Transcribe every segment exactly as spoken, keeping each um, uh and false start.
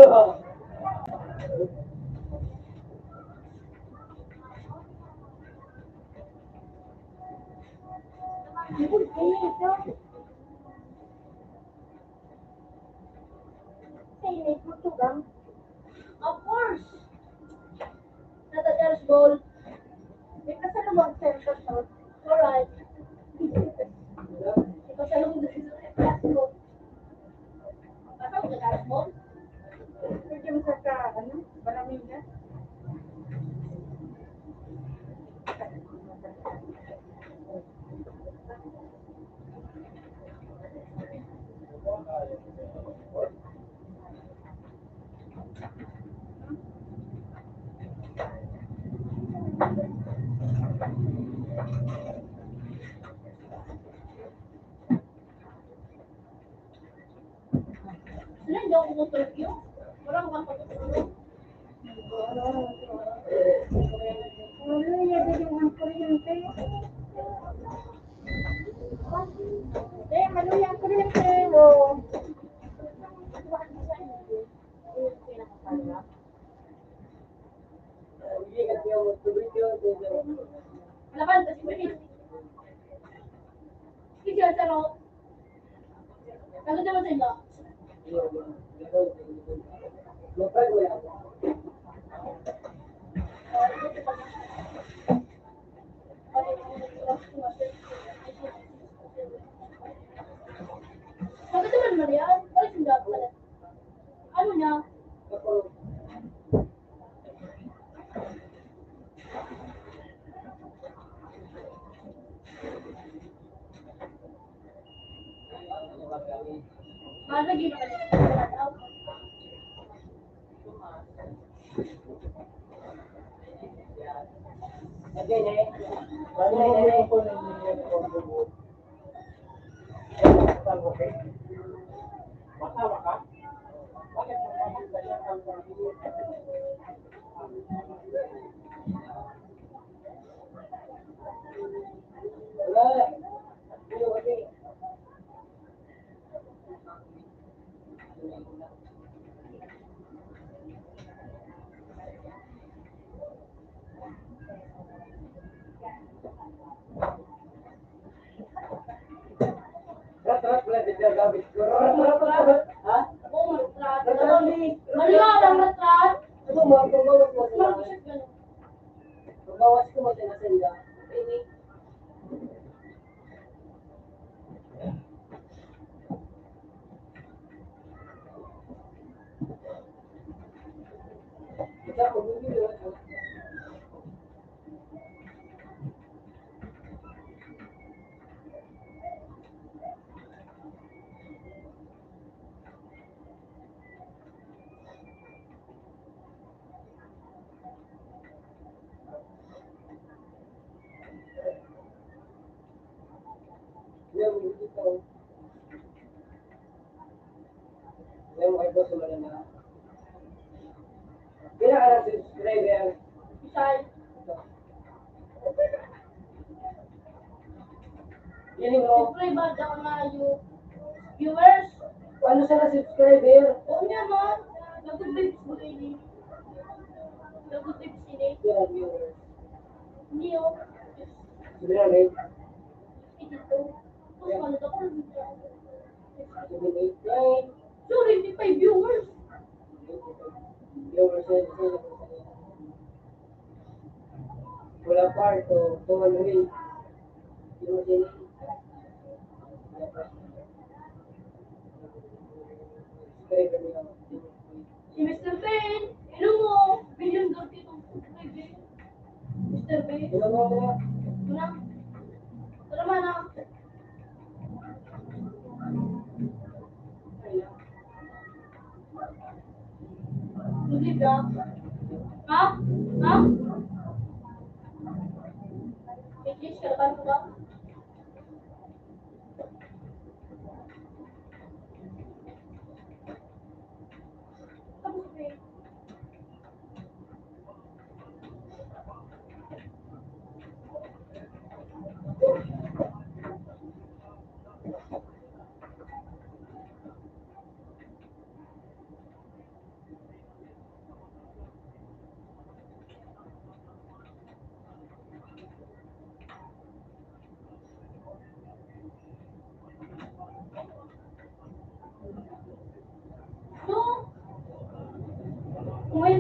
Sa init, magtugang. Of course. Nata Charles Gold. May pasalubong, sir, sa short. Alright. May pasalubong sa short. Pasok na Charles Gold. Pwede mo sa ka, ano, Baramila. Sila, hindi ako kumontrol yun. Wala akong pagkakatulog. Maluya din ang kuryente. Eh, maluya ang kuryente mo. Wala pa, kasi may special sa ro. Sagot naman sa inyo. Sagot naman, Maria. Balik yung dapat pala. Ano niya? Para di naman. Rat-rat pala, di siya gamit. Rat-rat, rat-rat. Ha? Oo, rat-rat. Rat-rat, ni. Maniwala, rat-rat. Ano, ma-, pagbawas mo sila. Mag-shoot ka na. Pagbawas ko, magkakasenda. Ini. Alam mo, kay boss, wala na. Pila ka ng subscriber? Isay. Yan yung mo. Subscriber, daw na yung viewers. Ano sa na subscriber? Oo nga, man. Nag-good vibes mo, ini. Nag-good vibes, ini. Yan, viewers. Hindi, oh. Sabi na, Ray. Ito. Tapos, ano daw, ano daw? Seven, eight, nine. Sorry, hindi pa yung viewers. Viewers, eh, eh, wala pa, ito, ito, ano, eh. Viewers, eh. Wala pa. Subscriber niya. Si Mister Bean, hello mo. Billion Dor kitong Mister Bean. Mister Bean. Hello mo, hello. Wala. Tara, mana. Hindi ba? Ha? Ha? English, kalaban ko ba?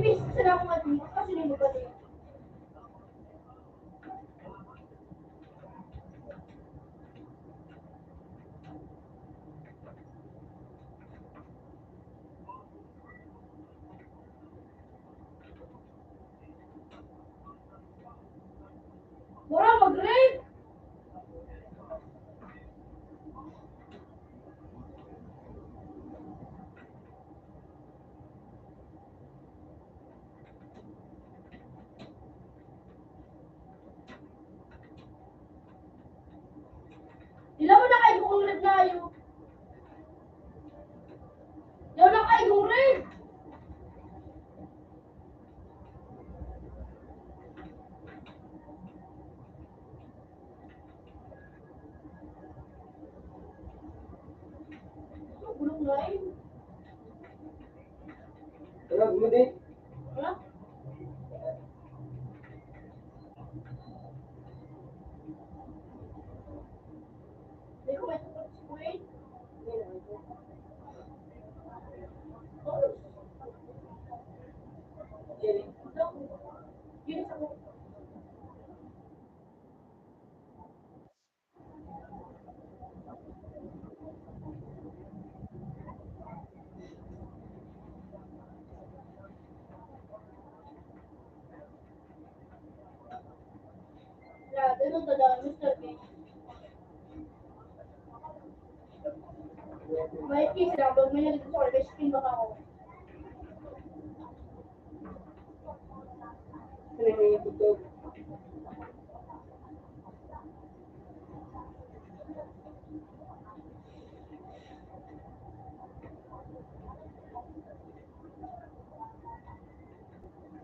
Peace sa lahat ng ating kasi ni Mabali. Mura mag-rape! Ila mo na kayo kung rape na ayo. Yaw na kayo kung rape. Bulong na eh. Tara, gumudi. Ha? Grabe, nung taga Mister Bean. May case lang, pag may nagdito sa order, skin baka ako. Ano na yung totoo?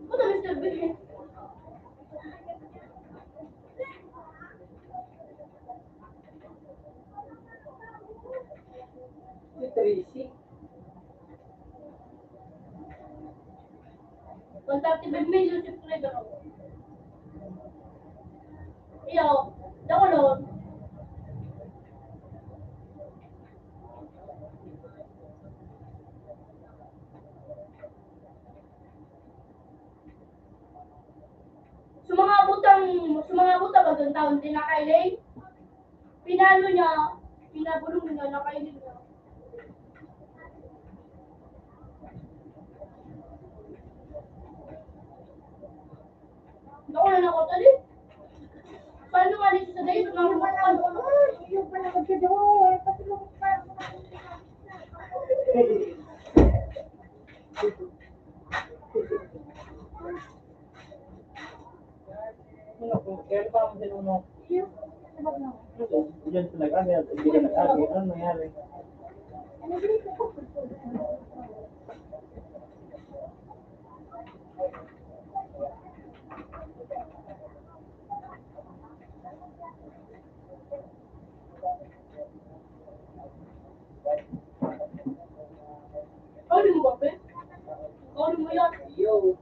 Puta, Mister Bean. Si Tracy. One thirty-five million subscriber ako. Iyo, download. Sa mga butang, sa mga butang, pag ang taon, tinakay, eh. Pinano niya, pinabulong niya, nakainin niya. Naku, na ako, tali. Paano nga dito sa dayot? Yung pala magkadawa, pati mo pa. Ano po? Kaya pa ang sinuno? Diyan talaga, may hindi ka nag-agi. Ano nangyari? Ano mo ba, be? Ano mo yan? Yo.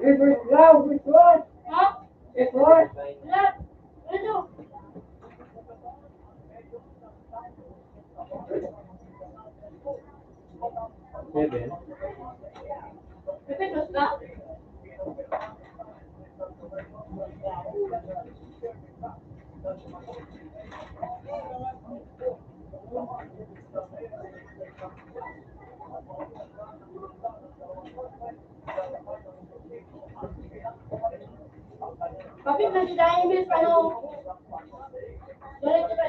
Reverse now, reverse. Ha? Reverse. Wala. Ano? Seven. Repeat, basta. Kapit na si Daniel, ano? Ganito ka,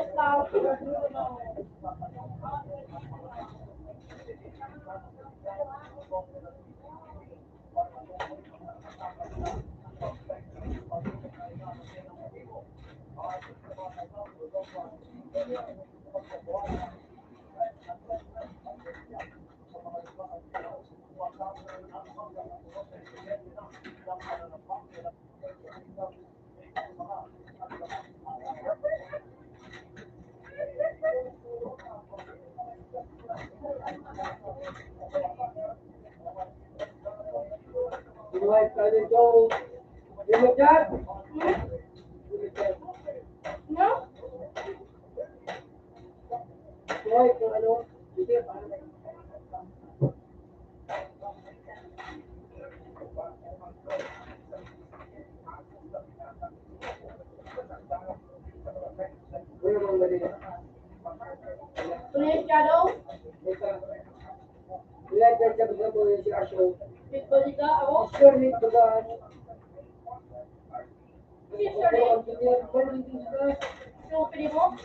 No? Police Shadow. Balik ka ako. Sorry. Sorry, pwede mo?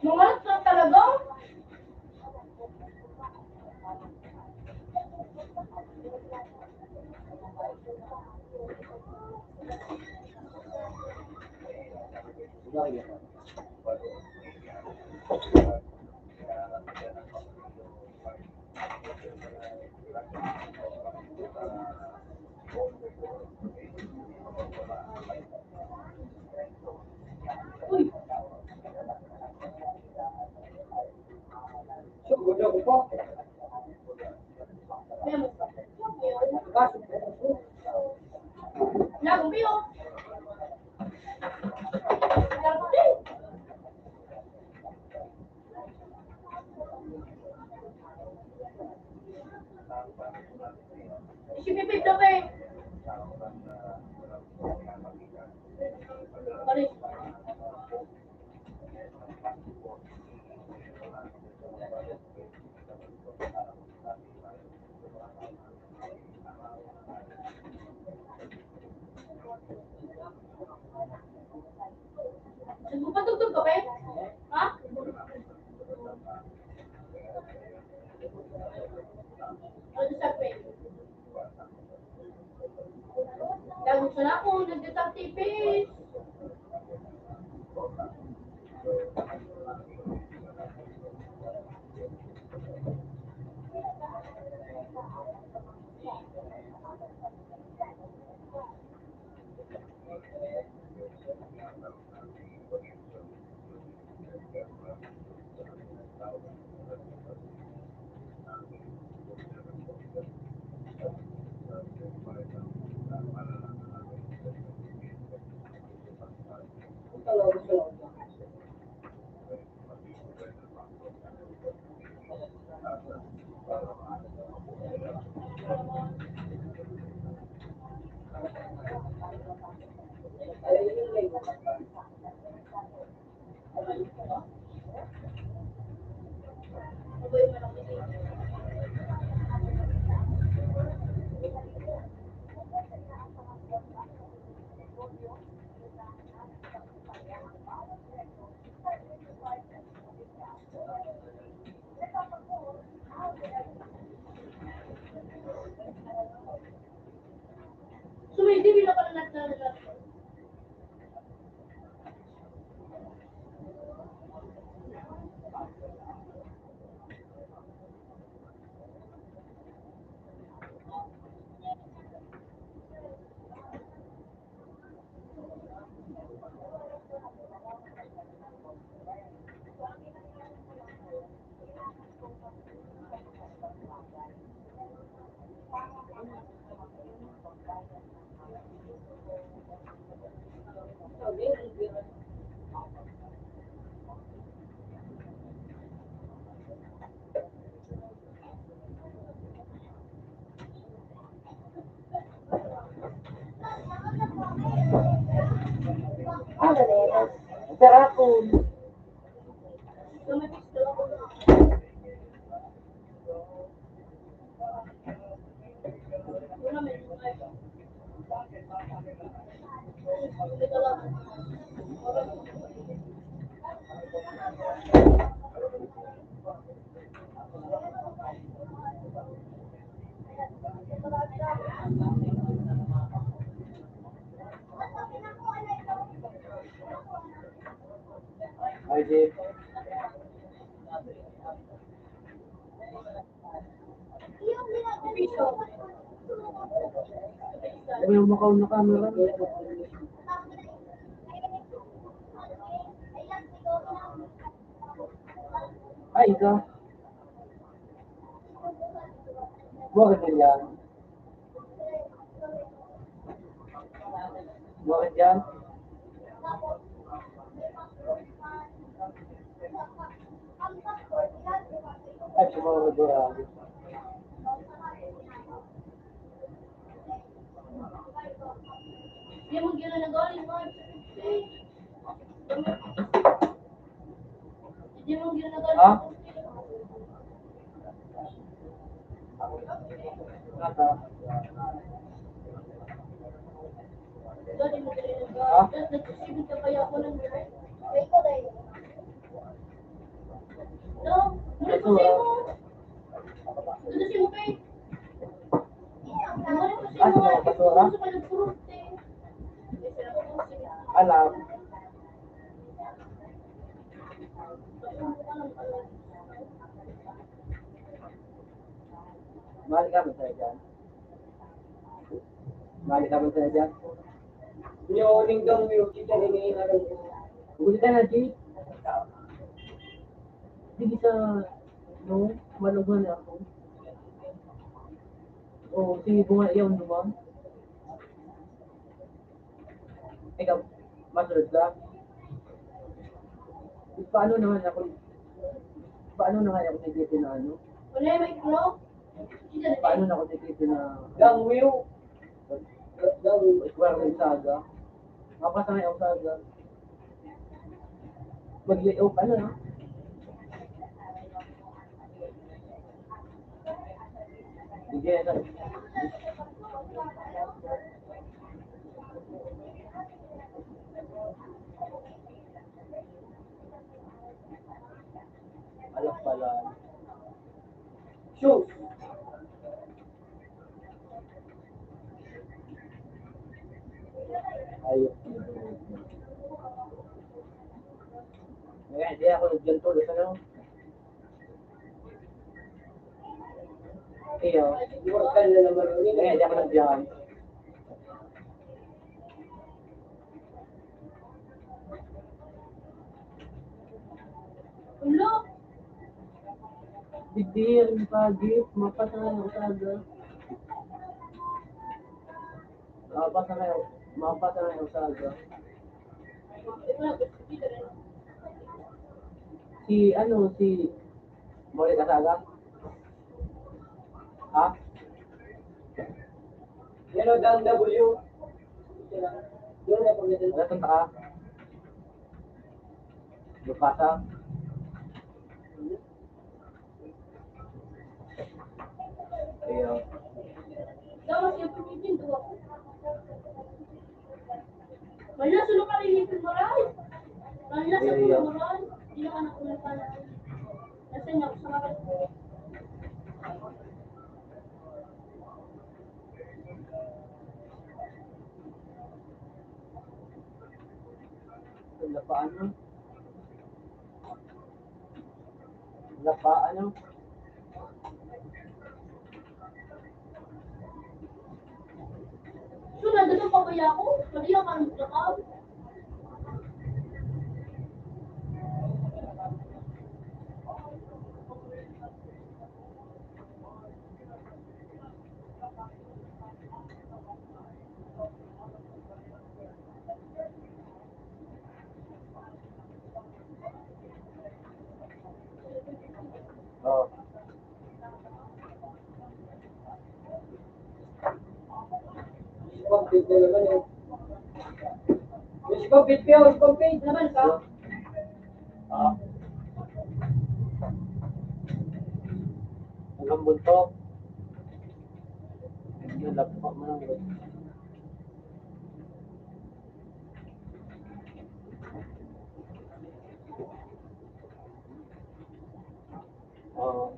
Mangalat ka talaga? Nagpapatugtog ka pa eh? Ha? Ano sa pa eh? Ang sa ako, nagtataptipis. So, may hindi nila pala nagdadala. Ang galing. Ang sarap po. Hi, Jeff. Ayaw makaon na camera. Ay, ikaw. Bakit ganyan? Bakit yan? Ay, siguro, sigurado. Hindi mo ginagawa, Lord. Ha? Ha? Ito, ah. Ah, sa mga basura? Alam. Mahal ka ba sa'yo dyan? Mahal ka ba sa'yo dyan? Yung linggang yung kita rin yung ano. Ulit ka na, Jay. Sige sa, no, malugan ako. O, sige, bunga, yaw, duman. Ikaw, masunod ka? Paano naman ako, paano naman ako nagtitinaano? Wala yung micro? Paano na ako nagtitinaano? Gangwiw. Gangwiw. Ikaw ang saga. Mapasangay ang saga. Mag-layoff, ano, no? Sige, ano? Alam pala. Shoes. Ayun. Kaya hindi ako nagganto, ano? Iyo. Kaya hindi ako nagbiyahe. Ulo. Bigyan, pagit, mapasal ang usaga. Mapasal na yung, mapasal na yung usaga. Si, ano, si Mori Kasaga? Ha? Yan ang W. Yan ang, yan ang pagdating. Wala tong taka. Lupasa. Iyo. Dapat yung pagiging duwa. Wala, sulo ka rin yung moral. Wala, sa moral. Hindi na anak ko ng pala. Kasi nga, sa mga Wala pa, ano? Wala pa, ano? So, nandun ang pabaya ko. Mali ang anong lakad. Oh. Compete na naman eh. Mas compete ka, mas compete naman ka. Ah. Hanggang buntok. Yun, laptop mo lang. Oo.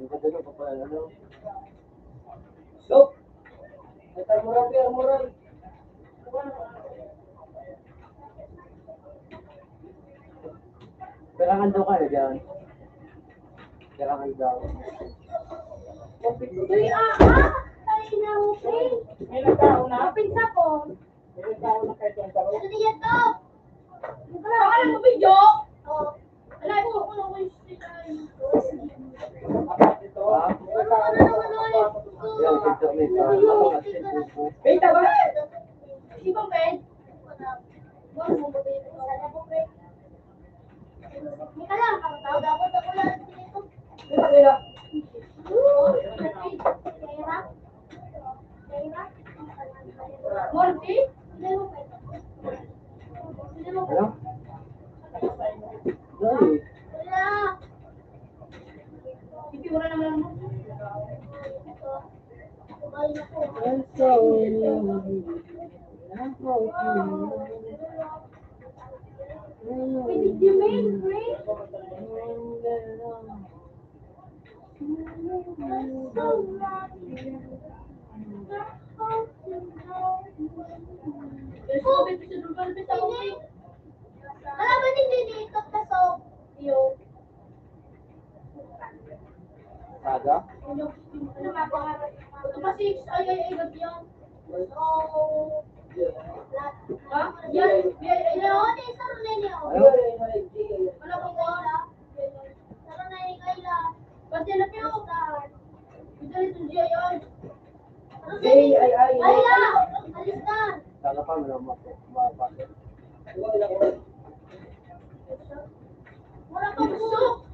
Ang ganda ng kapal, ano? So, ito, murang, murang. Kailangan daw ka na dyan. Kailangan daw. Uy, ah, ah! Tayo na, okay. May nagkaon na? Open sa ko. Ano niya to? Baka lang video. Oh. Wala ko, ako lang yung sticker. Yan, picture nito. Wait, tama. Ibang pen. Teka lang, ang tao dapat ako lang dito. Pera? Pera? Morty? Ano? Dali. Wala. Iti, wala naman ang I'm so in love with you. I'm so in love. Pwede Jermaine, Grace. Alam mo, hindi dito, kaso, yung Saga? Ano ba, six? Ay, ay, ay, ba't yan? Oh. Ha? Yan, yan, yan. Ano? Ano ba, ba? Ba't yan na, Pio? Ito, ito, yan, yan. Ay, ay, ay. Ay, ah! Alis na! Saga pa, wala mo, ma-, ma-, Wala pa gusto.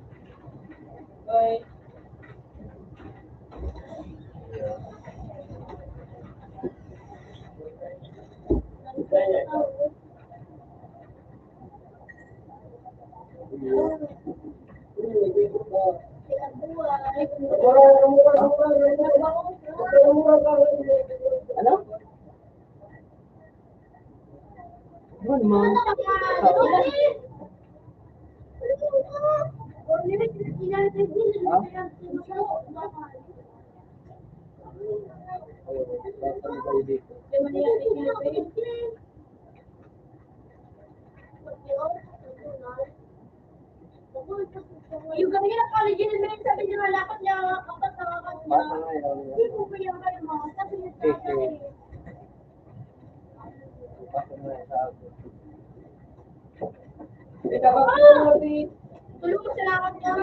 Ano? Ano naman? Ha? Yung kami na college yun, may sabi niya, lapit niya, apat na apat niya. Hindi po ba yung kayo mga? Kasi yung tatay, tulungan sila ako dyan.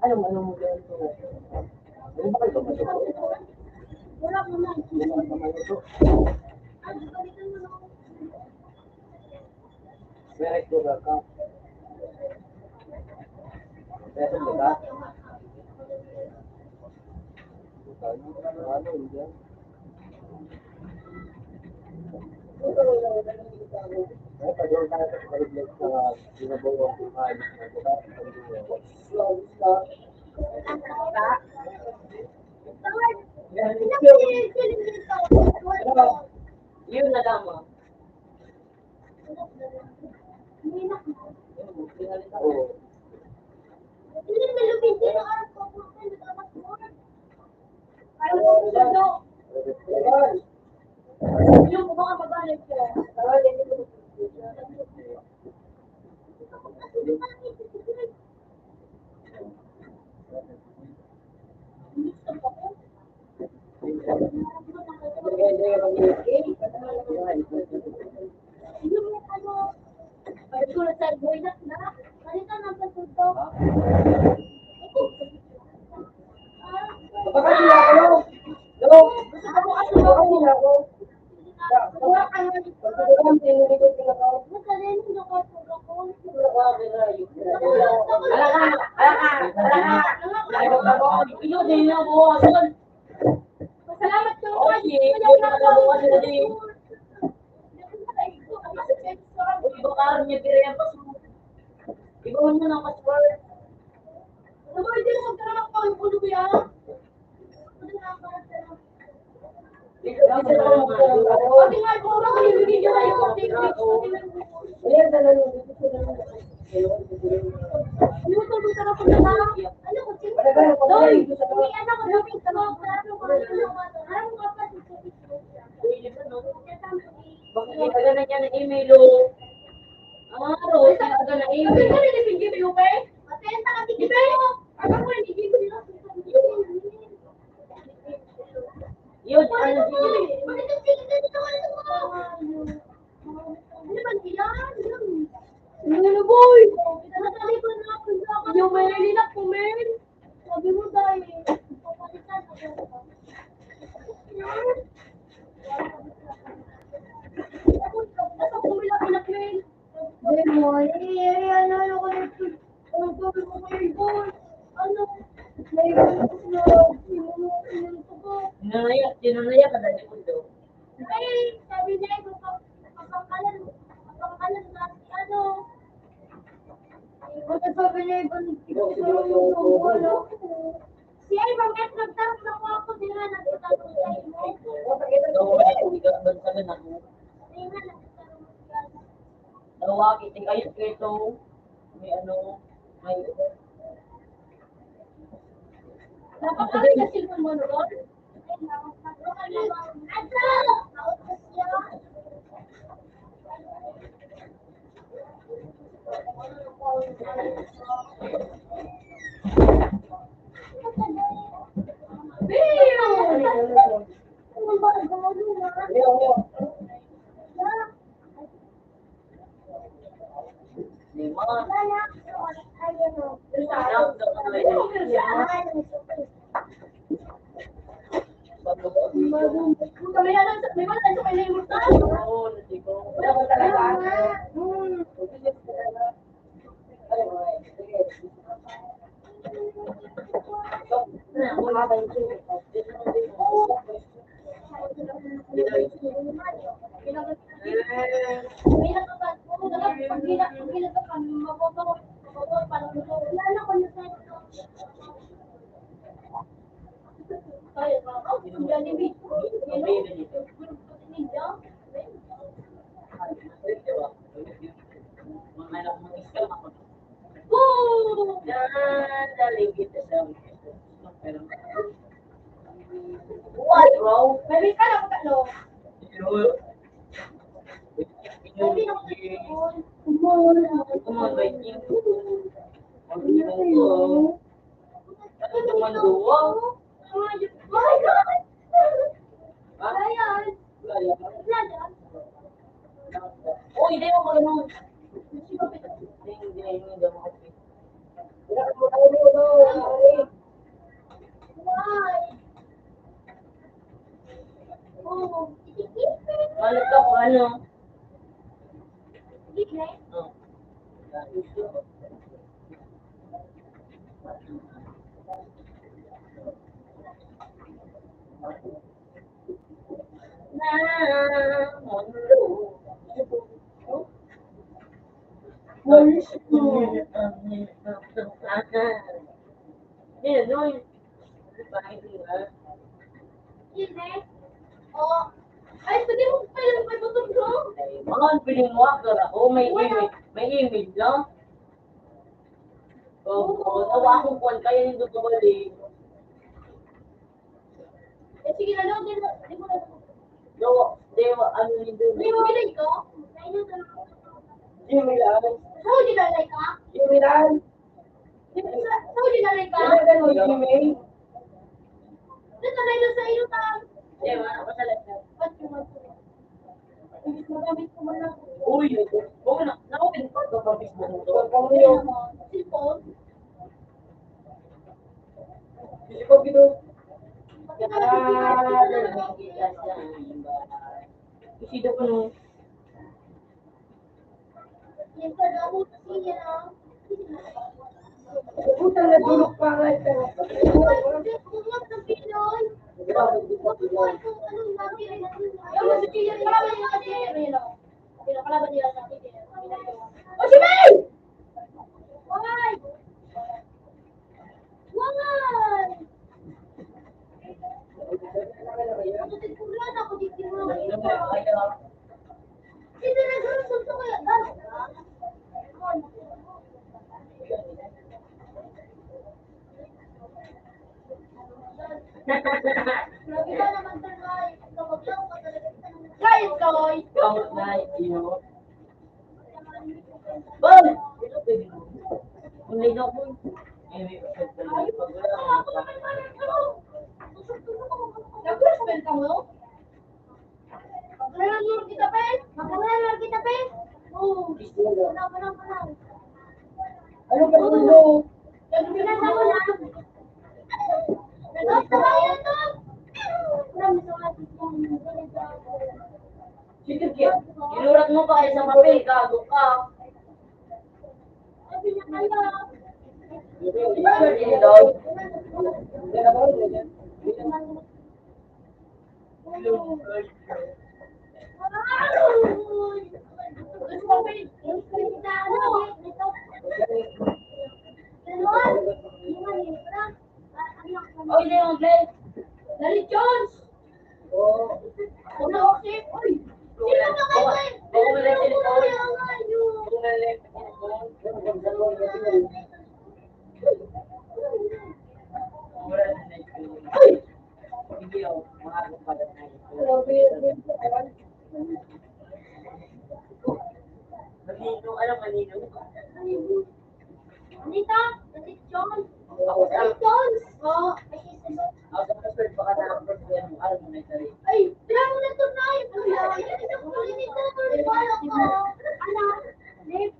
Anong, anong modelo? Ano ba kayo? Wala pa man. Wala pa man ito. May high school ka? May high school ka? Ano, hindi. Yun na lamang. Oo. Pasalamat ka. Okay, yun na lang ang ano din. Uy, baka rin niya dire ang password. Ibaon mo na ang password. Ano ba, hindi mo magkakaroon ng ulo ko yan? Pati nga, ito na kayo, hindi niya kayo. Ayan, dala mo. Ano to, dito na po na. Ano ko, Doy, uwi, anak ko, sabi ko, ano ko, ano ko, ano ko, Bakit hindi ka na niya na email, oh? Ah, Rose, hindi ka na email. Sabi ko, hindi pinigil yung pay. Matenta ka, tigil mo. Ako po, hindi ko nila. Yun, ano yun? Ano ba yan? Ano, boy? Yung may nilak ko, men. Sabi mo, dahil papalitan ako. Ako, ako, ako, ako, ako, ako, ako, Demo, eh, eh, ano, ano ko na ito? Ang sabi ko kay Boy, ano, may gusto na, ano, ano, ano, ano, Tinanaya, tinanaya ka dati ko do. Ay, sabi niya, ito, kapangkalan, kapangkalan na si ano. Ano sabi niya, ibang tigil sa mga wala. Si Ivan, kahit nagtarong na po ako, di nga nagtatapos sa imo. Hindi ka, ba't ka na ako? Di nga nagtatapos sa imo. Tawagin, tingayot nito. May ano, may Napakali na cellphone mo, Ron. Why, bro? May ka na ako tatlo. Hindi na ako tatlo. Come on, my king. Ano naman duwa? Oh my God! Ha? Ayan. Uy, hindi mo ganun. Hindi, hindi, hindi mo. Why? Oh, malap ka kung ano. Oh. Yan, no? Di ba, hindi ba? Yun eh. Oh. Ay, pwede mo pala magpatulog, no? Ay, mga piling mo, aktor ako. May email, may email, no? Oo, oo. Tawa akong kuwan, kaya hindi ko balik. Eh, sige na, no? Di mo, di mo na. No, di mo, ano, hindi. Di mo bilay ko? Gmail lang. Saan mo dinalay ka? Gmail lang. Sa, saan mo dinalay ka? Ano ka mo, Gmail? Dito, may doon sa iyo, ta. Di, wala ko talaga. Ba't yung, ba't yung? Hindi ko magamit ko man lang. Uy, oo na, na-open pa ito, pag Facebook mo to. Pag mo yun. Cellphone? Sige po, Guido. Ah, isido ko, no? Puta na, dulok pa nga ito. Osimhen! Why? Why? Ito na, gusto ko yan. Guys, guys. Kamot na, iyo. Boy! Kung ligaw ko, eh, may pagkakas pag wala. Nag-respond ka mo? Magkakaroon kita, pe. Magkakaroon kita, pe. Oo. Wala, wala, wala. Ano ba, ano? Sabi na sa wala. Nag-off na ba yun to? Sige, sige. Inurat mo pa kayo sa papel, gago ka. Sabi niya kayo. Hindi daw. Oy, Leon, Glenn. Dali, Jones! Uy! Sino ba kayo? Sino ba kayo? Alam kanino? Anita, lechon. Lechon. Oo. Ako sa first, baka na ang first mo, alam mo na yung sarili. Ay, kaya mo na ito na yun. Ano yan? Ano yan? Ano yan? Ano yan? Ano yan? Ano yan?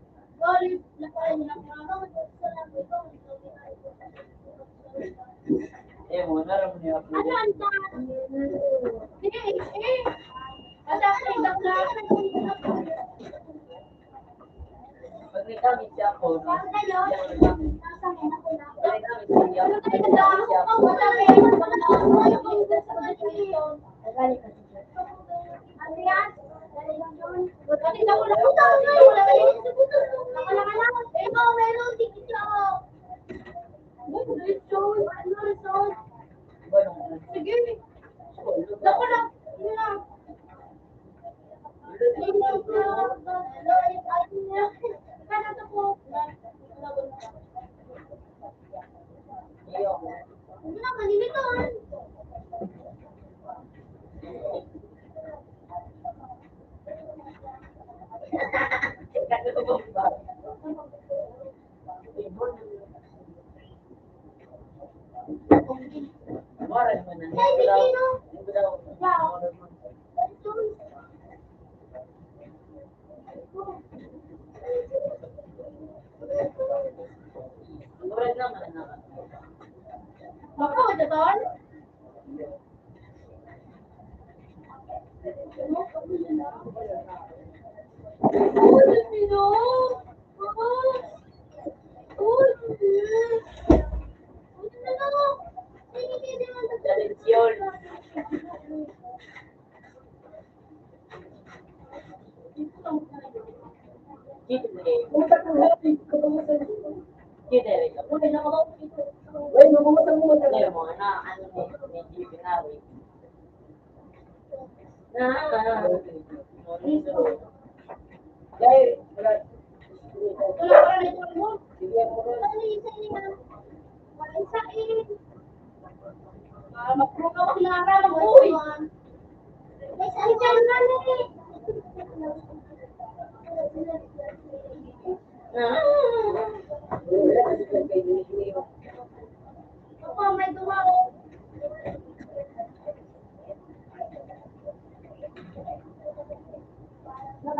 Eh, mo na, alam mo niya. Ano ang ta-, eh, eh. Basta ang iba na. Pag may gamit siya ako, no? Pag may gamit siya, pag may gamit siya ako, Sige. Ako lang. Yun lang.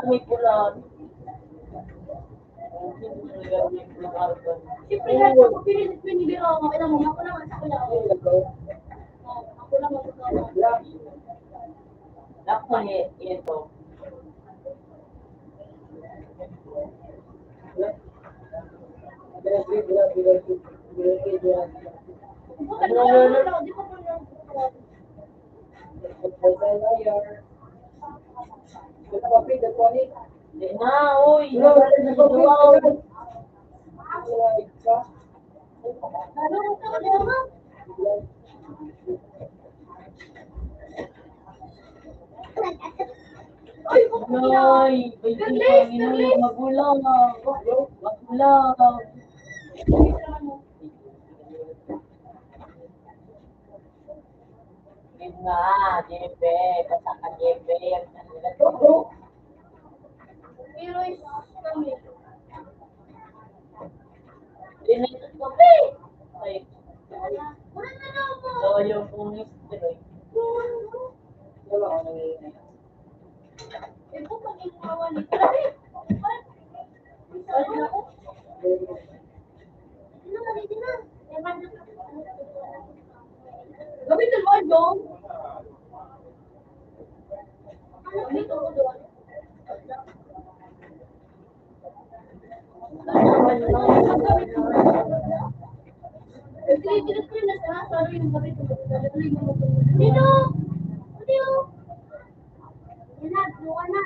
May pula. Siyempre, nga, ako, pinilit ko yung libero. Okay lang, ako naman sa kuya. Ako naman sa kuya. Ako ni ito. Di na, uy. Ay, ay, magulang. Magulang. Yun nga, di ba? Basta ka, di ba? Pero is kami. Limited ko, eh. Ay. So, yung pong history. Wala ko nangyayari. Eh, kung pag-iwawan ni Grabe! Gamitin mo, Jong. Gamitin mo, Jong. Dito! Dito! Yan na, buka na.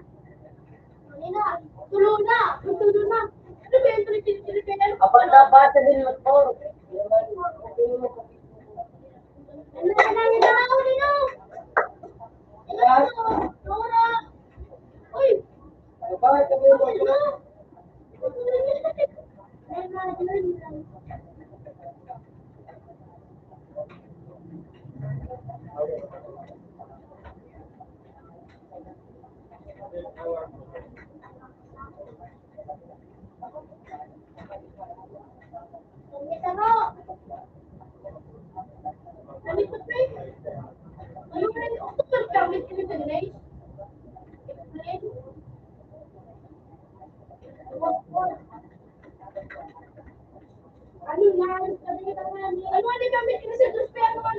Yan na, tulo na. Tulo na. Ano ba yung tuloy-tuloy kaya? Abata-bata din motor. Ano na, ano na, ano na, ano na? Ano na? Ano na? Uy! Abata-bata din motor. Ano na? Ano na? Ano na? Ano na kami? Kasi dos pe ako.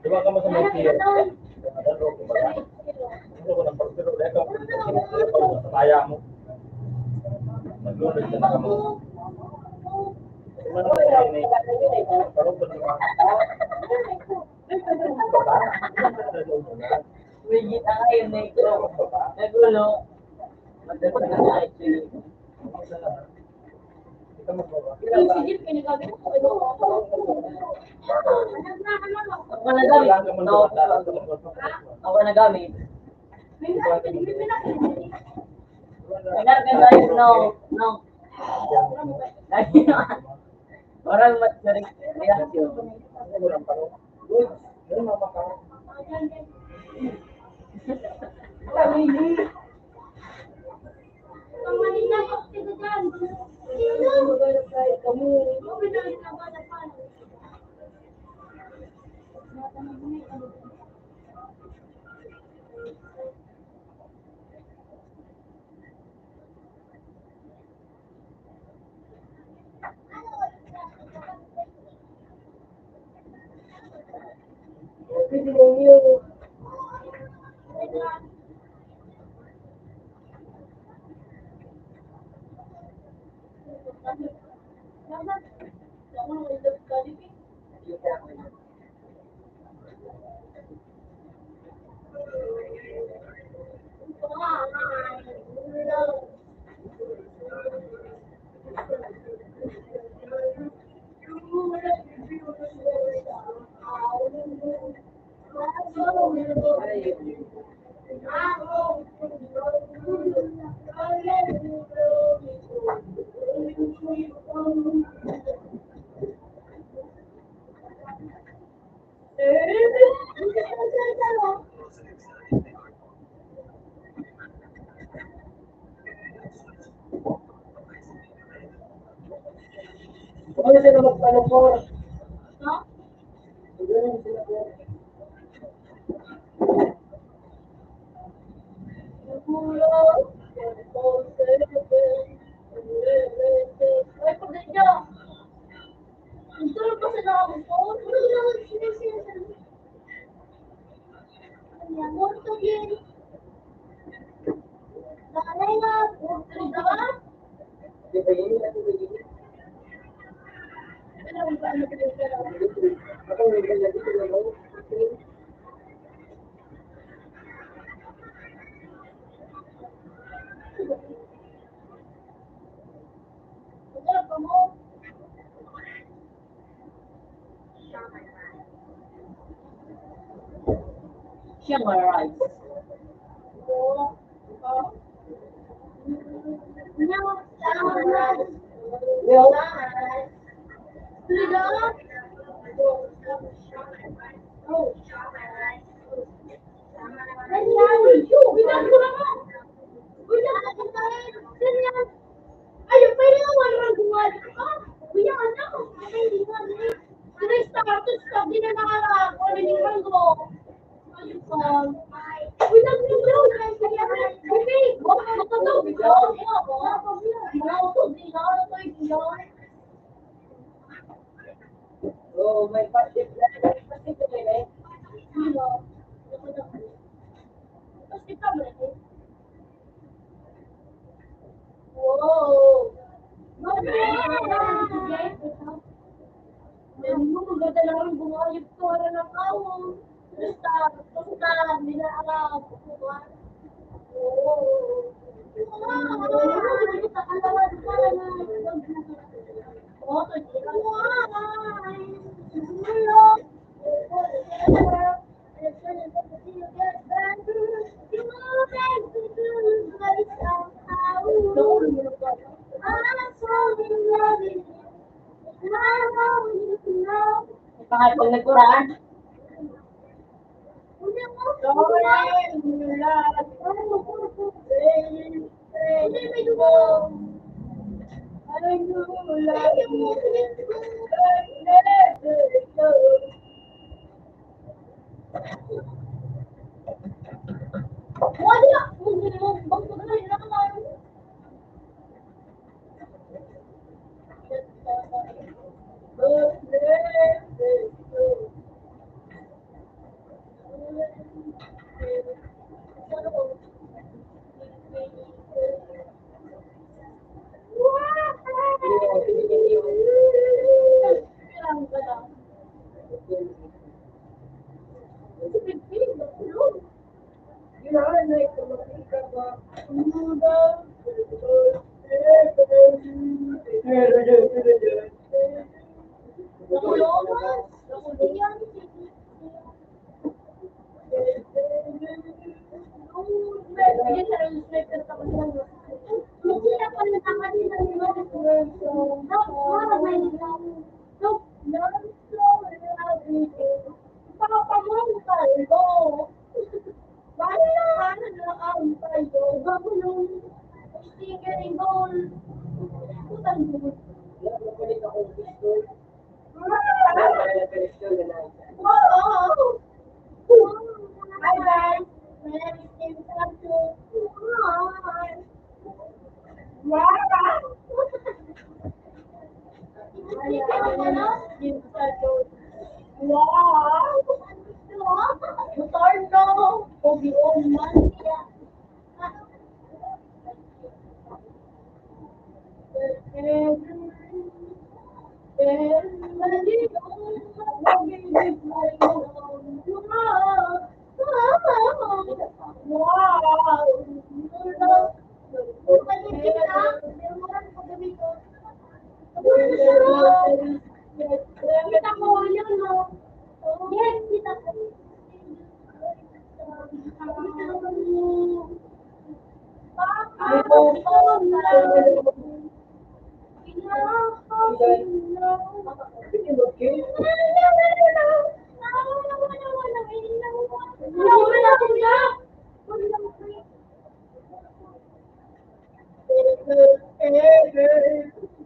Diba ka mo sa may pier? Ano ko nang pagpiro? Dahil ka sa kaya mo. Naglulog ka na ka mo. Ano ko sa inyo? Parang sa mga Brigitte, ang ayun na ito. Nagulo. Ako na gamit. No. Ako na gamit. Wala ka tayo. No. No. Lagi naman. Parang mat-, reaction. Kasi na magpanukor. Ay, pagdadya. Ang tulog pa sa loob ko. Ano ginawa sa siya? Ang yamoto din. Nanay na, tulog ka ba? Siya nga rice. Ay, yung pwede naman lang gumali ka. Kuya, ano? Ay, hindi nga, eh. Pero yung status ka, di na nakakakuha ng ranggo. Ano pa? Uy, nag-video. Ay, kaya, hindi. Baka matulog ka. Baka matulog ka. Baka matulog ka. Oh, may pa-, may pa-, may pa-, Tapos ikaw, may Wow! Ang ganda lang ang bungayag ko, wala na ako. Basta, basta, hindi na alam. Oo. Wow! Ang ganda lang. Wow! Pangatlo na kuraan.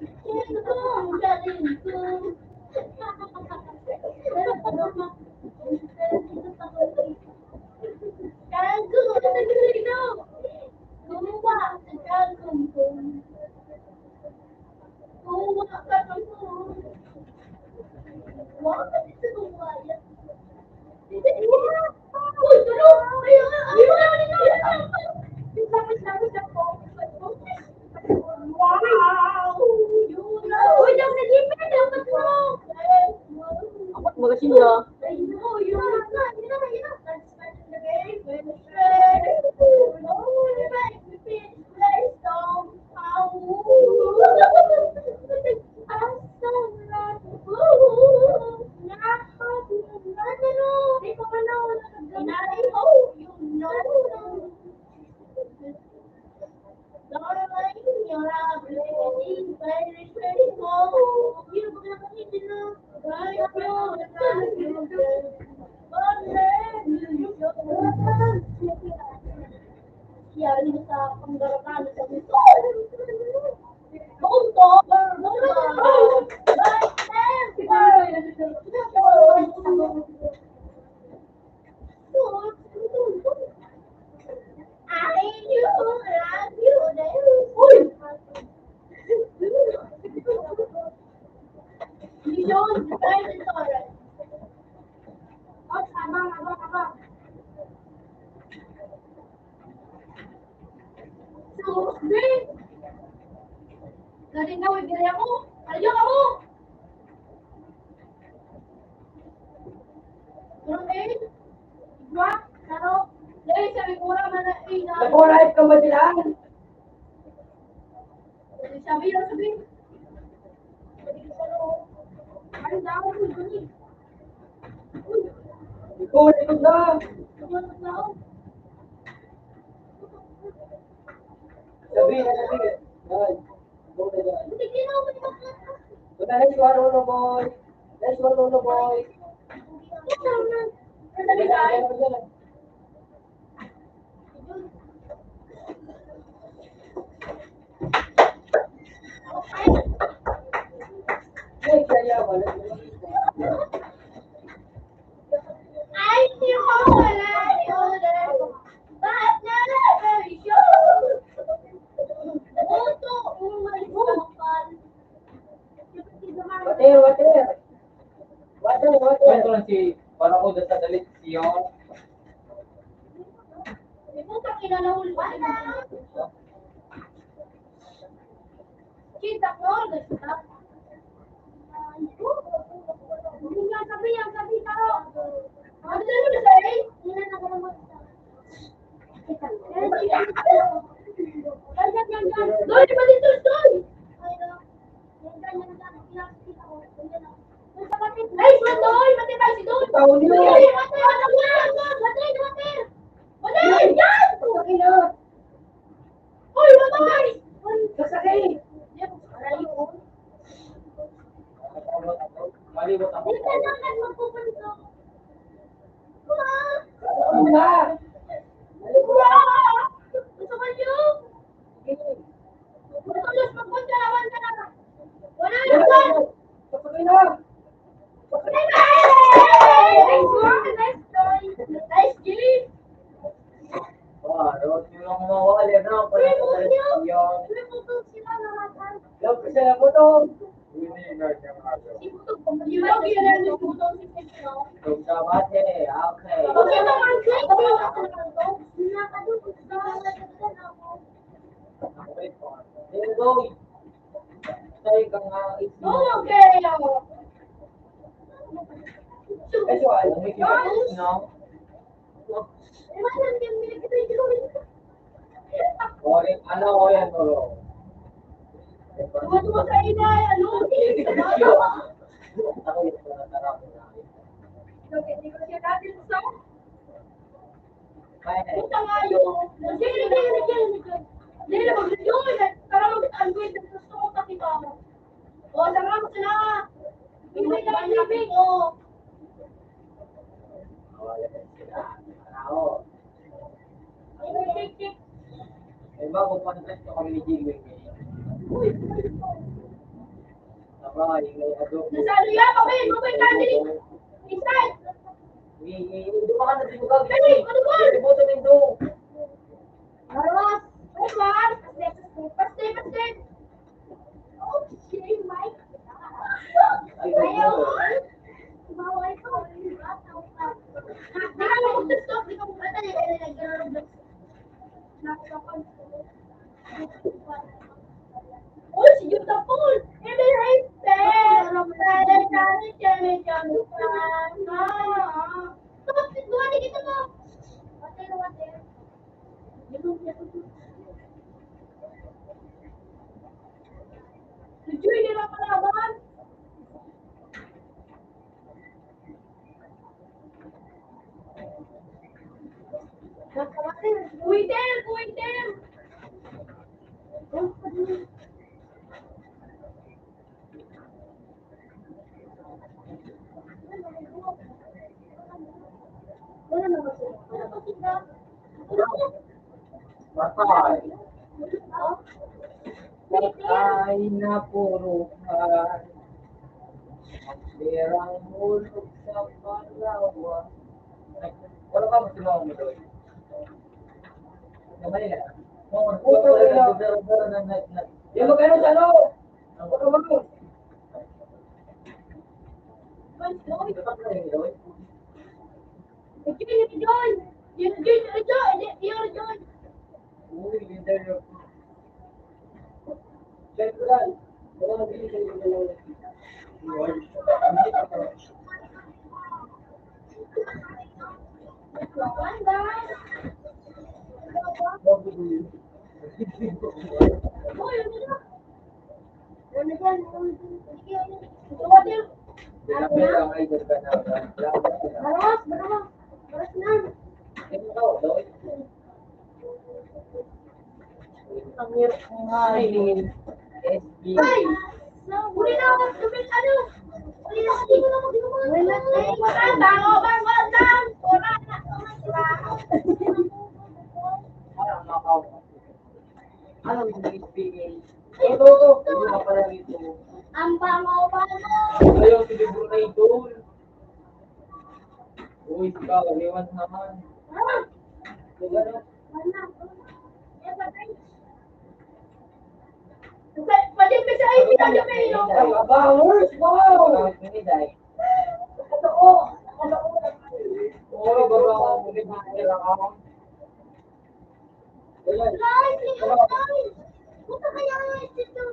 Yan po ang galing ko. Kaya ko, ano, gumawa sa gagawin ko. Gumawa ka ng, gumawa ka ng gumawa. Uy, tulog! Ayun, ayun, ayun, ayun, ayun. Wow! Uy, daw nag-ipin, dapat mo. Apat magasin niya. Dali na, uy, dali ako. Ayaw ako. Pero, eh, igwa, taro. Dali, sabi ko, wala man na, eh, na. Nag-live ka ba dyan? Sabi lang, sabi. Ano na ako, sabi? Uy. Ikaw, likod na. Tumalon na ako. Sabi na, sabi. Yan. Go na yan. Wala, next one, Lolo Boy. Next one, Lolo Boy. Sabi na, sabi na. Water, water. Water, water. Kwento lang si, para ko, sa dalit siya. Putang ina, nahulog. Kita ko, nagtap. Hindi nga sabi, ang sabi tao. Ano na yun, sir? Hindi na naman. Doy, di ba dito, Doy? Ay, Doy, matay si Doy! Ikaw yun. Matay, matay, matay, matay, matay, matay! Matay! Yan! Uy, matay! Masakit! Aray ko. Maliwat ako. Di ka na magpupunta. Ano ba? Gusto ko yun! Okay. Ano, ano yan, bro? Ano, ano, ano, ano, Puta nga yun. Dili, dili, dili, dili. Dili, mag-review mo na. Para mag-unwind. Gusto ko pakita mo. O, sarap sila. Hindi ka mag-review. O. Tao. Ay, bago pa na kami ni Jimmy. Sabay, may adobo. Nasalo yan, okay, okay, family. Inside. Ni, ni, ni, dumakan na din mo, Gabi. Dali, ano ba? Dali, boto din doon. Lawas. Lawas. Paste, paste. Oh, shit, Mike. Ayaw. Bawal ko. Di ka mag-stop, di ka mag-, ano, ano, ano, ano, ano, Oh, si Beautiful! Ito yung respect! Dali, dali, dali, dali, dali. Ah, ah. Tapos, buwan na kita mo. Water, water. Si Joy, di na palaban. Waiter! Waiter! Patay. Patay na puro ka. Ang perang hulog sa Palawan. Wala ka ba tinawag mo doon? Kamay na. Oo, wala, wala, wala, wala, wala, wala. Yung magkano sa ano? Ang pagkabalo. Ito pa pala yung gawin. Ito yung John. Yung John, ito, ito, yung John. Uy, yung John. Check ko lang. Wala nang bibigay ko lang. Uy, ano na? Bawas, bawas. Bawas na. Ay! Huli na! Ano? Huli na! Huli na! Huli na! Bango, bango, bango! Ano yung H P A? Ito, ito, ito. Hindi na pala dito. Ang bango-bango. Ayaw, siniburo na ito. Uy, ikaw, iwan naman. Ah! Diba na? Pwede pa sa I P na kami, no? Ang abangers, wow! Totoo. Oo, baba ako, bumibigyan ako. Guys, ikaw, guys! Punta kaya nga ito.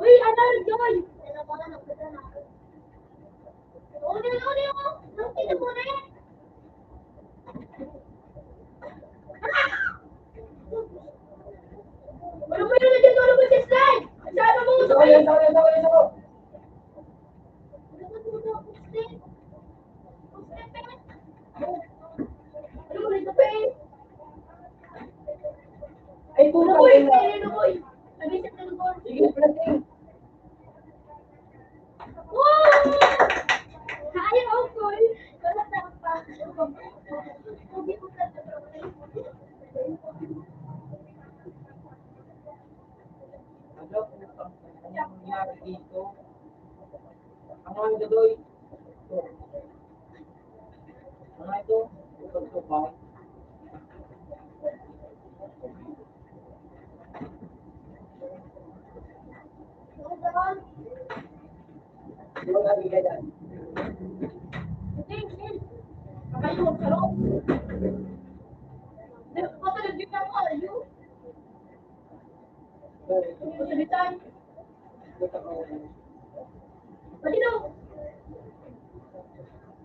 Uy, ano, Joy? Uli, uli, oh! Ang ina mo na yan! Ano ba yun? Ano ba yun? Ang sabi mo, Isa ko yan, isa ko yan, isa ko yan, isa ko. Ay, puta, ay, ay, ay, ay. Sige, plastic. Wow! Kaya Ano ang nangyari dito? Ang mga gadoy. Mga ito, ito, ito, ba? Pati daw.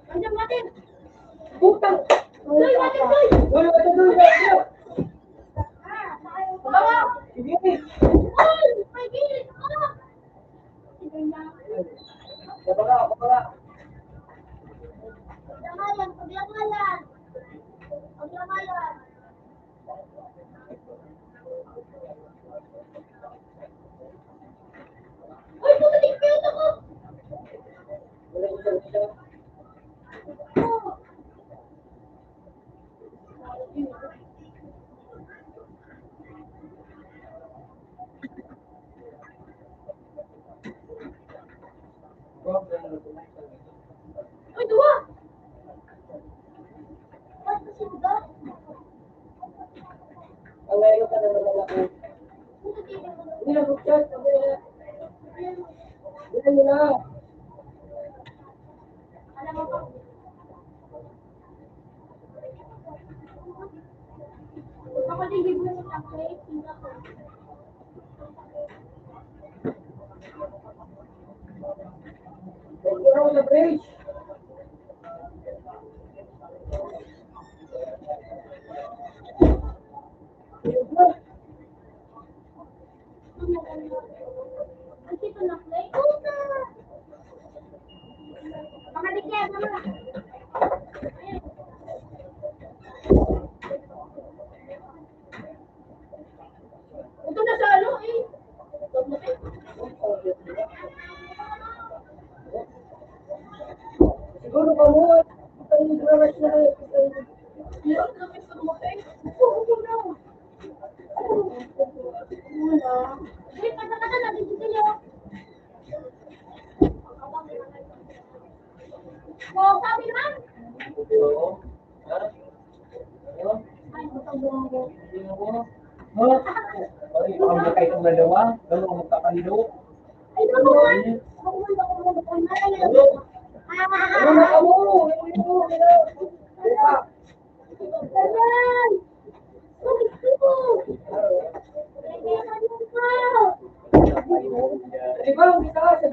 Andiyan, Martin. Putang. Doy, Martin, doy. Doy, Martin, doy, doy. Bawa. Sige. Uy, may gilid. Ah. Sige na. Bawa, bawa. Paglamayan, paglamayan. Paglamayan. Uy, puta, tigpiot ako! Ay, duwa! Ang ngayon ka naman ang ako. Hindi na mag-chat, sabi na. Hindi mo na. Ito na sa ano eh. Siguro pa mo, ang oras na eh. Hirap na may pagmatay. Oo, oo na. Uy, pagkakata natin dito yun. Wow, sabi naman. Ay, ang bakay kong nalawa, ganun ang magkakando. Ay, ano ba? Ano na kamo? Ano na kamo? Aray! Aray! Di ba, ang kita, sa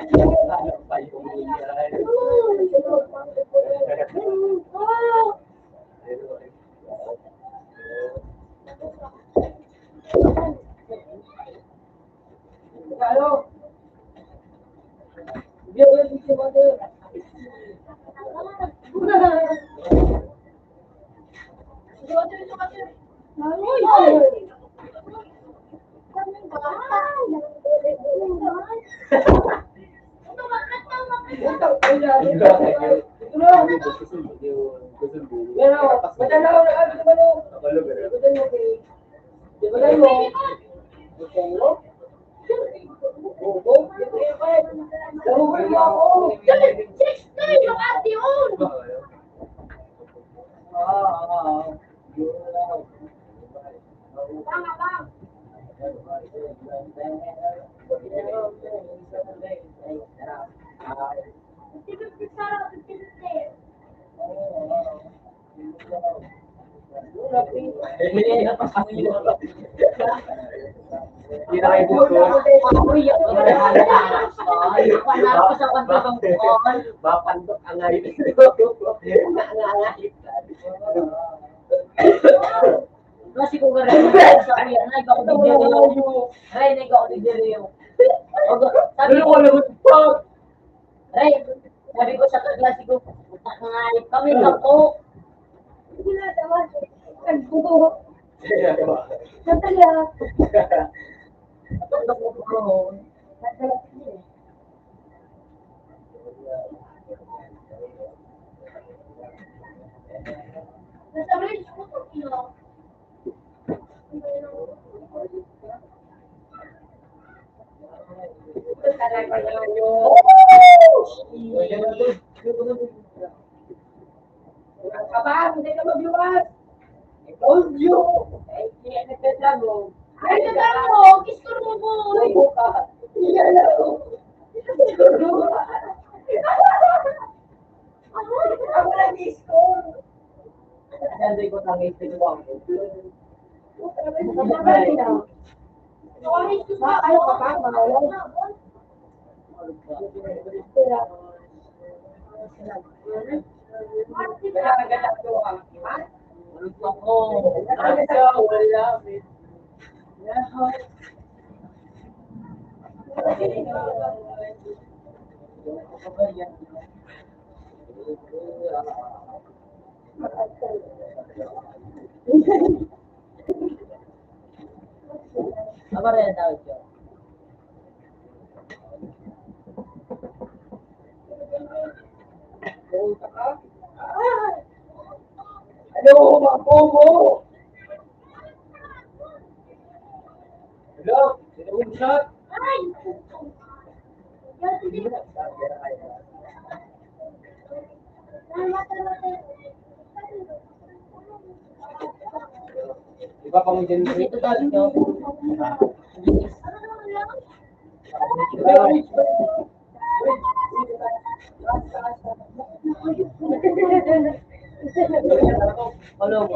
Mapandok ang ngayon. Kasi kung gano'n, sa kanya, ay, bako di Jerry. Ay, na ikaw di Jerry. Sabi ko, Ay, sabi ko sa kaklase ko, "Puta ka nga, kami na po." Hindi na, tama. Nagbubuho. Nataya. Ano ko po? Nasa bridge ko po, you know. Talaga naman yun. Ang kaba, hindi ka magluwas. I told you. Ay, kaya nagdadamo. Ay, nagdadamo. Gusto mo po. Ay, buka. Yan ako. Gusto mo. Ako lang gusto. Sabi ko, tangis ko ako. Ay, Apa rin ang tawag ko? Ano, mga bobo? Hello? Hello, shot? Iba pang dyan. Dito tayo, no? Hello.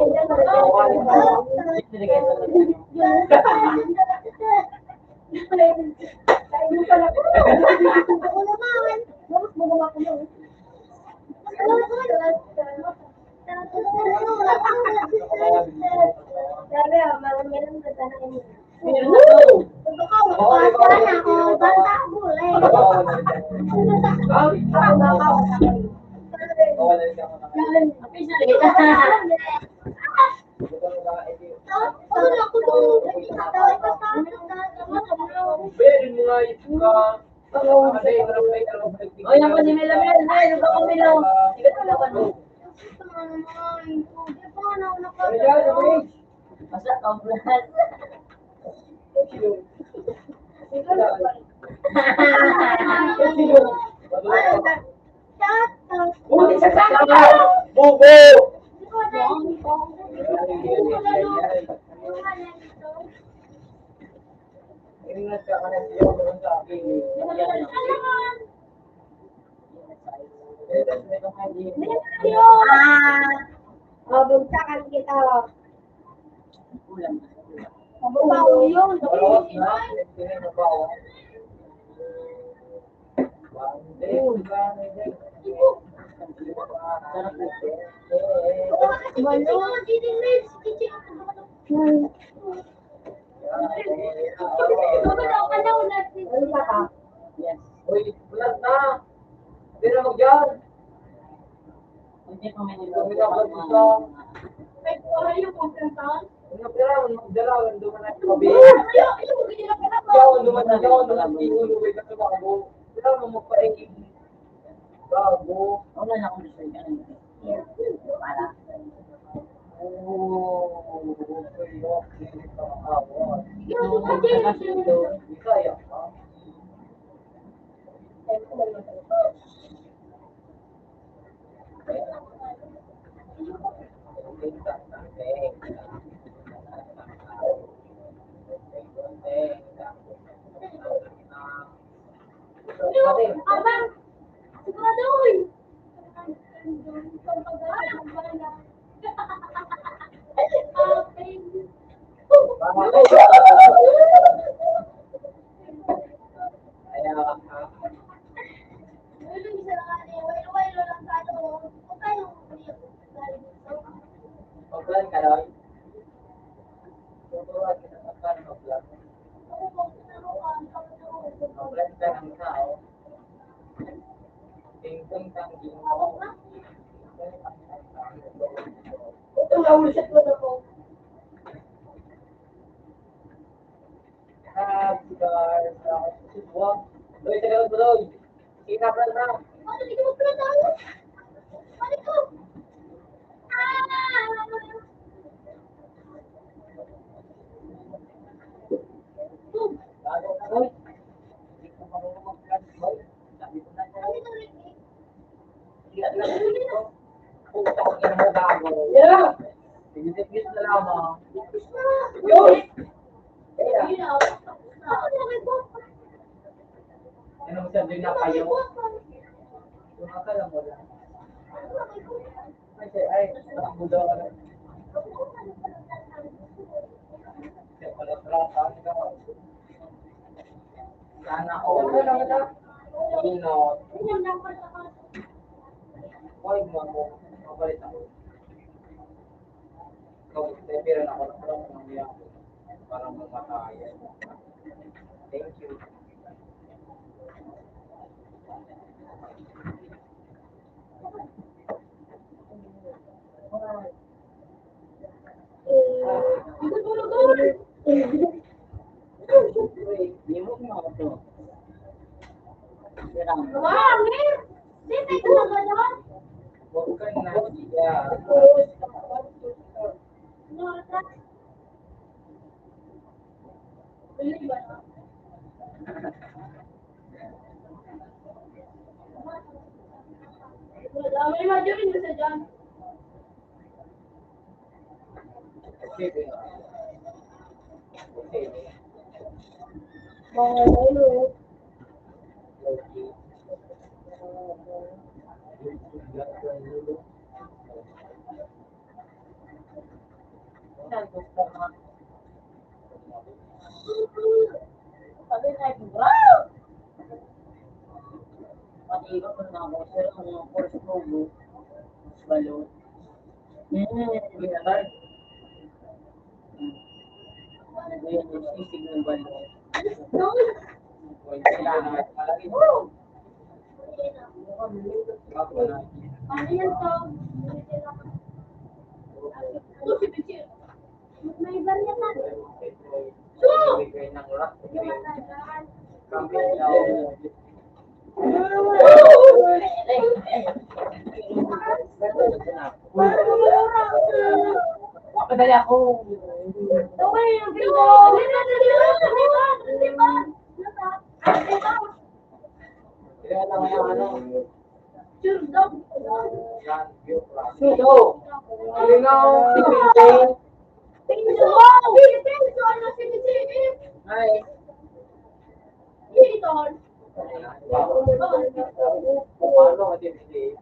Oy, ako si Mila Mel, Mel, luto ko, Milo. Sigat ka naman, oh. Basta ka, Brad. Bobo! Ah, mabuntakan kita. Mabuntakan yun. Uy, bulag na! Hindi na mag-yan! Hindi pa may niloloko. Ay, ayaw kong kantahan. Ano pala, ano magdala, ano naman ang kabi? Ayaw, ayaw, ayaw, ayaw, ano naman, ano naman ang tingin mo, wait, ano ba ako? Wala mo magpaikig. Bago. Wala na akong gusto niya. Para. Oh, okay, okay. Kaya pa. Abang! Sigurado, uy! Ito, nausap ko na po. Ah, cigar, ah, Cebu. Doy, tagal mo, Doy. Sige na, Brad, na. Bago na, Doy. Tigit na lamang. Yun! Kaya, ano mo sabi na kayo? Yung akala mo lang. Ay, ay, ay, sana all. Inot. Ay, mamo. Mapalit ako. Ikaw, pero ako na pala kung ano yan. Parang mamatayan. Thank you. Sabi na, "Wow!" Pati iba pa naman, sir, ang mga course ko, balon. Hmm, may alarm. Ayan, yung sisig ng balon. Kailangan malaki. Ano yan to? Ito, si Pichir. May iba rin yan. Padali ako. Kaya lang yung ano, Sudo. Lingaw, sipito. Ay. Paano ka din, hindi?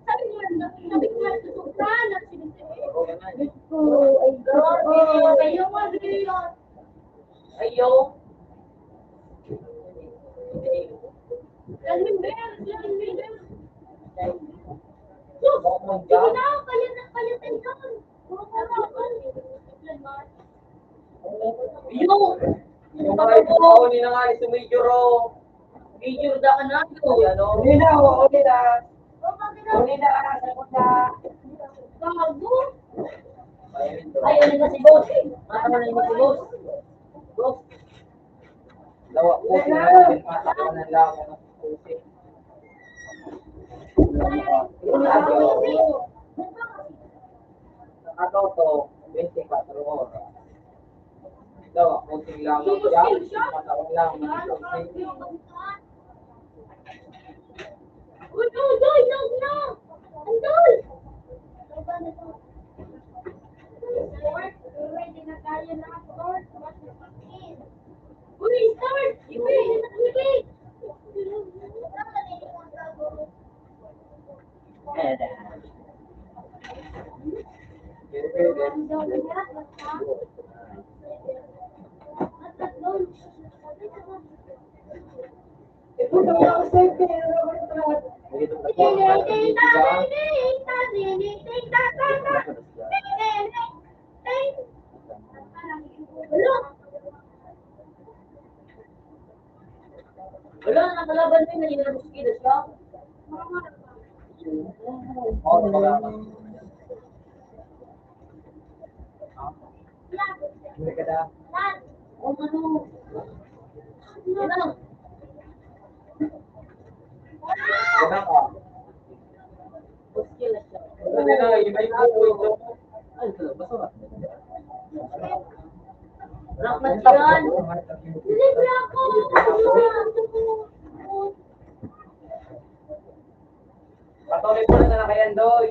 Sabi ko, ay, ayaw. Kalmin, Bel! Kalmin, Bel! Sus! Sige na! Kaya na! Kaya tayo! Iyo! Yung mga ito, ni na nga, si Major, oh. Major, da ka na, ito. Ano? Hindi na, oh, hindi na. Hindi na, ah, sagot na. Gago! Ay, ano na si boss? Mata na si boss. Boss. Lawa po, pinapagin pa sa kanan lang. Ano to? Twenty-four oras. Lawa po, tingnan mo dyan. Mataon lang. Uy, uy, uy, uy, uy! Andol! Uy, start! Ipi! Ipi! Wala, nakalaban din, naging nagsikidas ka. Hindi ka na. Kung ano, yun lang. Wala ka. Ano na, yung may buko ito. Ay, ito, basta ba? Rock na yan. Libre ako. Sorry po na lang kay Andoy.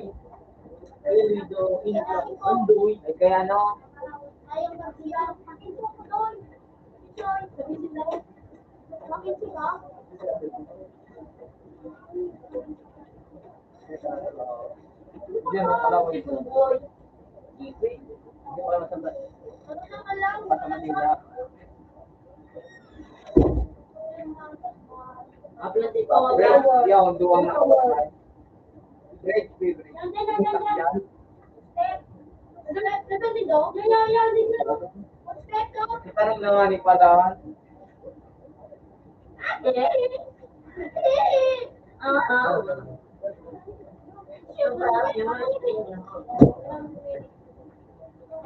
Ay, Andoy. Ay, kay ano? Diyan, nakalawan. Hindi ko alam saan ba. Basta Manila. Yun, duwang na ako. Break, break. Yan, yan, yan, yan, yan. Step. Ano na, ano na dito? Yan, yan, yan, dito. Step, no? Tanong na nga ni Padan. Ate. Ate. Ah, ah.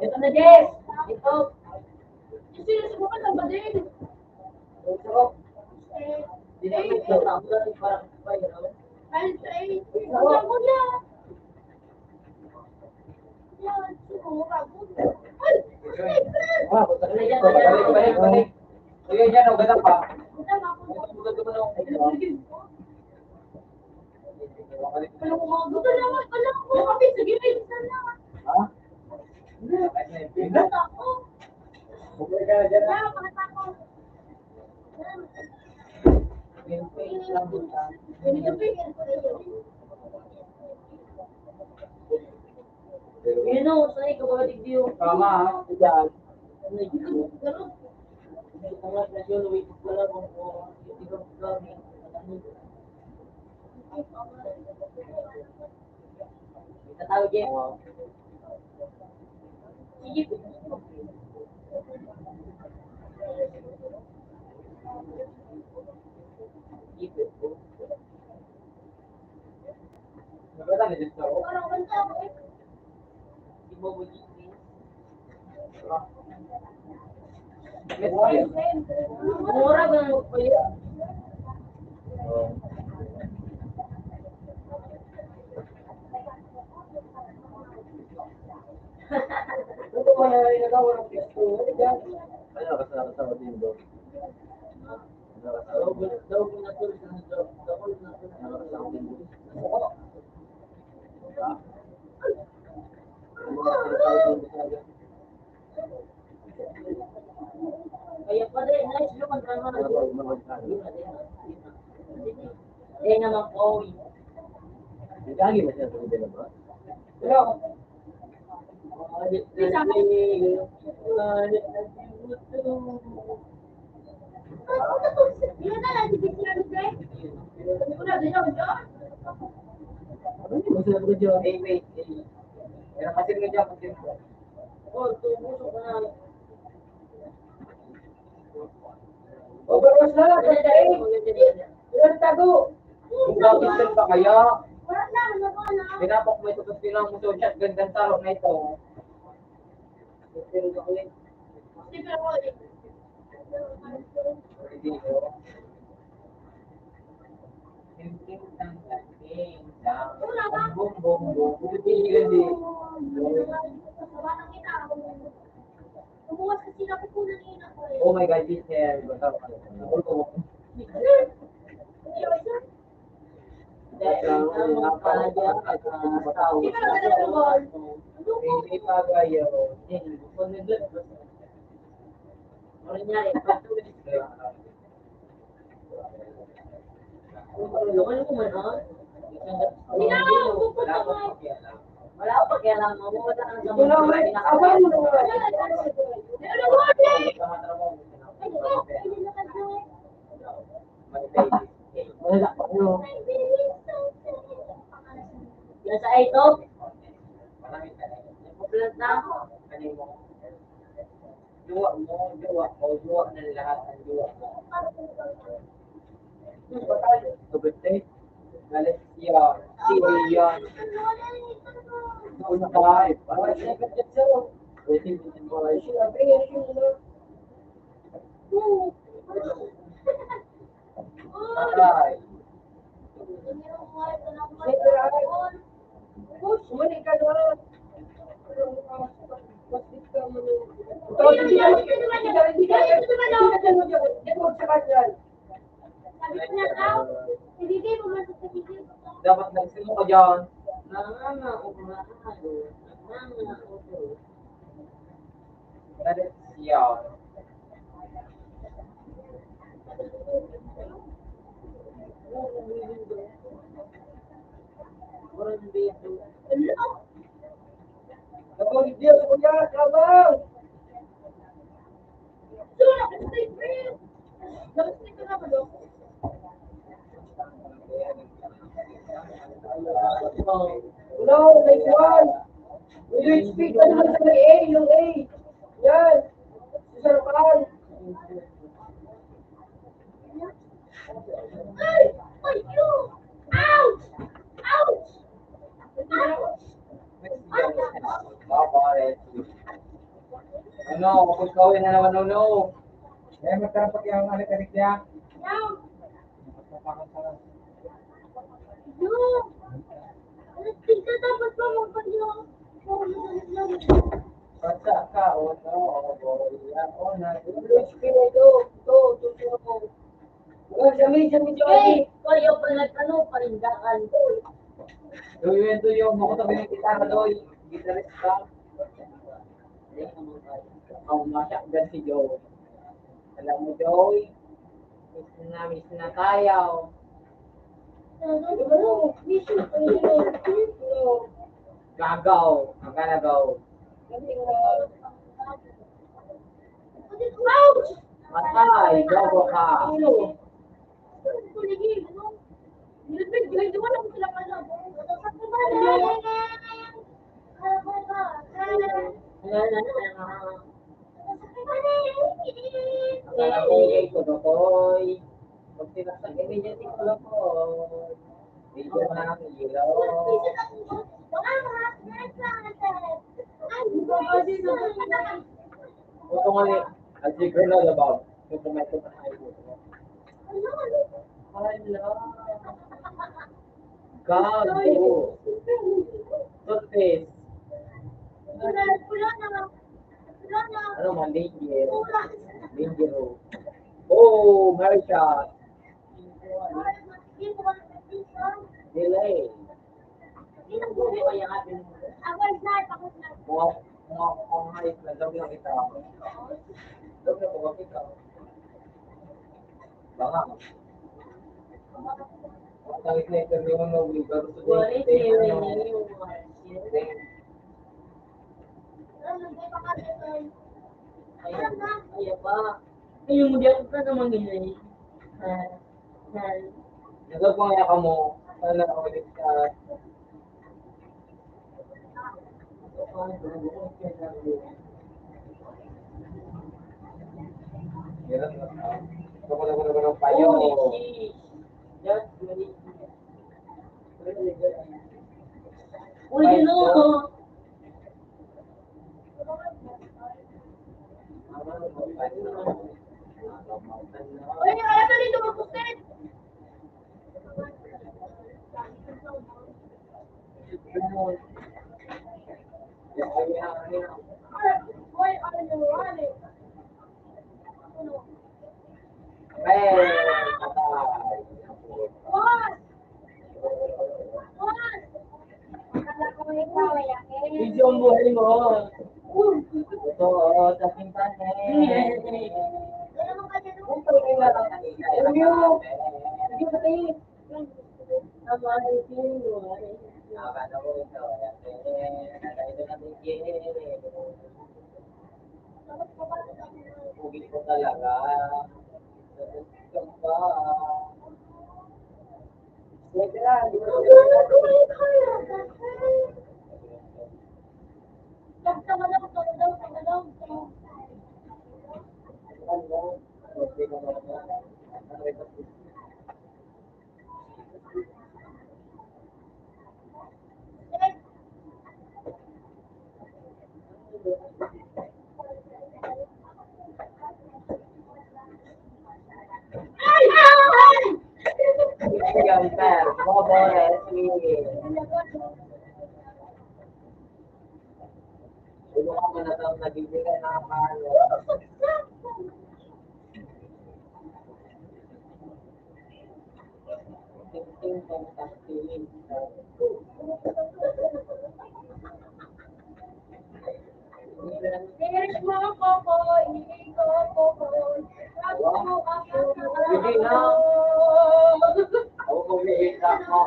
Ito na, Jess. Ito. Sino sa mga nagbadig? Ito. Hindi na ito. Ako lang yung parang, ay, ano? Ay, ay. Wala ko na. Yan, siguro. Ay, ay, ay. Balik, balik, balik. Sige, dyan, oh, ganda pa. Ito na, ito na. Ito na, ito na. Ha? Hindi. Okay ka na dyan, ah. Yun o, sa ikaw ba, digdiyo? Tama, ah. Yan. Ano yun? Ano? Ang mga nasyon, wait, wala akong oras. Hindi ko sabi. Ano? Tatawa, Jeff. Sige. Mura ba ang magpayo? Ano ka sa, sa Tindo? Ano ka sa, Kaya pa rin, nice yung drama na yun. Eh, naman, oy. Ang gagi ba siya sa mga ba? Hello. Yun na lang, sige, sige, sige. Ano ko na, ganyan, ganyan. Ano yung masaya ko dyan? Wait, wait, wait. Pero kasi nga dyan, kasi nga. Oh, tubuso ko na. Overwatch na lang, sa daig. Ilang tago? Ang bakit pa kaya? Pinapak mo ito, tapos kailangan mo ito, shotgun gun taro na ito. Hindi, oh. Oh my God, teacher. Hindi pa kayo. Wala akong pakialam. Wala akong pakialam. Wala kang Ito lang, Mike. Ako yung mga Wala pa, no? Yan sa ito. Nagpa-plant na. Jowa mo, jowa mo, jowa ng lahat ng jowa mo. Ito, birthday. Galit siya. Sige yan. Una ka, eh. Parang siya, siya, siya. Waiting for the boy. Siya, siya, siya. Patay. Dapat nagsimok ka dyan. Nangangako, maayo. Nangangako. Tradisyon. Kapag hindi ako yan, kapag! Hello, next one. Will you speak? Ano naman sa may A? Yung A. Yan. Si Sir Carl. Ay! Ay! Ouch! Ouch! Ouch! Ano, kung kawin na naman, Nono. Eh, magkarapag yung ano, kalikya? Basta ka, o, no, o, o, yan, o, na, H P na ito. Ito, ito, ito, ito. Wala, sa media, media, Hey, kayo pala, ano, parindakan. Doy, yun, doy, yung mukha tabi ng gitara, doy. Gitarista. Ang masakdan si Joey. Alam mo, Joey, miss na miss na tayo. Gagaw, magalagaw. Matay, gago ka. Ang nangyayari ko, Dokoy. Pag tinaksak, immediately ko, Dokoy. Video na ang ilaw. Ito nga ni, as you grow na labaw, yung kumain ko na kayo. Hala. Gago. Toothpaste. Ano man, danger. Danger, oh. Oh, Marisha. Delay. Mga, mga, mga hayop na daw lang kita. Daw lang mga kita. Baka. Ang tangis na interview mo, no, Wilbur. Wala, hindi, hindi, hindi. Ay, ay, ba? Ay, yung hindi ako ka naman, eh. Ah, ah. Nagagmaya ka mo. Sana ako ulit ka. Uy, no. Uy, wala ka dito magpuslit. Why are you running? Hey, patay. Video ang buhay mo. Ito, oh, sa simbahan. Ito, ito, ito. Pugi ko talaga. Pwede lang, di ba? Hindi na. Ako kung may hika mo.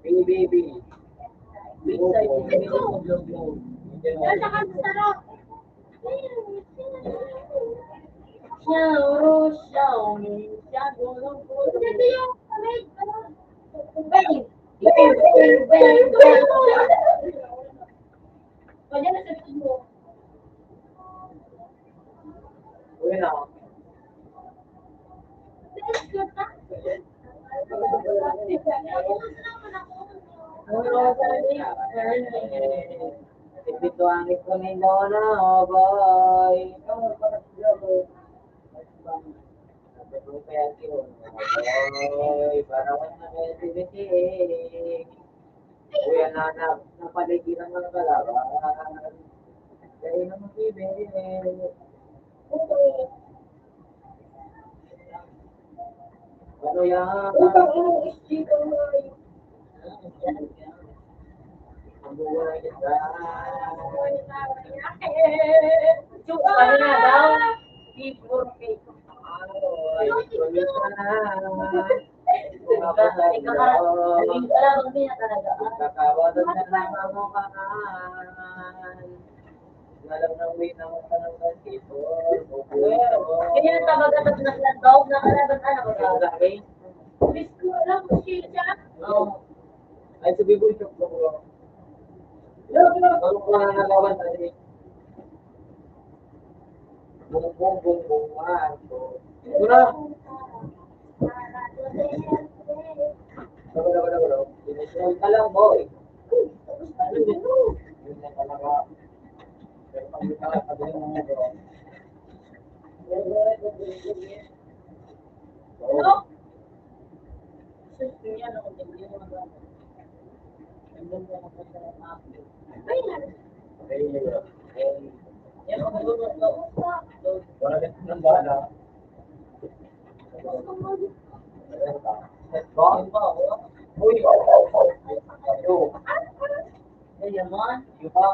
Baby, baby. Uy, na. Ito ang ito ni Lola, oh, boy. Boy, para wala na kayo, Kuya, na, na, napaligiran ng kalaban. Kaya naman, baby. Ano yan? Utang mo, istikan mo. Ang buhay ka. Ano na daw? Figure, figure. Ay, kulit na. Ikaw, ikaw, naging ka lang, hindi na talaga. Kakawalan na lang ang mga alam na uwi na ako sa ng Antipo. Kaya ang tabagat at naglandaw, nakalaban ka na ba? Ang laki. Miss ko, alam ko siya. Oo. Ay, sabi ko, ito po. Ano ko na nalawan na rin? Bung, bung, bung, bung, ah, ito. Ito na. Wala, wala, wala. Pinasal ka lang, boy. Yun na talaga. Pero pag ito, pag ito, Ano? Wala ka ng bala. Uy, ano? Ay, yaman. Di ba?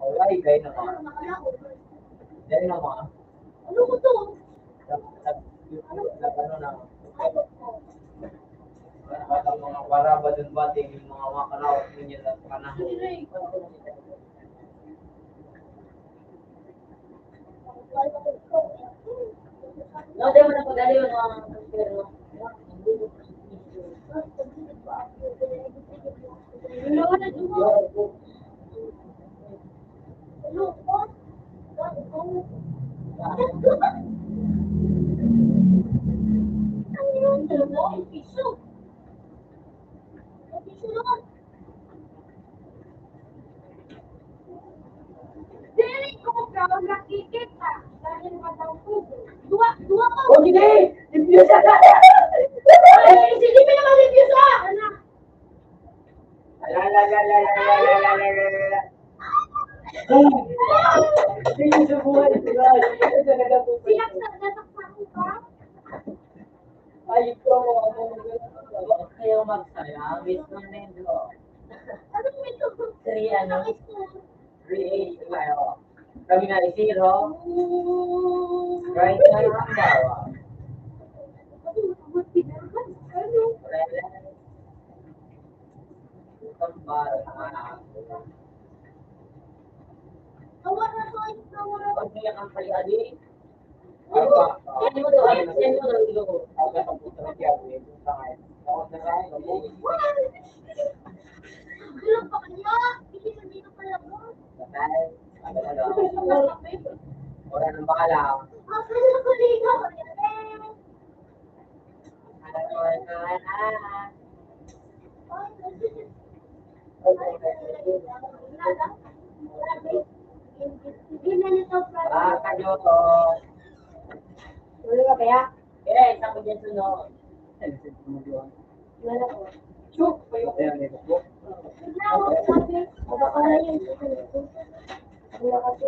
Alright, dahil naman. Dahil naman. Ano ko to? Nag-, nag-, nag-, ano na. Bata mga para ba dun ba, tingin mga makaraot mo niya sa panahon. No, di mo na pag-aliw, no? Dili ko daw nakikita dahil walang tubig. Dua, dua pa. O, sige! Limpyo siya! Ay, sige, pinakamalimpyo siya! Anak. Ala, ala, ala, ala. Hindi sa buhay, di ba? Hindi sa ganda po. Siya sa nasaktan ko ba? Ay, ikaw, ano, ano, ano, ano, kayo magsaya, Miss Fernando. Ano, Miss Fernando? Three, ano? Three eight, ano? Kami na zero. Right na lang daw. Ang para sa mga ako. Ang niya ang kaya di. Ano ba? Yan mo daw, yan mo daw, ilo. Ang kapag-, ang kapag-, Dulog pa kanya. Hindi na dito pala mo. Patay. Ano na daw? Wala nang bakala. Ang kanya ko dito. Ano ko, ano, ano? Hindi na nito pala. Ah, kayo to. Tuloy ka kaya? Eh, isa ko dyan sunod. Wala ko. Chuk! Ayan, may buko. Wala ko, sabi. Baka na yun. Wala kasi.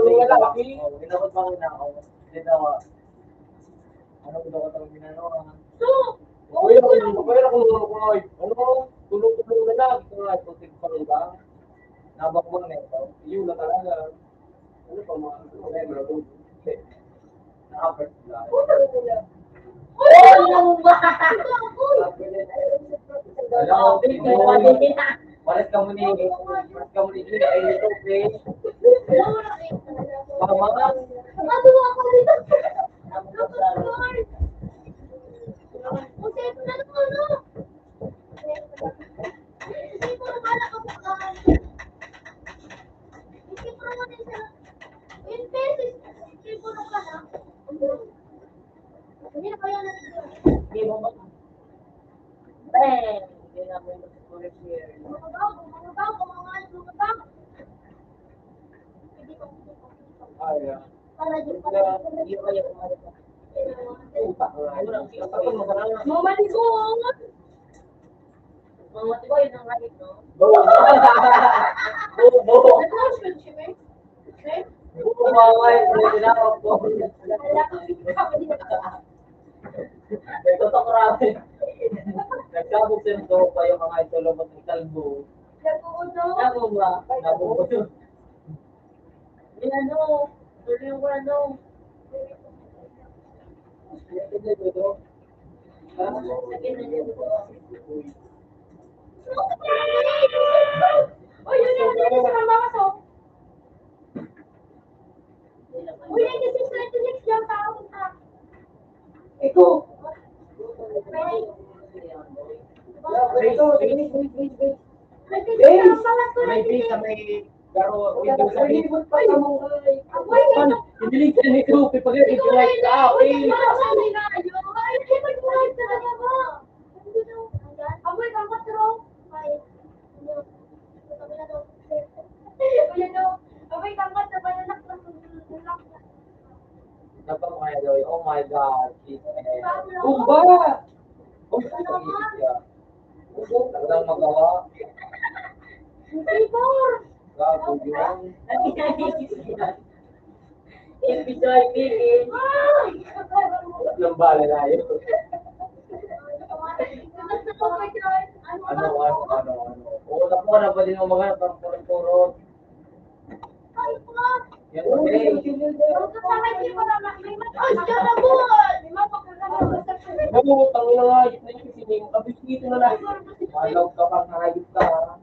tulong na lang, okay? Oh, inabot pa nga ako. Hindi na ako. Ano ko daw katang ginagawa? So, okay ko lang. Okay lang kung ano ko nga, eh. Ano, tulong-tulong na lang. Ito nga, ito, tigpang ba? Nabakbak na ito. Yun na talaga. Ano pa mga problema na doon? Nakapit lang. Uy, ano ba? Wala, okay. Palit ka muna eh. Palit ka muna eh. Ay, ito, okay. Pamangan. Matuwa ako dito. Kung sa'yo na lang, ano? Hindi ko na pala kabukaan. Hindi ko na pala sa, yung thesis, hindi ko na pala. Hindi na kaya na. Hindi mo ba? Eh, hindi na mo yung share. Mga bago, mga bago, mga ano, mga bago. Hindi ko, hindi ko. Ah, yeah. Para di, para di. Hindi ko kaya kumain. Mama, di ko. Mga tiba, yun ang height, no? Bo! Bo, bo! Nag-close yun, siya, eh. Eh? Bo, mga height, may tinawag ko. Wala ko, hindi ko, hindi ko. Ito to, grabe. Nagkabog sa ito, pa yung mga ito, lumot ng kalbo. Nagkukuto. Nagkukuto. Nagkukuto. Yung ano, tuloy yung ano. Uy, yun yung ano sa kamakas, oh. Uy, ninety-six, ninety-six yung tao, ah. Ito. Ito, wait, wait, wait, wait. Ninety-six ang pangat ko, may ninety-six. Pizza, may garo, may pizza. Palibot pa sa mga Piniligtan ni Sophie pag ipinay sa akin. Dapat mo kaya gawin, "Oh my God, Jesus." Bumba! Uy, walang magawa. Gago yun. If you join me, eh. Nang bala na yun. Ano, ano, ano, ano? Oo, naku, na pwede mo maghanap ng turot-turot. Yan, okay. Naku, tangin na nga, yun na yung sining. Abis dito na lang. Malaw ka pa, kahayop ka, ha?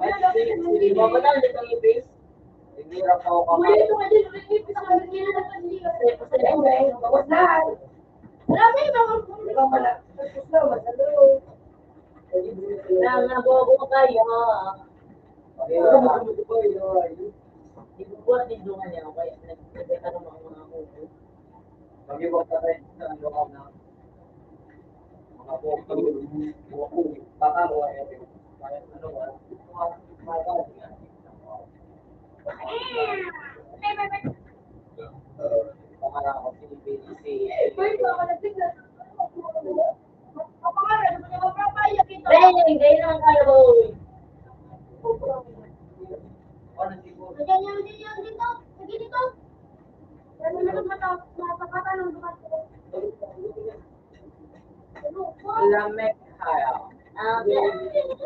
Ay, sige, sige, mababa na ulit ang ipis. Sige, rapaw ka pa. Bawas na. Di ba pala? Tapos na, masalo. Nang nabobo kayo. Di ba, di ba, di ba, di ba? Di ko po natinduhan niya, okay? Nag-, nagtatanong ako mga kuko. Pag-iwan ka tayo sa ano, na mga kuko, mga kuko, baka mo, eh, ano, ah, mga, mga, mga, Beng, kayo naman tayo, boy. Ayan, yan, yan, yan, dito. Sige, dito. Yan, yan, yan, mata-, mata-, mata-, mata-, Lamek kaya. Ah, okay.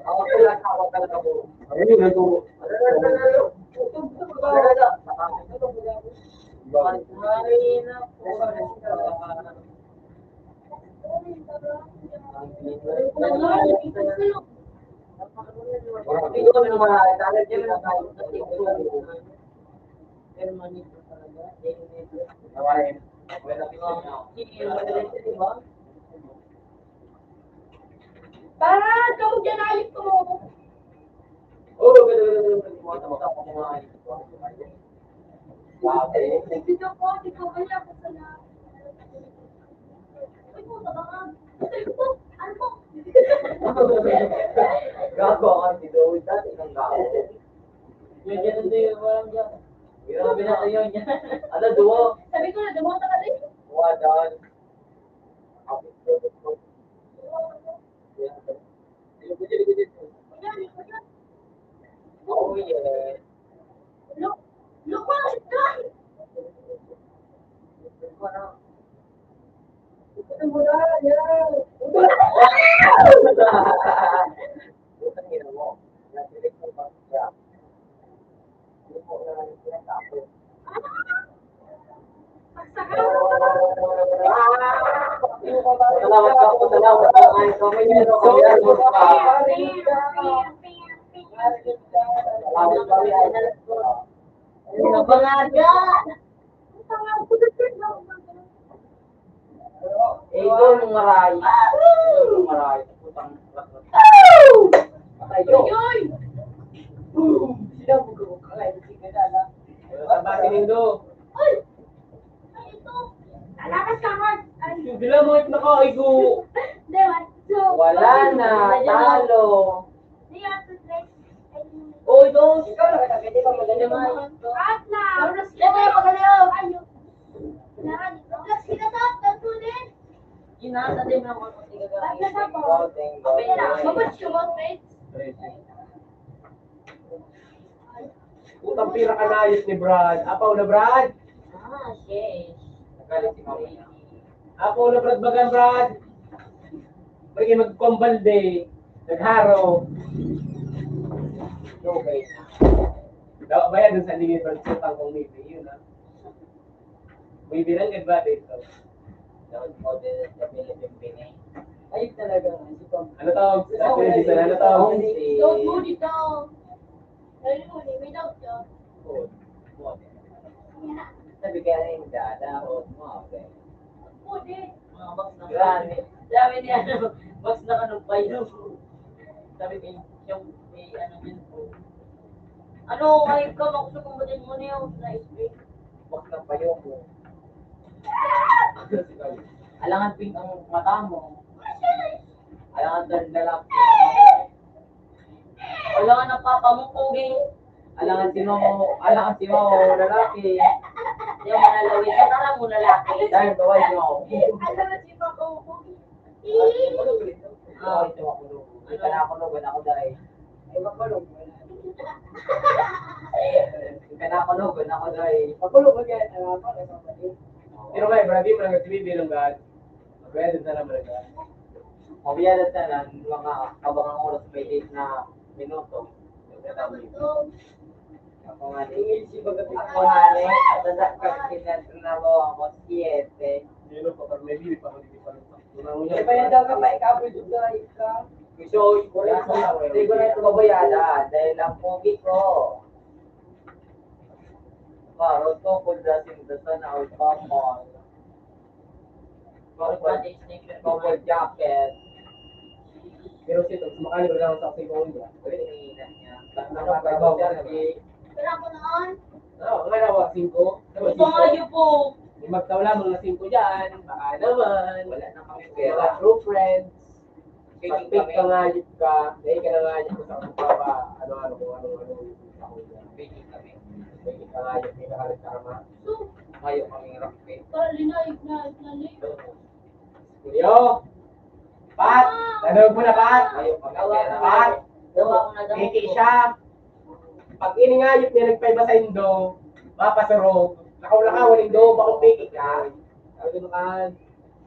Ako sila sa ako talaga po. Ayun, nandun. Patay na po. Siguro may mga talaga din na tayo sa tingin. Permanente talaga. Sige, maganda, di ba? Para, ikaw dyan, ayos ko mo. Oo, ganun, ganun, ganun. Mga tama, tama, mga ayos ko. Grabe. Dito po, di ko kaya ako sa na-, Ay, puta, baka, ano po? Ano po? Gago ako, si David, dati kang gago. Yun, yun, yun, yun, walang dyan. Grabe na kayo niya. Ano, duo? Sabi ko na, dumunta ka din. Kuha doon. Oh, yeah. Look, look, what is that? Ito mo na, yan. Putang ina mo. Salamat po, salamat po. Ay, kami, ano, kami, ano, ah. Salamat kami, ay. Sa pangaga. Eh, ikaw nung maray. Ikaw nung maray. Putang. Patay yun. Boom! Sila mo gawag ka ngayon. Sige na lang. Wala sa batin nindo. Ay! Ay, ito. Lalakas ka, Mark. Ay. Bila mo, ito nakaigo. Hindi, what? So, wala na. Talo. Hindi, what? Uy, boss! Ikaw na kita, pwede ka maganda naman. At na! Tapos, ito yung pagalaw! Ayun! Kailangan, plus kita sa, tatlo din! Ina, sa din naman kung sige ka. At na sa po. Pera. Mabot yung mga friends. Putang pira ka na, ayos ni Brad. Apaw na, Brad! Ah, yes. Nagalit si Mama niya. Apaw na, Brad, bagan, Brad! Pwede magkumbal de. Nagharo. Okay. Dapat ba yan dun sa limit ng utang kong maybe? Yun, ah. Maybe lang, eh, ba, dito? Dapat mo din sa Pilipin Pinay. Ayun talaga, ano to? Ano to? Sa Pilipin, ano to? Don't do it, oh. Ayun, may doubt ka. Oo. Sabi kaya yung dada, o, mga, okay. Pwede. Mga box na grabe. Sabi niya, ano, box na kanong payo. Sabi niya, yung, may ano yun po. Ano, ay, ka, makusog ang batin mo niyo, na spray. Nagpayoko. Alangan pink ang mata mo. Alangan tan lalaki. Alangan ang papa mo, pogi. Alangan si mama mo, alangan si mama mo, lalaki. Yung manalawit ka, tara mo, lalaki. Dahil bawal si mama mo. Alangan si papa mo, pogi. Ah, ito ako, no. Ito na ako, no. Wala ako, dahil. Ay, makulog. Ito na ako, no. Wala ako, dahil. Makulog, mag-, ano, ano, ano, ano. Pero ngayon, marami mo lang nagsabi bilang God. Mabayad na naman, God. Mabayad na naman, mga kabangang oras, may date na minuto. Ako nga, ni, ako nga, ni, nasa ka, kinatinabaw ako, siyete. Yun, pa, pero maybe, pa, hindi pa rin. May bayad daw ka, may kabul, dugay ka. So, hindi ko na ito mabayad, ah, dahil ang pogi ko. Karon ko, kung dasin, dasan, out pa mo. Purple, purple jacket. Pero siya, tapos makalibre lang sa aking pamilya. Pwede na iingat niya. Ano, five thousand, eh. Wala ko noon. Oo, nga na, wa, singko. Ito nga yun po. May magtaw lang, mga singko dyan. Baka naman. Wala na kami pera. Mga true friends. Pag-fake ka, ngayip ka, dahil ka na ngayip ko sa pagpapa, ano, ano, kung ano, ano, yung gusto ko dyan. Fake kami. Fake ka, ngayip, may nakalit ka naman. Ngayip kami ng rock fake. Pali na, ignite na, ni. Kuya! Pat! Nanood mo na, Pat? Ngayip kami. Pat! Peke siya. Pag iningayip niya, nagpaiba sa indo, mapasurog. Lakaw-lakaw ang indo, bakong peke ka. Sabi ko, "Kan."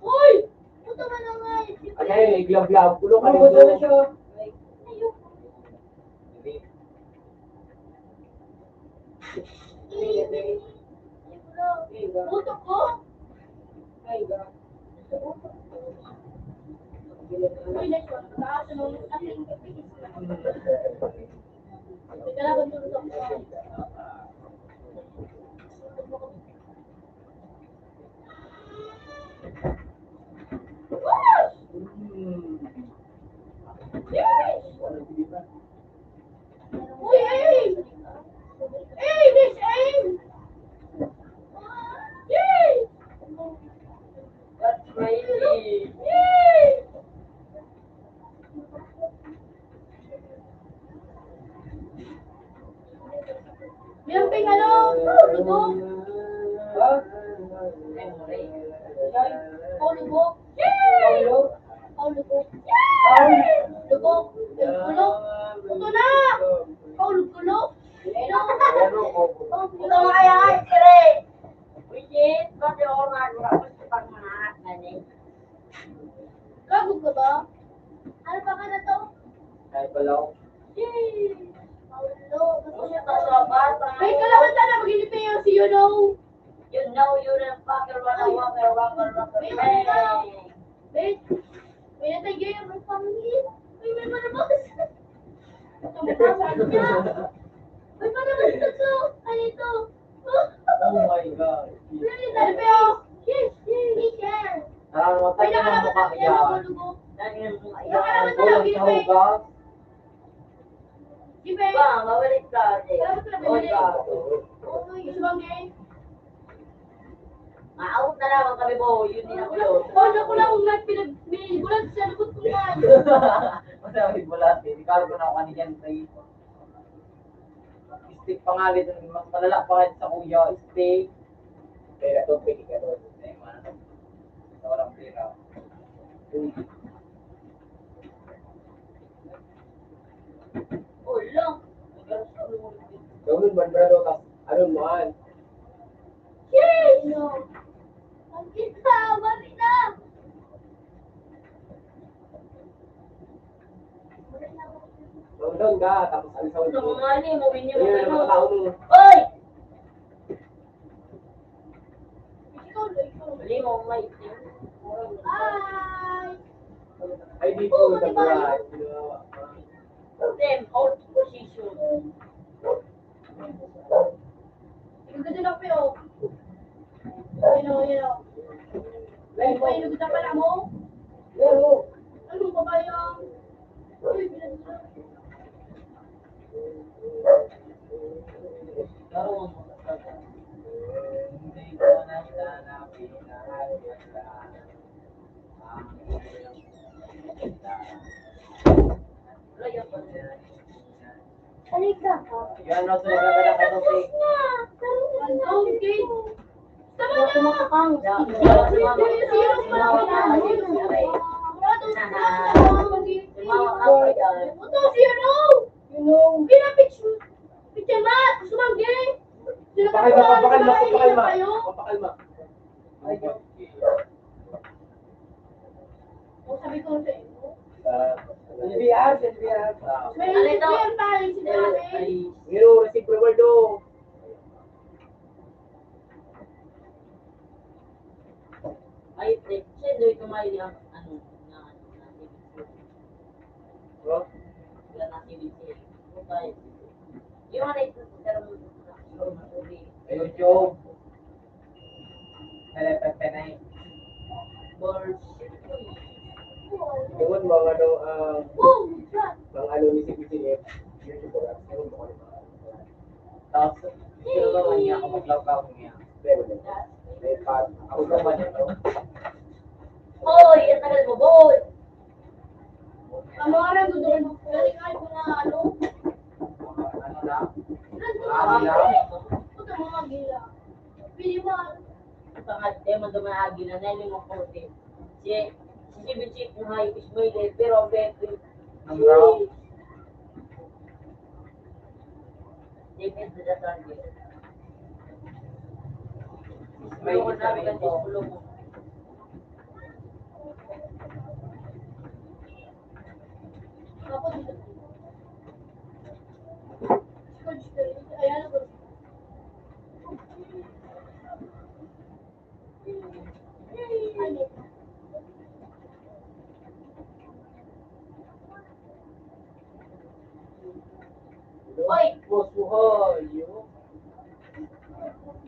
Uy! Puta ka na nga, eh. Ay, ay, iglaw-glaw. Kulong ka. Ano ba dito? Siya? Ayoko. Puto ko? Ay, na siya. Taas ng aking kapis. Kailangan mo rin ako. Uy, aim! Aim! Miss, aim! Yay! That's crazy. Yay! Yung ping ano, lubog. Ha? Ay, lubog. Yay! Lubog. Yay! Lubog. Lubog. Ito na! Lubog. Lubog. Ito na kaya, Andre. Bridget, pati oras, wala pa sa pagmahat na ni. Gago ka ba? Ano pa ka na to? Ay, palaw. Yay! Paulo, gusto niya pa sa bata. May kalaban ka na, mag-inipin yung si you know. You know, you know, fucker, wanna, wanna, wanna, wanna, May, hey. May, may natay gaya, may pangit. May, may manabas. May manabas ito. Ano ito? Oh my God. Really, sabi ko, yes, yes, yes. Parang matay na ang mukha niya. Yan yung, yan yung kulang sa hugas. Ba, mabalik ka, ate. Oy, ba? Maawat na lamang kami, bo. Yun din ako yun. Paano ko lang kung nagpinag-, may bulag sa likod ko nga. Wala, may bulag. Ikaw ko na ako kanina, pre. Stick pa nga dito, mas malala pa nga sa kuya, stick. Pera to, pwede ka to. Ay, man. Sa walang pera. Uy. Uy, lang. Gawin man, brado, tas, ano man. Yay! No. Ang kita, mami na! Doon, doon ka, tapos ang sound mo. Ano nga ni, mo, inyo, ayun, ano? Ano ba tao mo? Oy! Ikaw, ikaw. Mali mo, may itim. Ay! Ay, dito, oh, sa diba? Buhay. Them, out position. Yung ganda na, pero. Yun o, yun o. Ay, pa, yung ganda pala mo. Pero, ano ba ba yung, uy, pinag-, Halika. Yan, no, so, maganda ka, no, si Tama na! Tumawa ka pa yan. Ito, si ano? Pinapicture. Picture, ma! Sumanggi! Pakalma, pakalma, pakalma. Pakalma. O, sabi ko sa inyo. Ah, N B R, N B R. May N B R pa rin sila. Pero, receive reward, oh. Ay, te, siya doon kumain ang, ano, na, ano, na, Oh? Wala na si Vincent. Yung mga nagtuturo mo, Sa YouTube. Telepepenay. Bullshit. Yun, mga ano, ah, mga ano ni si Vincent, YouTuber, ah, yun, mga ano. Tapos, sino ba man niya ako maglawkaw niya? Hindi, wala. May pa-, ako naman ito. Hoy, ang tagal mo, boy! Ang mga nagdodon, galing ay mga ano? Mga ano na? Nandun Mga mga gila. Puta, mga gila. Pili mo. Ito nga, eh, mando man agi na, nailing mo puti. Si, si Steven Chip, yung hayop, Ismail, eh, pero ang Beto, Ang brown. David de la Torre. Ismail, Ismail, Ismail. Oy! Pusuhayo.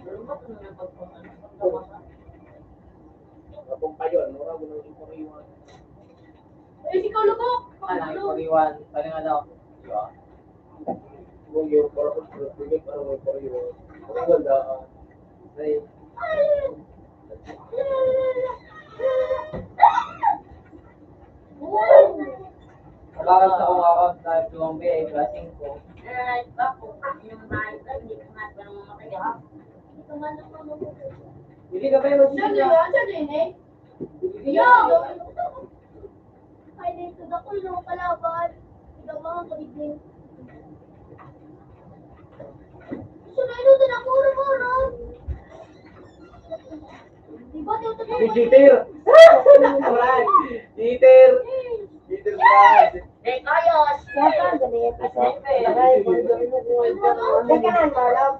Ano ba ito na nagpagpapagawa sa Kapag kayo, ano ka, ano yung pag-iwan? Eh, si Kalubok! Ano, yung pag-iwan? Paano nga daw? Di ba? Kung yung para ko, para ko, para ko, para ko. Ang ganda, ah. Ay. Wala ka sa kung ako, sa Colombia, eh, klaseng ko. Ay, bako, yung mga ito, hindi ko nga pa naman makaya. Hindi ka ba yung Siya, di ba? Siya din, eh. Yo! Ay, dito, dakul na kalaban. Ikaw, mga kabigin. Gusto na ito, tinakuro mo, no? Di ba, ito, ito, Si Peter! Alright! Peter! Peter Brad! Hey, Carlos! Teka, dali, teka. Teka, Carlos.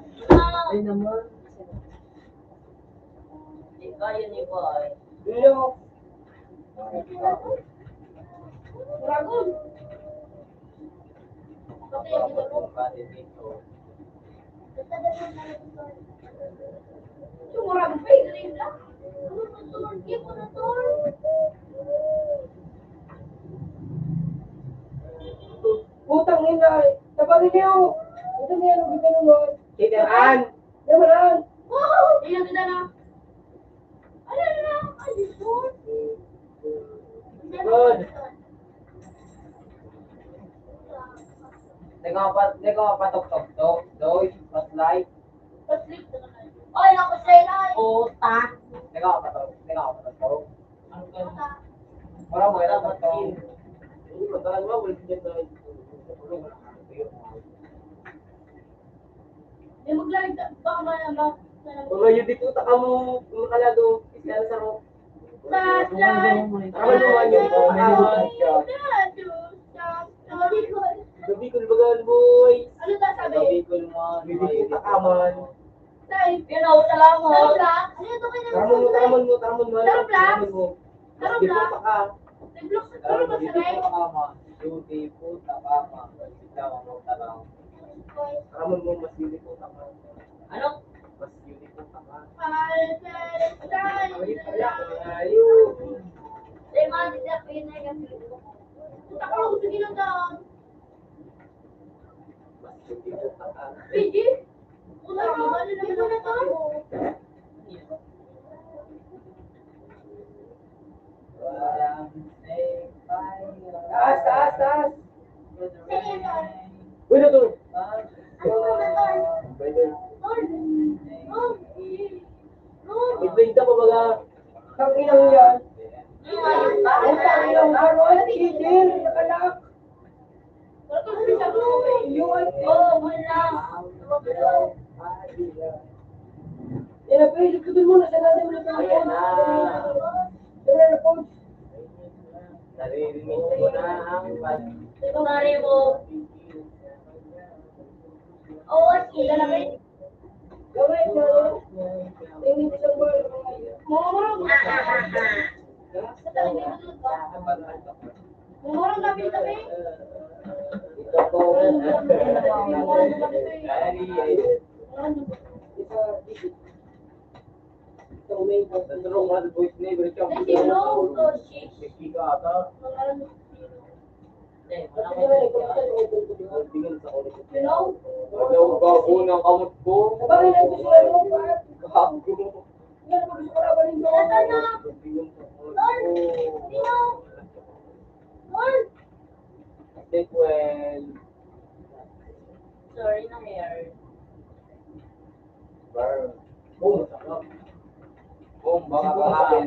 Ay, naman. Di kaya ni Boy. Iyo. Dragon. Yung mga rugby, green lang. Ano ba ito? Ang tipo na to. Putang ina, tabangi niyo. Ito niya, ano, ito naman. Kailangan. Naman. Wow! Ilang kita na? Ano na? Ay, Diyos ko. Good. Nagpapatok-tok to. Doy, paslay. Paslay. Oy, ako sa'yo na. Puta. Nagpapatok, nagpapatok to. Ano ka? Wala mo, wala mo to. Hindi mo, talaga, wala mo, wala mo. Di maglalag ka, baka ma-, ma-, Mga yun, di puta ka mo, mga kalado, isa sa ro. Sa, sa, Tama naman yun, sa, tama. Sa, sa, sa, Bicol, Bagan, boy. Ano ta sabi? Bicol, man. Hindi puta ka man. Sa, Yun, oh, salamat. Sa, ano ito kayo? Taramon mo, taramon mo, taramon mo, Sarap lang. Taramon mo. Sarap Di lang. puta ka. Nag-block sa Taramon, sarap di lang. puta ka man. Duty, puta ka man. Ikaw ang magtaraw. Taramon mo, mas beautiful ka man. Ano? Mas beautiful ka man. Ay, ay, ay, ay, ay. Ay, man, di siya pinay kasi. Puta ka, gusto nilang daan. Mas beautiful ka man. Pwede? Puta ka, ano naman ang tao? Mga tanginang yan. Ang tanginang karon, cheating, nakalak. Yun. Oh, wala. Yan ang pwede ko dun muna sa nanay mo na tanginang. Yan na, coach. Naririnig ko na ang pag- Di ba, pare mo? Oo, sila na rin. Murag. Murag na pinta, eh. Ay, si Rose, oh, shit. Hello? Ayaw gago ng kamot ko. Gago. Nasaan na? Lord! Sino? Lord! Take well. Sorry na hair. Burn. Boom, sarap. Boom, baka kahapon.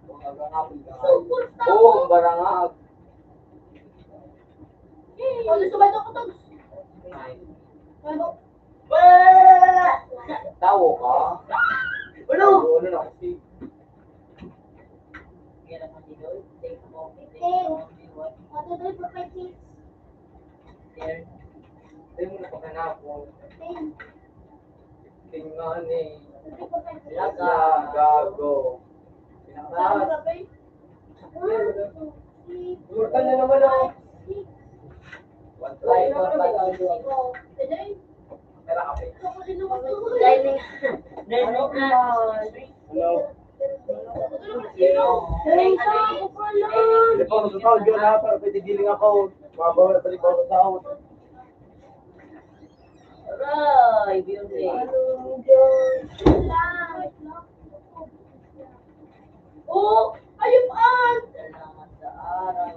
Baka kahapon ka. Super sarap. Boom, barangag. Yay! Oh, gusto ba ito? Ito. Nice. Ano? Tawo ka? Ano? Ano na kasi? Fifteen. One, two, three, four, five, six. Ayun na paghanapon. Fifteen. Fifteen nga ni. Two, three, four, five, six. Laka. Gago. Pinaka. Mortal na naman, oh. One, two, three, four, five, six. Pera ka, pre. Dining. Dining, ah. Hello. Ito, ito, yun na, para pwede giling ako. Mabawi na pala yung sahod. Aray, beauty. Oh, ayun, ah. Salamat sa araw.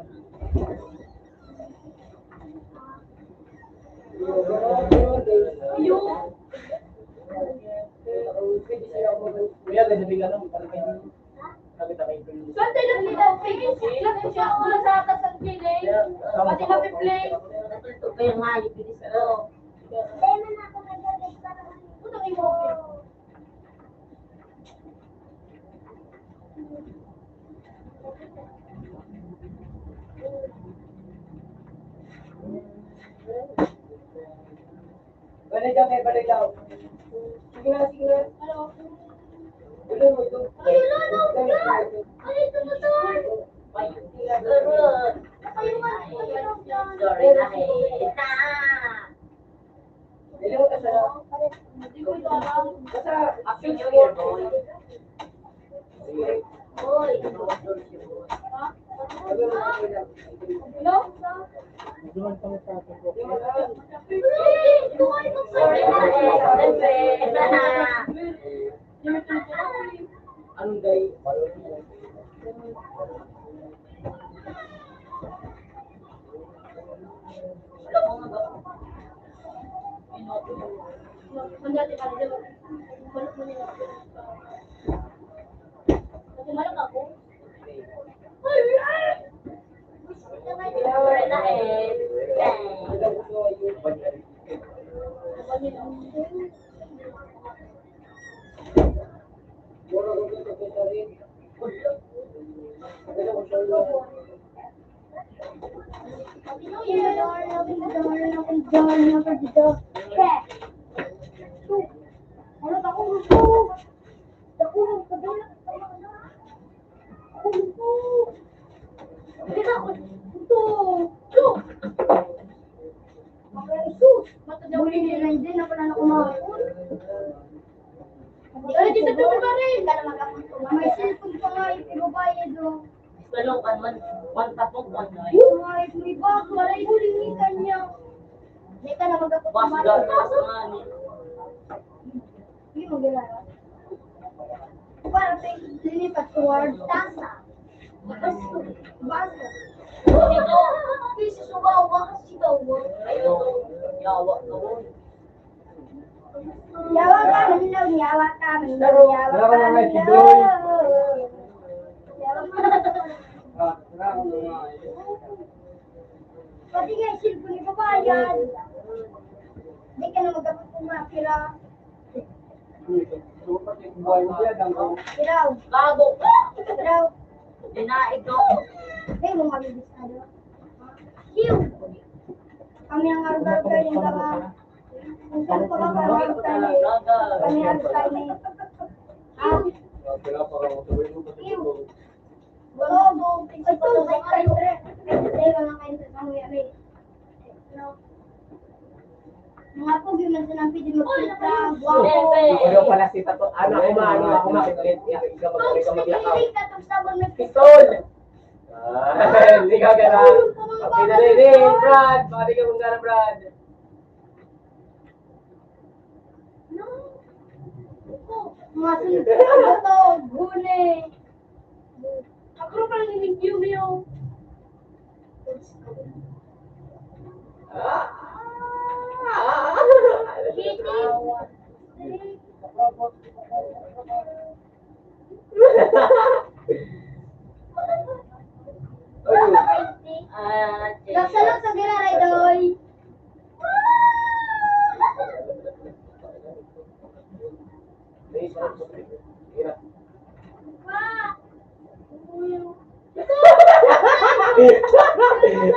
Ayun. Kaya, ganyan din, ano, Saan tayo nagkita? Sige, sige. Lang siya, wala sa atas ang feeling. Pati na play. Ito, ito, kaya nga, ibilis ko. Puta kayo. Balik daw, may balik daw. Sige na, sige na. Ano? Ano mo ito? Ay, wala na, wala. Ay, ito na to. Ay, ito na to. Sorry na, eh. Dili mo ka sana. Hindi ko ito alam. Basta, action mo. Hoy. Hello? Sorry, anong day? Muli ni Raiden, ako na nakuha. Ay, dito, dito, pare. May cellphone pa nga, ipibabayad, oh. Sa loob, one, one, one tapok, one night. Ay, may bago, aray, huling ni kanya. May ka na magkapot. Basga, basga nga ni. Hindi mo ginagawa. Para sa lilipat toward tasa. Basta. Basta. Ito, ito, sumawa ka, sigaw mo. Ayun, yawa ka mo. Yawa ka, naminaw. Yawa kami, yawa kami. Pati nga yung cellphone ni babayan. Hindi ka na magkapag-umakira. Iraw. Bago. Iraw. Dinaig ko. Hindi mo mabibis na doon. Hiw! Kami ang arugag kayo yung mga, kung saan pa ba kami ang arugag kayo? Kami ang arugag kayo. Ah. Hiw! Ito, ito, ito, ito, ito, ito, ito, ito, Mga pogi man sa nang pwede magpinta, gwapo. Ako daw pala si Tato. Ano, ako ma, ano, ako ma, ikaw mag-, ikaw maglakaw. Pistol! Ah, hindi ka gana. Okay na rin, eh, Brad. Baka di ka mong gana, Brad. Mga sunod ko, guni. Ako pa lang yung Yumi, oh. Laksa-laksa, gira, Raydoy.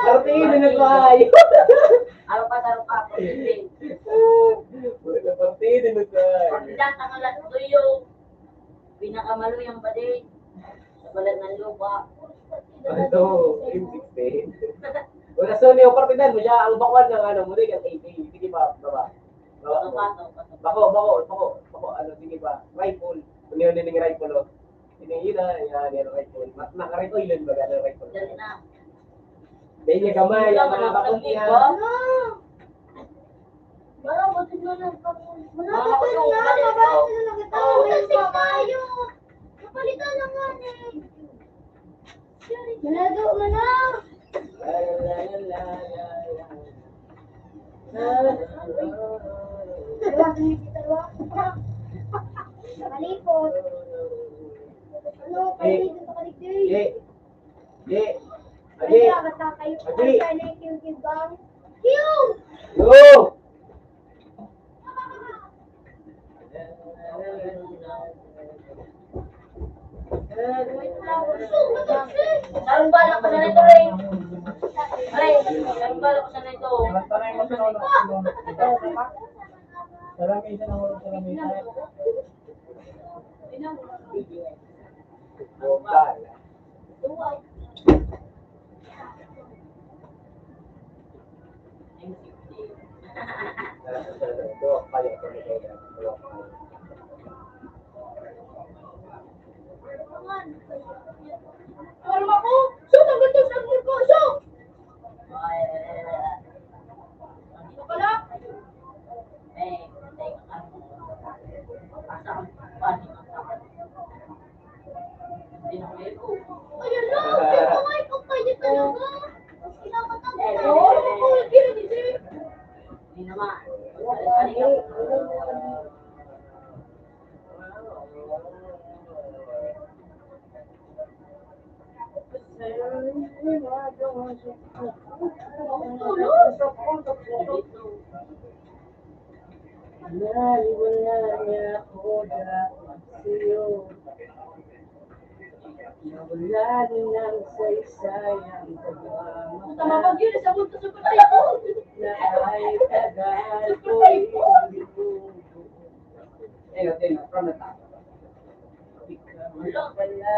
Partido na ko ay. Arpa, arpa, partido. Wala, partido na ko ay. Pagdang tangalan ko yung pinakamaluyang badi sa balat ng lupa. Ito, M sixteen. Wala, so, niyo, partidan mo siya, ang bakwan ng ano, muli kang A K. Sige pa, baba. Baba mo. Bako, bako, bako, bako, ano, sige pa. Rifle. Ano yun, yung rifle, oh. Yun, yun, ah, yan, yan, rifle. Ma-, naka-recoil yun, baga, ano, rifle. Dali na. Dahil niya gamay, ang mga bakong tiyan. Wala, batid na lang kami. Wala, batid na lang, mabait na lang kita. Utas tayo. Kapalitan lang nga, eh. Manado, manado. Wala, hindi kita, wala. Kalipot. Ano, kalipot, kalipot. Di. Di. Agi. Agi. Yo! Sarong bala ko sa nito, Ray. Ray, sarong bala ko sa nito. Sarami, isa na, sarami. Arma ko! Shoot! Ang ganda sa armor ko! Shoot! Wala. Ayan lang, ito nga, ito pa, yun talaga. Kailangan tayo. Oo, ano po, yun, yun, yun. Naiwala niya ako dahil sa'yo. Nawala ng saysay ang pagmamahal. Tama ba yun? Sa multo sa patay ako. Na ay tagal ko hindi mo. Ayun, ayun, from the top. Ikaw pala.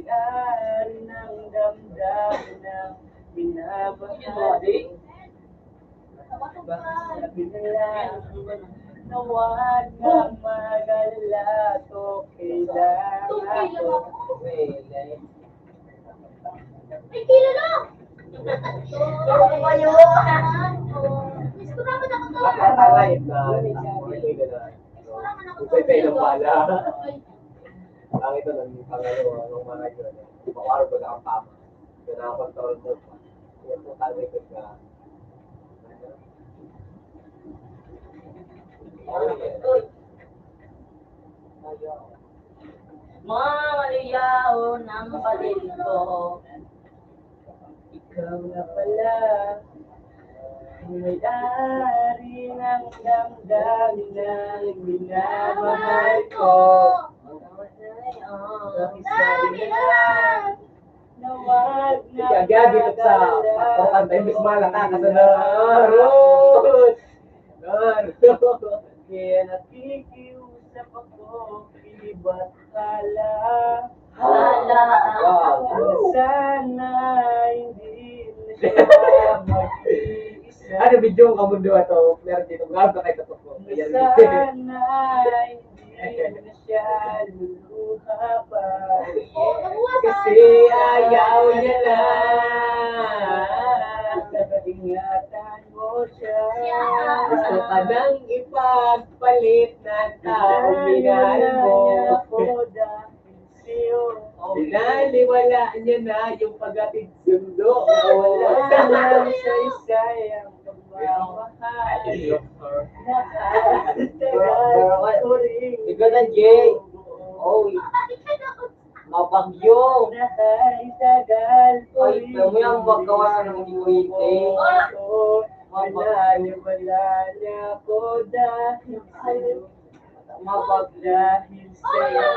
Nakakailan ng damdamin na minamahal. Baka sabi nila na huwag kang mag-alala, okay lang ako. Ay, kilala! Ano ba yun? Miss ko naman ako to. Baka tayo na, hindi ko na. Kung pwede lang pala. Ang ito ng pangalo, anong mga yun? Makuha ba ang pama? Yun ang control mo. Yan po, tayo ka. Mga maluyaw ng palit ko. Ikaw na pala ang may-ari ng damdamin na minamahal ko. Bakit sabi nila na wag na magkakanta yung mismo na kakasunod? Kaya nakikiusap ako, inibathala. Hala. Wow. Sana hindi na siya mag-iisa. Ano, video ka mo doon, to? Meron dito. Meron ka kayo, to? Sana hindi na siya luluha pa. Kasi ayaw niya na. Ingatan mo siya. Gusto ka nang ipagpalit ng taong minahal mo. Binaliwala niya na yung paghatid sundo. Wala na sa isa ang pagmamahal. Nakakatagal ko rin. Ikaw na, Jay. Oh, mabagyo. Nakakatagal ko rin. Ay, alam mo yan, magkawa na ng iwit, eh. Mabagyo. Binaliwala niya ako dahil sa'yo. Mabag- Dahil sa'yo.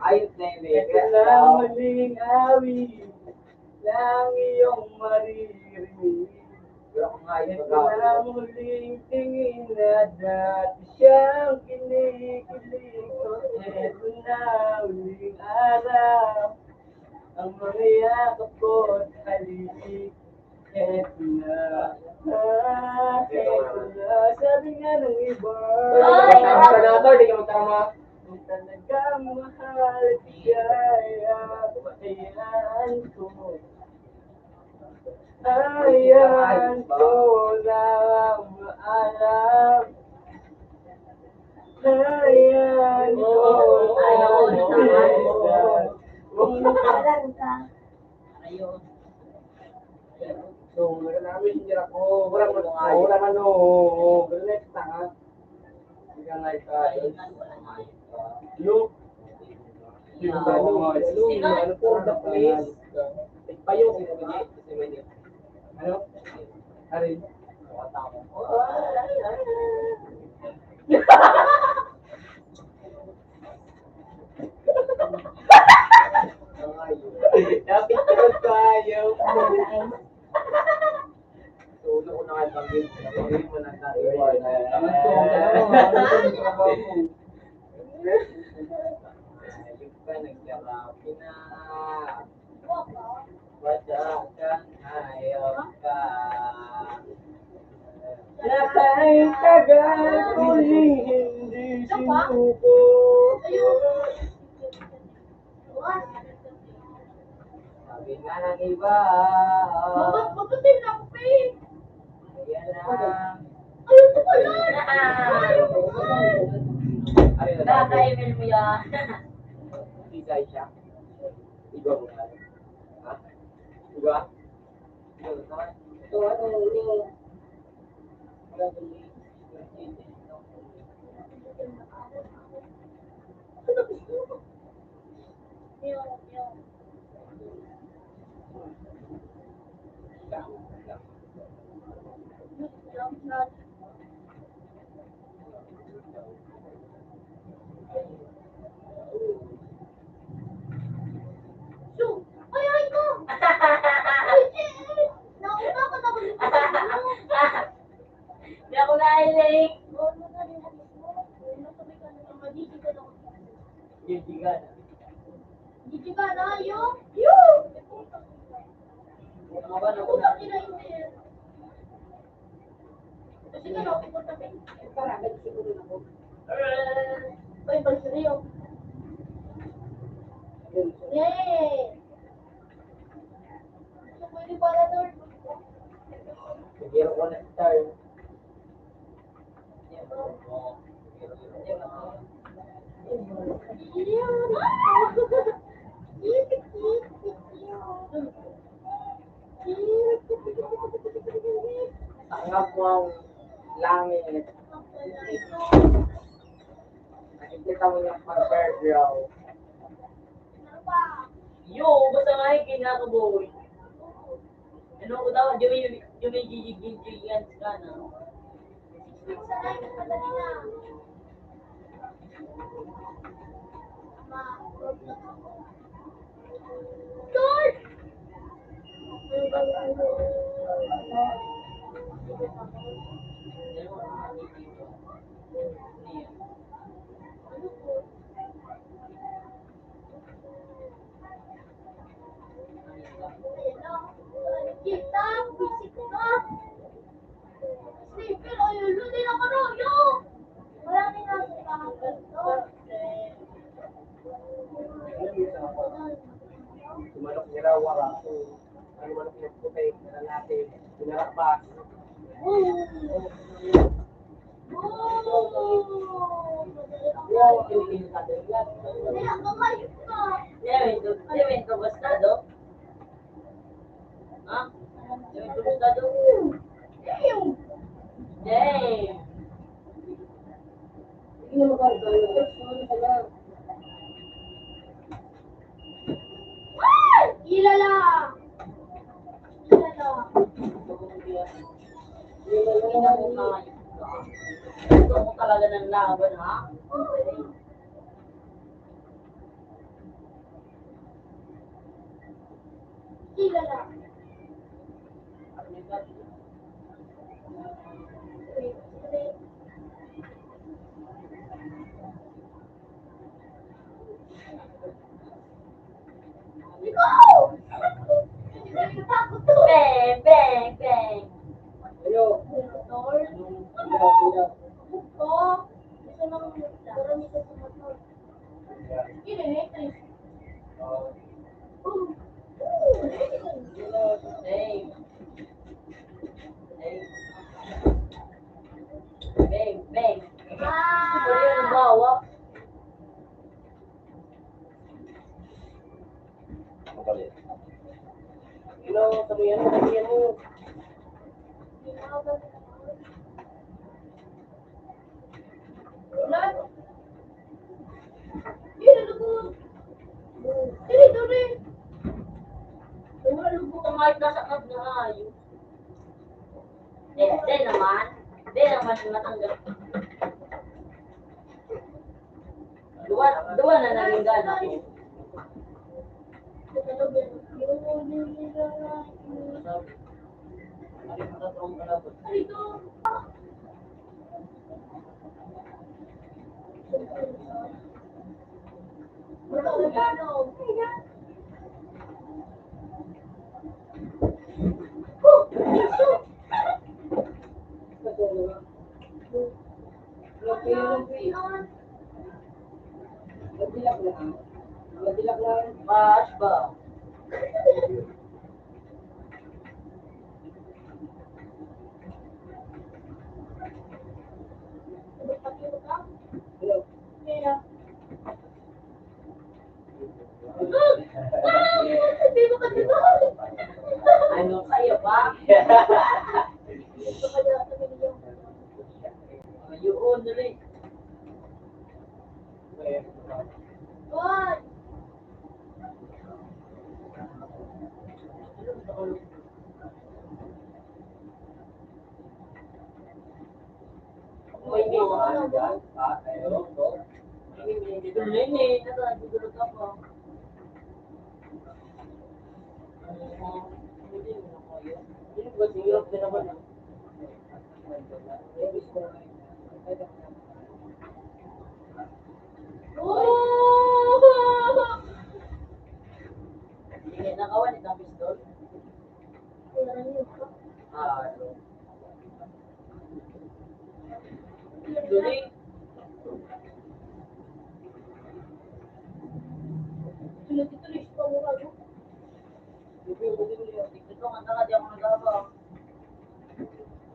Ayos na yun, eh. Ito na ang huling awit na iyong maririnig. Ito na ang huling tingin na dati siyang kinikilig ko. Ito na huling araw, ang mga yakap ko at halik. Eto na. Ah, eto na. Sabi nga ng iba. Ay, ay, ay. Kung talagang mahal kita, hayaan ko. Hayaan ko na maalam. Hayaan ko. Oo, oo, oo. Ayaw. So, wala namin, hindi ako, wala man, wala man, oo, oo, wala na yung tanga. Hindi ka nga ikaw. Yung, yung, ano, ano, ano po, the place? Payo, hindi, hindi, hindi. Ano? Arin? Napicture ko, ayaw. Tulog ko na kayo pag-ibig. Pag-ibig mo na tayo. Iwan. Ano to? Ano to? Ano to? Trabaho mo. Ayun ka, nagkarapi na. Wala kang hayop ka. Napahintag ang huling hindi sinuko. Sabi nga ng iba, oh. Mabat-, mabatid na ako, Faith. Ayan na. Ayun, ito pala. Ay, ito pala. Baka email mo yan. Hindi siya. Iba mo na. Ha? Iba? Ito, ano, yung Ay, ay, ko! Ay, eh, eh. Nauna ko, tapos Hindi ako nahiling. Gigigan. Gigigan na, yo. Yo! Ano ba, ano ba? Putang ina, hindi. Kasi nga, nakukuha kami. Para, nagsiguro na ko. Uy, pag seryo. Yay! Pwede pala, Lord. Sige, ako na, star. Tangap mo ang langit. Kita mo yung pag-fair, bro. Yo, basta nga yung kinakaboy. Ano ko daw, jumigigigigigan ka na. Sumalok nila, wala. Ano man ang pinagputay, na natin, pinarabas. Wow, ang pinagputay. Ewan ko, ewan ko, basta, do. Ha? Ewan ko, basta, do. Damn. Hindi na magkakaroon. Kilala! Kilala! Gusto mo talaga ng laban, ha? Kilala! Bang, bang, bang. Hello. Hello, hello. Gusto ng Bang. Bang, bang. Sorry, ang bawa. Ano, sabihan mo, sabihan mo. Diri, diri. Wala lubot ang kahit nasa kag na ayo. Di, di naman. Di naman matanggap. Duwa, duwa na naging gana ko. Mash ba? Ano kayo ba? Ayun, dali. May mga ano dyan? Ah, ayun, no? Ito na yun eh. Nasa, siguro ka pa. Ano, hindi mo na kaya. Hindi ko kasi hirap na naman, ah. Oh! Hindi na kawan itong pistol. Ah, ano? Tuloy. Tuloy, tuloy, tuloy. Ito, ang taga di ako nag-aabang.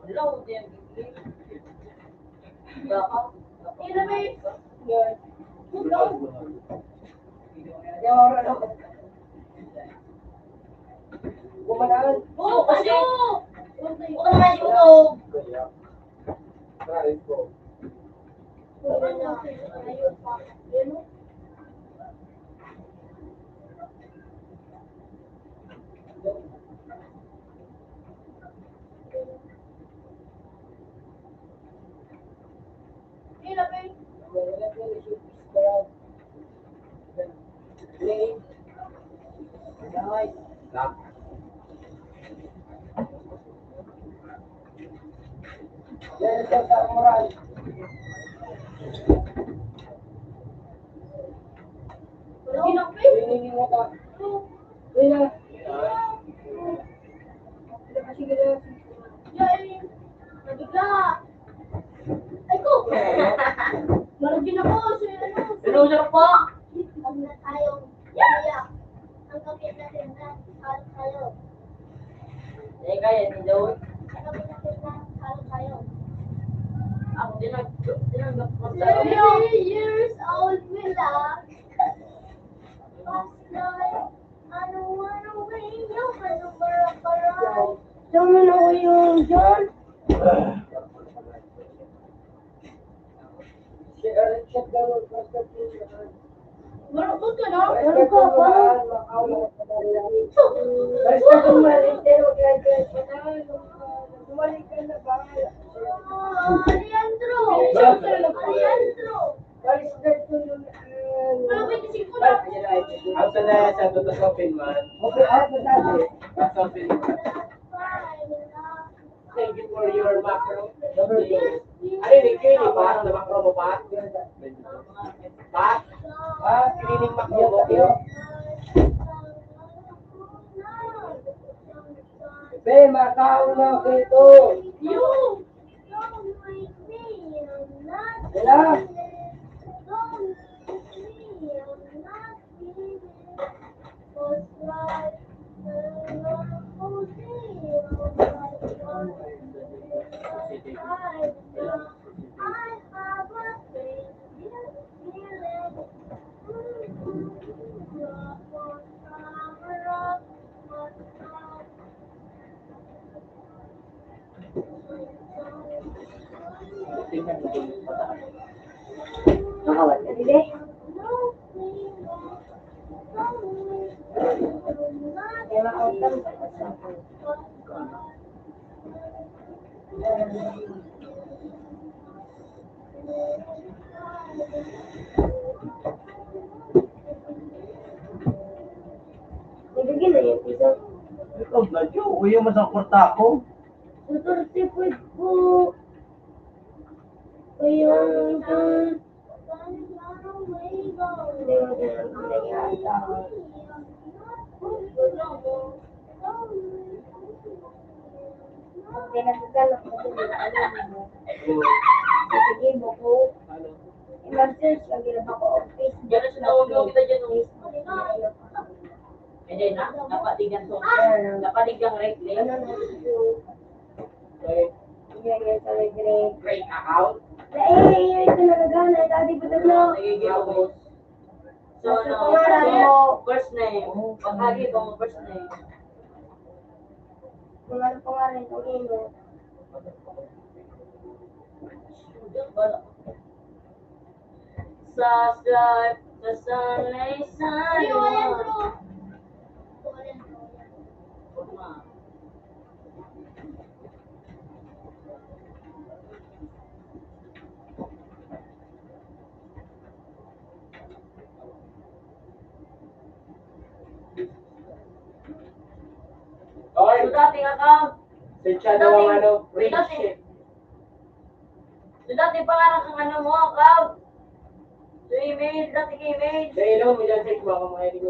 Wala, hindi yan. Wala ka. Ina, may. Yan. Yan, wala na. Gumanaan. Oo, kasi. Huwag naman yung unog. Try ko. Ay, ko! Marugin ako, si ano, si Hello, sir po. Huwag na tayong umiyak. Ang kapit natin na, halo tayo. Eh, kaya ni Joey? Ang kapit natin na, halo tayo. Ako, tinag-, tinanggap ko sa Three years old, we laugh. Past life, I don't wanna wake up in the world, but I Tama na ko yung dyan. Marupot ka na? Meron ka pa? Ah, Leandro! Leandro! Ang sa na sa Toto Sopin man. Okay, out na tayo. Sa Sopin man. Thank you for your macro. Ano yun, King? Yung bath, na macro mo, bath? Bath? Ah, cleaning macro mo, King? Be, makaon na ako ito. Wala. Nakawat ka, dili? Kaya makautang ka sa Nagigil na yung piso. Ikaw, Bladyo, uyo mo sa kwarta ko. Susurti po po. Uyo, uyo. Sige, buko. I-search lagi na ako ang Facebook. Yan ang sinawag mo kita dyan, oh. Hindi na, napatigan to. Napatigan right link. Ano na ito? Yan, yan sa may grade. Grade account? Eh, eh, eh, ito na gagana. Dati pa ito, no? Nagiging ubos. So, Basta no, pangalan so, mo. First name. Paghagi mo, first name. Kung ano pangalan ng imo. Sa, sa, sa, sa, sa, Hindi, wala yung true. Oy! So, dati nga ka. Sa chat daw ang ano, friendship. So, dati pangalan kang ano mo, account. So, email, dati ka email. Sa ilo mo dyan, check mo ako, mga ilo.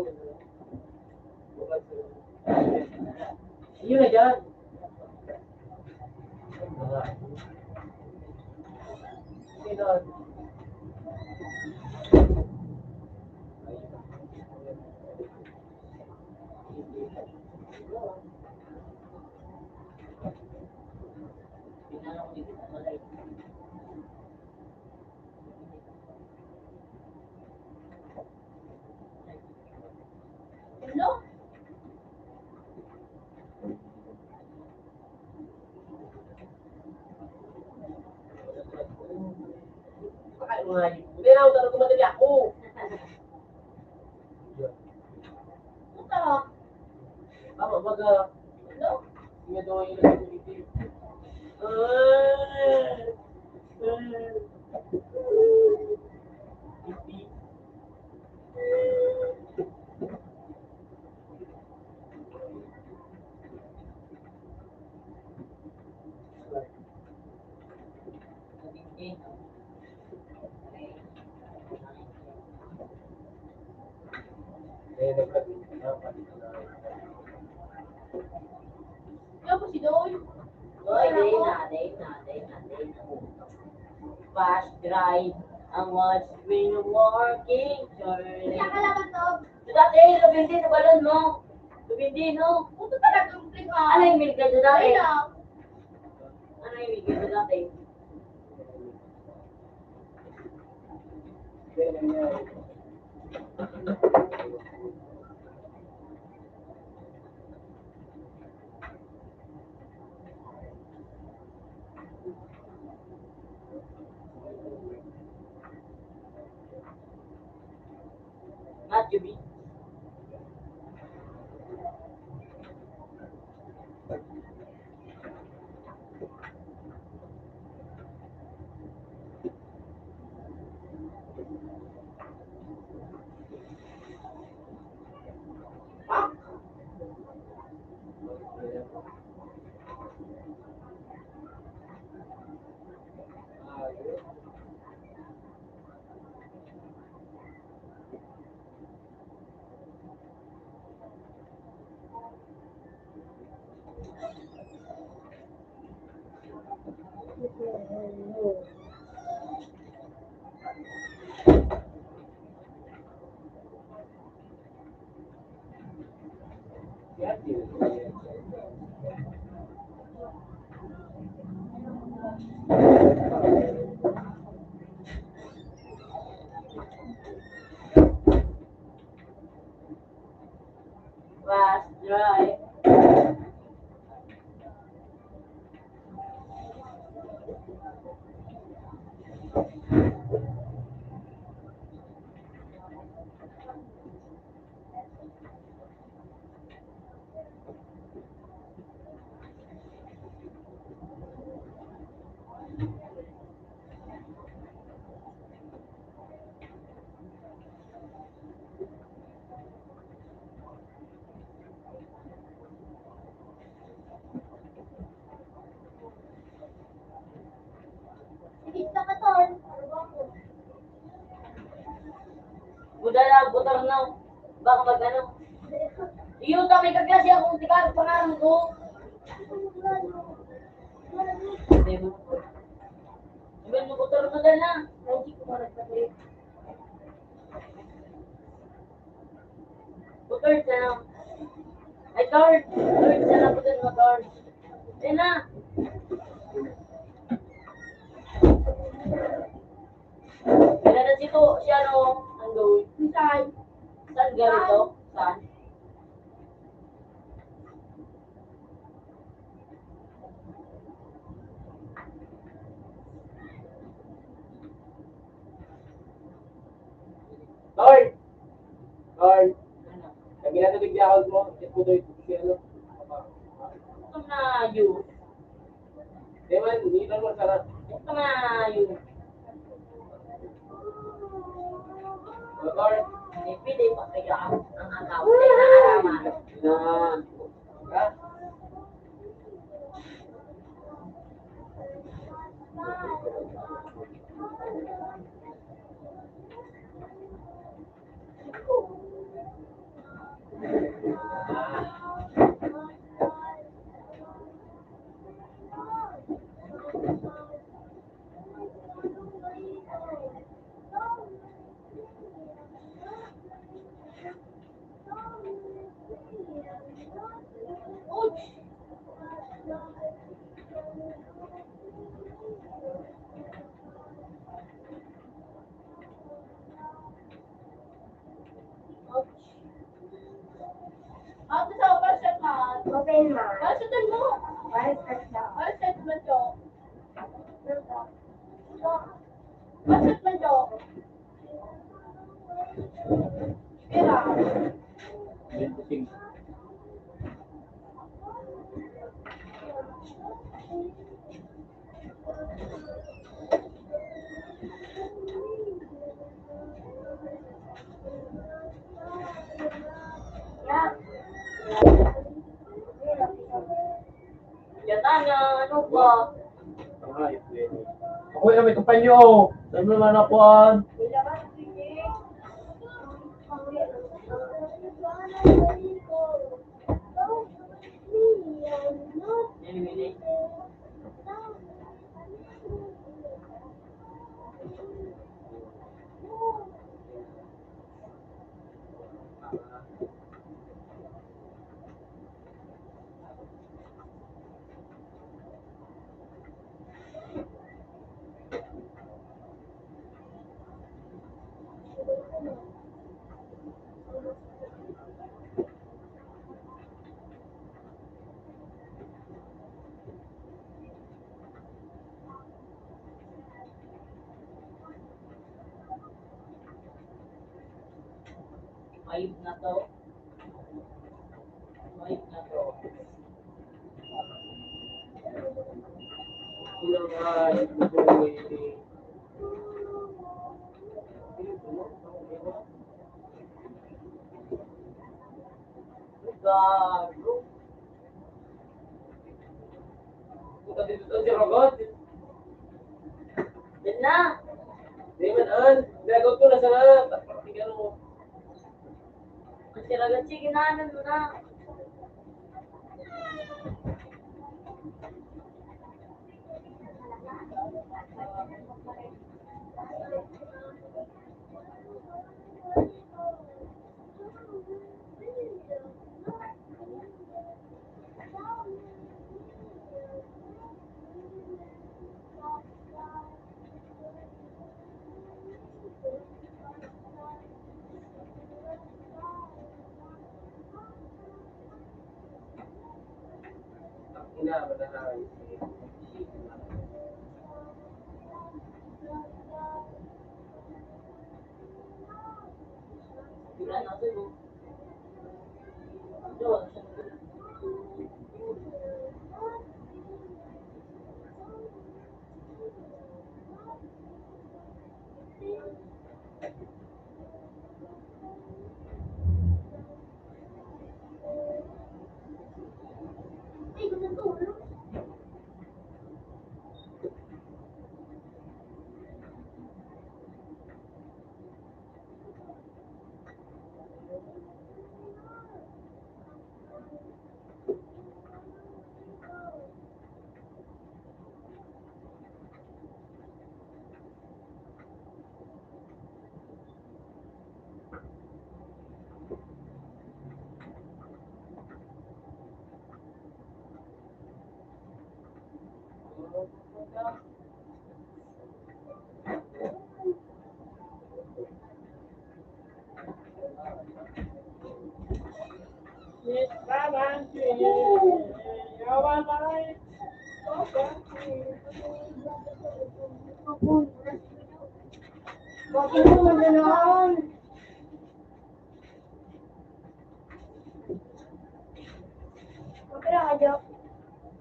Yun na dyan. Mga yun. Hindi na ako talaga madali ako. Puta. Tama, baga. No? Hindi daw yung nagtitipid. Ah. Ah. Tapos si Doy. Doy, day na, day na, day na, day na. Fast drive, ang watch screen working, turn. Kaya kalaban to. Dati, lubindi na balon mo. Lubindi, no? Puto talaga ang tingnan. Ano yung milk na dati? Ayun. Ano yung milk na dati? Not you be. Fast drive. Budala, butor, no? Baka mag-ano? Iyo, ta, may kaklase akong tikar, pangalan ko. Sabi mo, butor, budala. Butor, sana. Ay, card. Card, sana, butor, butor. Ayan na. Kaya na si to, siya, no? Ang gawin. Saan? Saan ganito? Saan? Hoy! Hoy! Lagi na tubig di ako mo. Check ko doon. Si ano? Ito na yun. Di man, hindi na mo sana. Ito na yun. Motor. Hindi pwede pa kaya ang, ang akaw. Hindi na araman. Na. Ha? Ate, sa open, shot na. Open, ma. Para sa tan mo. Para sa tan. Para sa tan mo, Cho. Para sa tan mo, Cho. Uy, may kumpanya, oh. Sabi mo naman ako, ah. Five na to. Five na to. Kulang ay, boy. Gago. Ikaw dito to, si Rogot. Yan na. Di man, an. Gago ko na sana. Tingnan mo. Ang tiragan, sige na, ano mo na. Opera ka, Joe?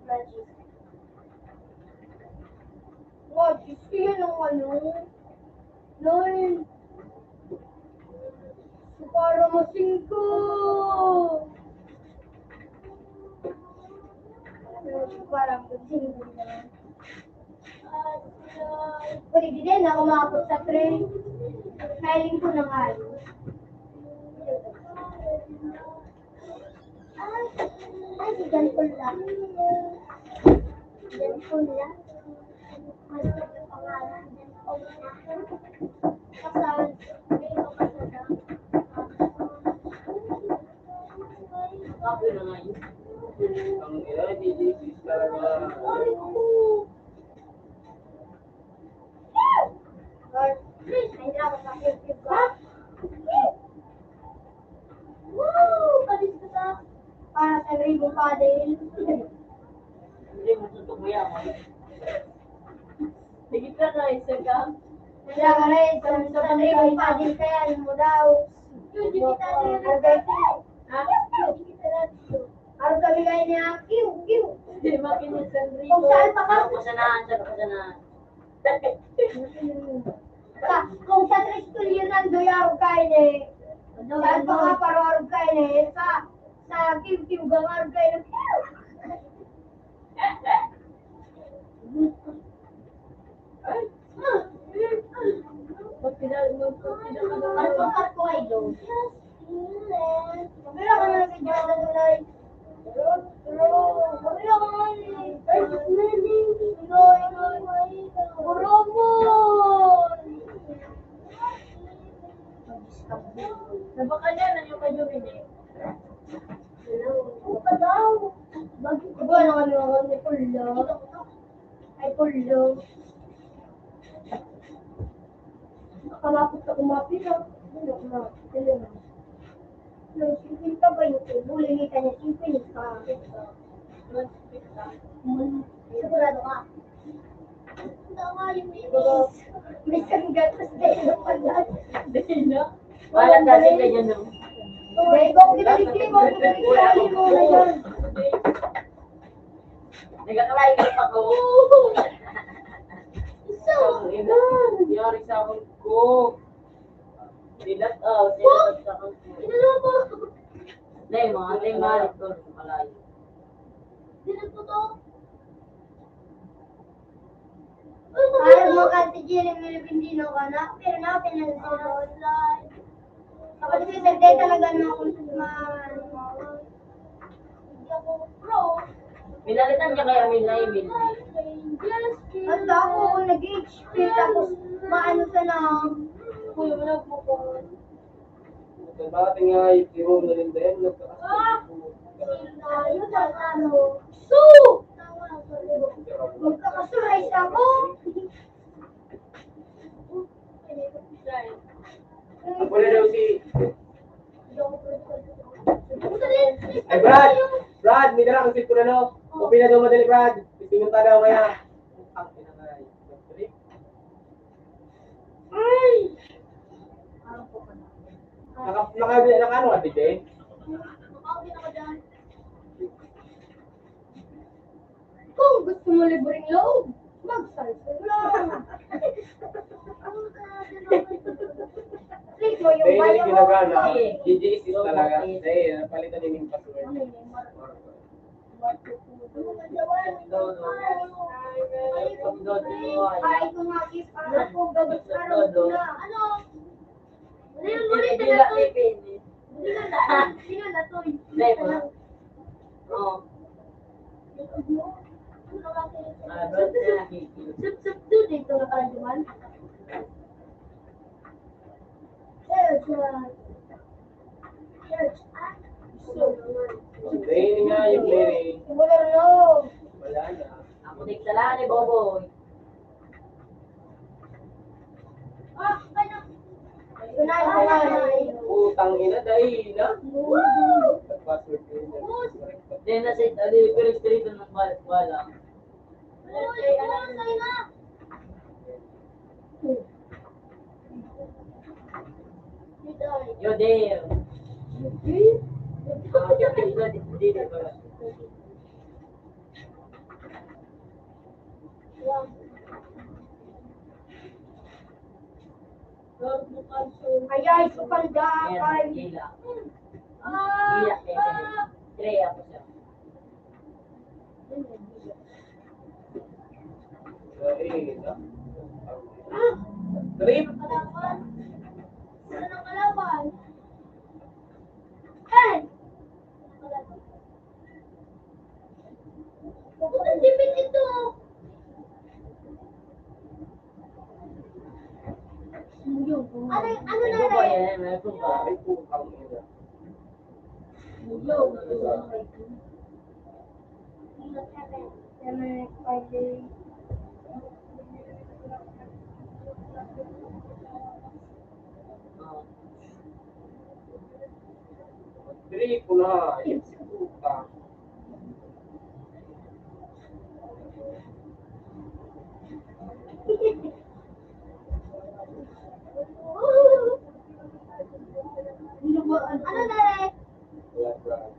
Magic. Wow, Diyos ko, yan ang ano. Nine. Para masingko. Parang masingko naman. Pwede din ako makapag sa train. Smiling ko na nga. Ay, ay, si Jan Paul lang. Jan Paul lang. Mas pangalan, Jan Paul lang. Kasal, may mga kasal. Ako na nga yun. Ang ina, di, di, di, talaga. Woo! Panis ka sa para sa Ribo Padel. Hindi mo tutubo yan, eh. Sige ka na, isa ka. Kaya ka rin, sa, sa Ribo Padel kaya, alam mo daw. Yun, di kita rin. Ha? Yun, di kita rin. Araw kami kayo niya, kiw, kiw. Hindi, makinig sa Enrico. Kung saan pa ka? Sa kasanaan, sa kasanaan. Sa, kung sa Tres Cullinan, doy, araw kayo ni. Saan pa ka, paro araw kayo ni. Sa, sa kiw, kiw, gang araw kayo ni. Kiw. Ay. Parang pagkat ko ay daw. Pero ako na nagdadalay. Pero, pero, pero ako nga eh. Ay, smelling. Ikaw, ikaw, ikaw. Burobon. Nabaka niya na yung kanyang ini. Ano pa daw? Bakit ba na kami ang kanya pala? Ay, polo. Nakalapit sa kumapit, ah. Ano, kumapit. Ano? Yung singkwenta ba yung tubo? Limita niya, singkwenta. Sigurado ka? Tama yung inis. May sanggatas na yung paglag. Dahil na. Walang dati na yun, no? Dahil kung pinagkikita mo, pinagkikita mo na yun. Nagkakalayo pa ko. So, yari sa akong cook. Dilat, oh, dilat sa akong cook. Inalo ko. Nay, mga, nay, mga, ito, malayo. Dilat ko to. Parang mo kasi Jeremy Levendino ka na, pero na, pinansin ko. Kapag si Dagday talaga na akong ma-, Pinalitan niya kaya Amin na Amin. Basta ako, kung nag-H P, tapos maano ka na. Kuya, wala po ko. Sa dati nga, yung tiro na rin din, nagkakasal po. Ayun, ano? So! Magkakasuray sa ako. Ako na daw si... Ay, Brad! Brad, may dala kang cellphone, ano? Open na daw madali, Brad. Titingnan tayo daw maya. Ang pinangay. Ay! Naka, naka, naka ano ka, Tite? Kung gusto mo libreng loob, mag-Samsung lang. Click mo yung Dahil bio mo. Ginagana, G G S talaga. Dahil napalitan din yung password. Ay, ito nga, gift para po, gabos araw ko na. Ano? Ano yung ulit na to? Hindi na, hindi na, hindi na to. Hindi na. Oo. Ah, doon na. Sup, sup, doon dito na pala naman. Search, ah. Search, ah. So, Dahil nga yung Mary. Wala na. Wala na. Ako nagdala ni Boboy. Putang ina, dahil na. Nag-password ko yun. Then, nasa Italy, pero espiritu ng bal-, bala. You're there. Ah, you're there. Ayay, sa pandakay. Ayan, hila. Ah, hila, eh, eh. Three ako siya. Trip. Ano ang kalaban? Eh! Bakit ang tipid nito? Ano, ano na rin? Ay, putang ina. Diri ko na, yan si puta. Ano na rin? Wala, bro.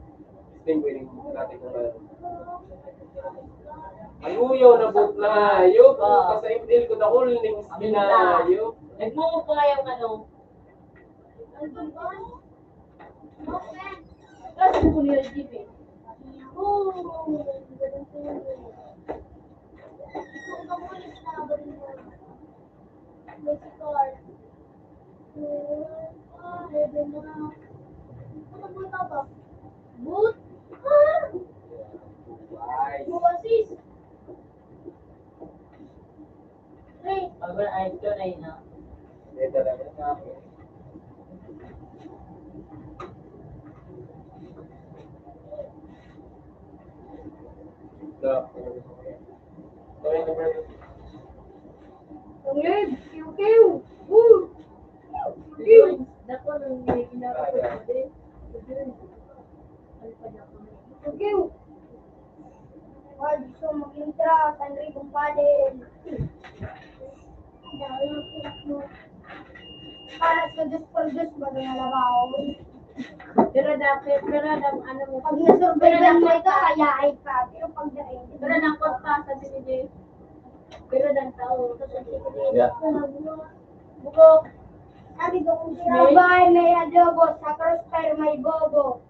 Testing ko yung dati kong ano. Aluyaw na buot na. Yo, puta sa M L ko, dakul ning spinayo. Nagmumukha yung ano. Kasi ko niya, G P. But, ah, buwasis. Pre. Pag-, ay, ito na yun, ah. Ang live, kiw, kiw. Woo! Kiw, kiw. Dako nang may ginagawa ko, eh. Kiw, kiw. Wag gusto mag-intra, Henry Bumpalin. Para sa dos por dos, bago na labaw. Pero dapat, pero dam-, ano mo, pag nasurveyan mo ito, ayahay ka. Pero pag dahil, pero dapat pa, sabi ni Jay. Pero nagtao. Yeah. Buko. Sabi ko, kung sinabahan may adobo, sa crossfire may bobo.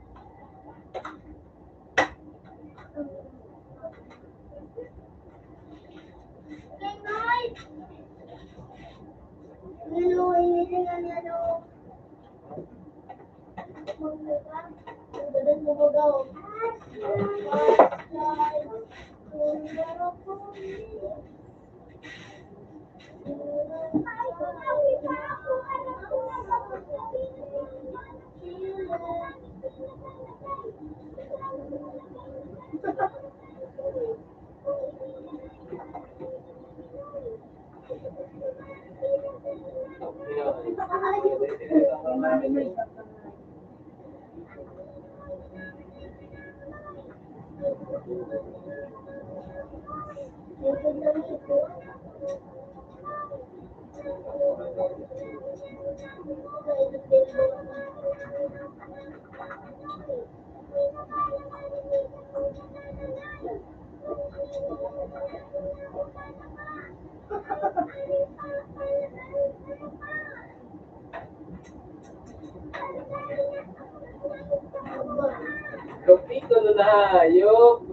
Kapito na hayop.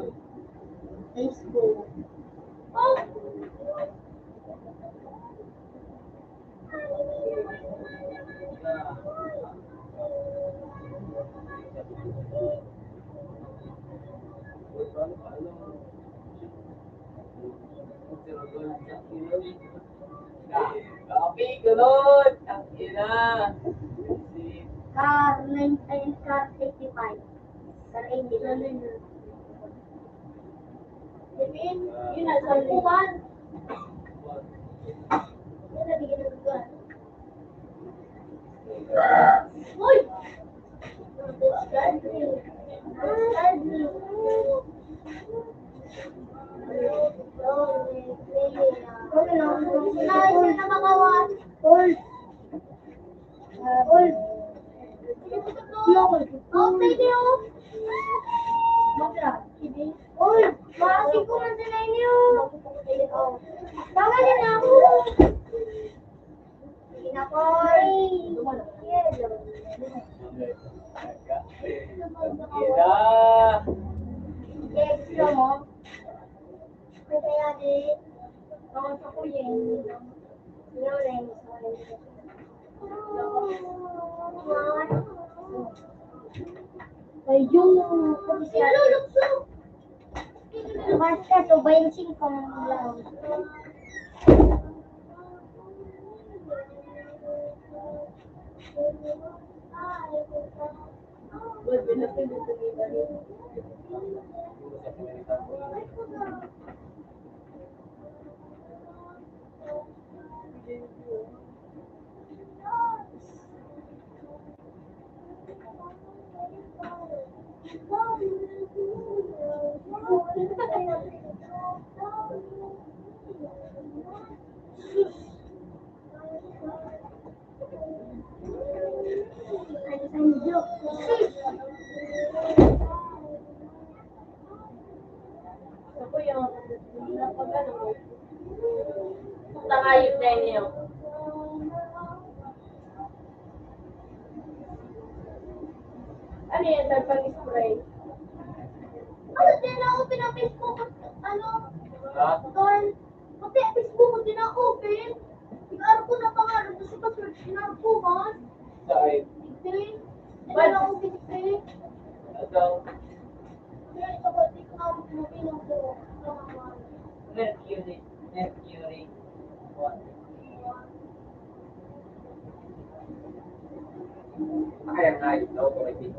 Facebook. Copy, kulot! Ang ina! Car nineteen, car eighty-five. Car eighty-five. Yun, yun na, sa upuan. Yun na, di ka naguguan. Uy! Ay, siya na makawa. Uy! Ah, uy! Okay, di, oh. Uy! Maasin ko man sa inyo. Tama na ako. Sige na, Koy. Yes, mo. Kaya di, baka sa kuya. Ayun, pati siya. Basta to, bayan singko lang. Ako yung, napag-ano mo, tangayog na inyo. Ano yan, nagpag-spray? Ano, di na open ang Facebook, ano? Ha? Tol, pati ang Facebook ko, di na open. Nag-aro ko na pangalan ko sa password, sinaro ko man. Ay, no, okay.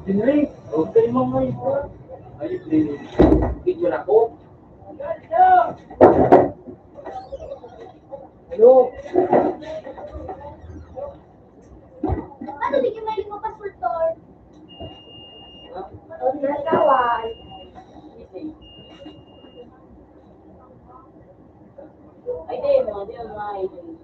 Henry, okay mo mo ito. Ayun, eh. Video na ko. Hello? Ano, di ka may lima, Pastor Tor? Ano, nagkaway? Ay, di mo, di mo, ay, di.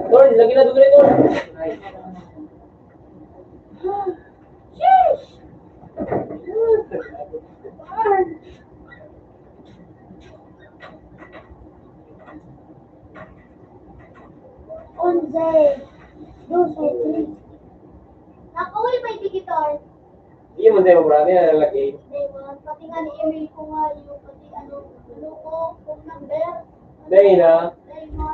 Tol, lagi na dugay, tol. Sheesh! Onse, dose, tres. Nakauli pa yung tikitor. Iyo man tayo, marami na lalaki. Di ba? Pati nga ni Emil ko nga, yung pati ano, ano ko, phone number. Dahil na. Dahil na.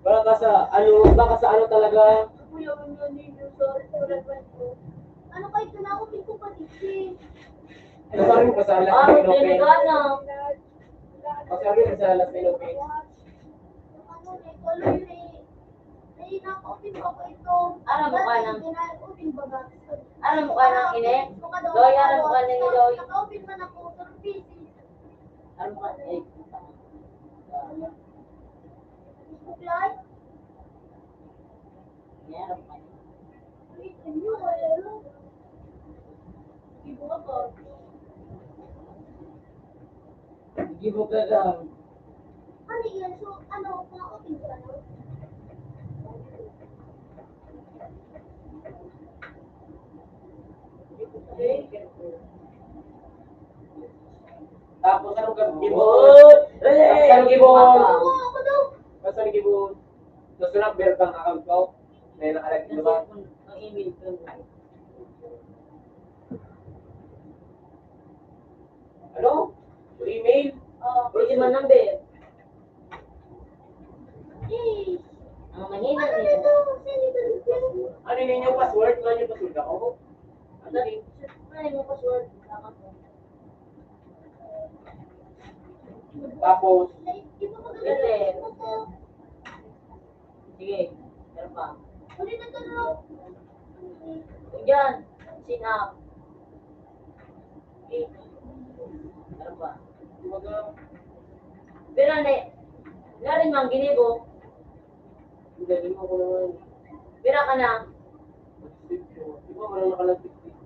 Baka sa ano, baka sa ano talaga. Kuya, ano ninyo, sorry, sorry, sorry. Ano kayo, tinawag ko pa, Dixie? Ano pa rin kasala sa Pinope? Ano, may kasala sa Pinope? Ano, may tuloy, may, may naka-open pa po ito. Aram mo ka na. May naka-open ba ba? Aram mo ka na, Ine? Doy, aram mo ka na ni Doy? Naka-open man ako, pero busy. Aram mo ka na, eh. Facebook Live? Aram mo ka na. Wait, ano, wala lang. Hindi mo ka ba? Hindi mo ka lang. Ano yan? So, ano, mga open ko, ano? Tapos, anong gab-, gibon? Tapos, anong gibon? Ako, ako daw. Tapos, anong gibon? Gusto na, meron kang account ko? May nakalagay, di ba? Ang email ko. Ano? Yung email? Oo, pwede man number. Ang mahina nito. Ano yun yung password? Ano yung password ako? Ano yun? Ano yung password? Tapos, Sige. Meron pa. Yan. Chin up. Okay. Meron pa. Pero ne, nga rin mang ginibo. Ang galing mo ko naman. Pira ka na? Di ba, walang nakalagay dito?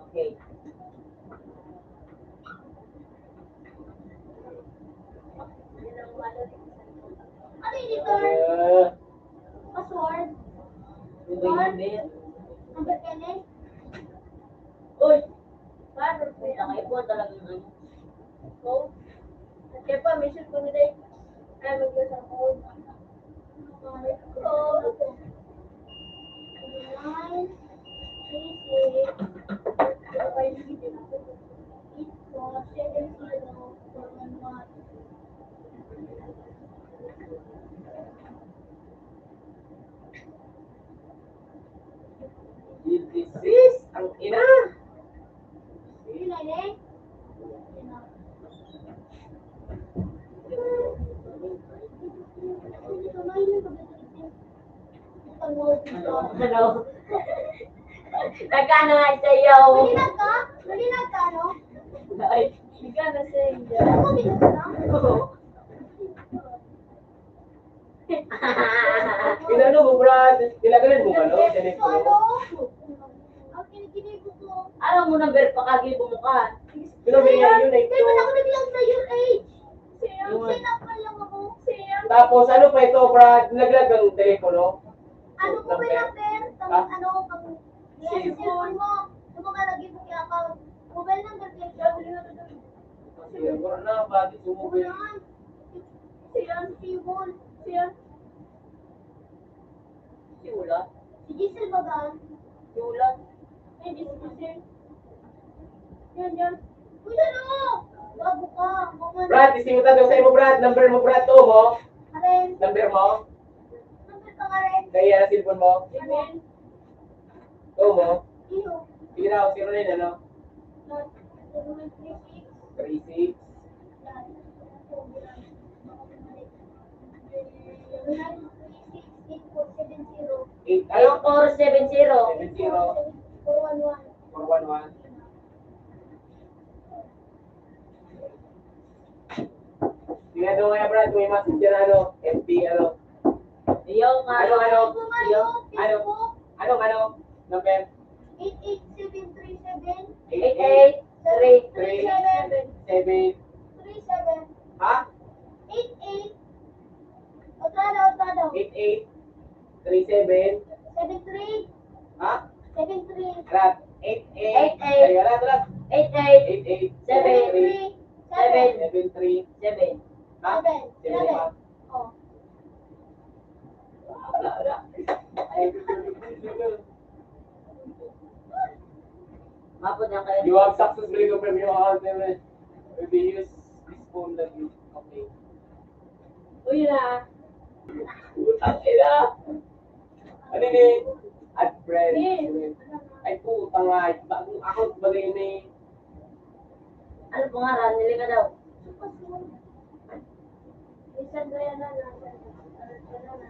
Okay. Ano yun, Victor? Eh. Password? Hindi, hindi. Number ka na eh. Uy! Paano? Puta kayo po talagang ano. So, at kaya pa, mission ko nila eh. Ay, mag-use ako. Nine, three, six, eight, four, seven, zero, four, one, one. Disease, ang ina. Hello. Nagkano nga sa'yo? Malinag ka? Malinag ka, no? Ay, nagkano sa'yo? Ako, malinag ka? Oo. Inano mo, Brad? Nilagalan mo ba, no? Telepono? Ano? Ang kinikilig ko. Araw mo number pa, kagibo mo ka. Pero may yun ay Hindi man ako naglag na your age. Yun. Sinapal lang ako. Tapos, ano pa ito, Brad? Naglag ang telepono? Ano po ba yung number? Pang, ano, pang, yan, cellphone mo. Yung mga nag-ibig ka, pang mobile number, kaya sabi na ito. Sige, wala na, bakit sumubi? Wala. Siya, si Wall. Siya. Si Ulan? Si Giselle Bagaan. Si Ulan. Ay, di si Giselle. Yan, yan. Uy, ano? Bago ka. Mga Brad, isimutan daw sa'yo mo, Brad. Number mo, Brad. Two mo. Aren. Number mo. Number ka nga rin. Kaya na cellphone mo. Aren. Two mo. Iyo. Sige na, zero na yun, ano? Not zero nine three six. Three six. Eight, ano? Four seven zero. Seven zero. Four one one. Four one one. Tingnan mo nga, Brad, kung may messenger, ano, F B, ano. Iyo nga. Ano, ano? Iyo. Ano? Ano, ano? Number? Eight eight seven three seven. Eight eight three three seven. Seven. Three seven. Ha? Eight eight. Otra na, otra daw. Eight eight three seven. Seven three. Ha? Seven three. Arat. Eight eight. Eight eight. Ay, arat, arat. Eight eight. Eight eight. Seven three. Seven. Seven three. Seven. Ha? Seven. Seven. Seven. Oh. Mapod na kayo. You have successfully confirmed your account, Meme. We will use this phone that you, okay. Uy, na. Putang ina. Ano ni? Add friend. Yes. Ay, putang ay. Bagong account ba ngayon eh? Ano pangaran? Nili ka daw. Minsan kaya na, na, na, na, na, na.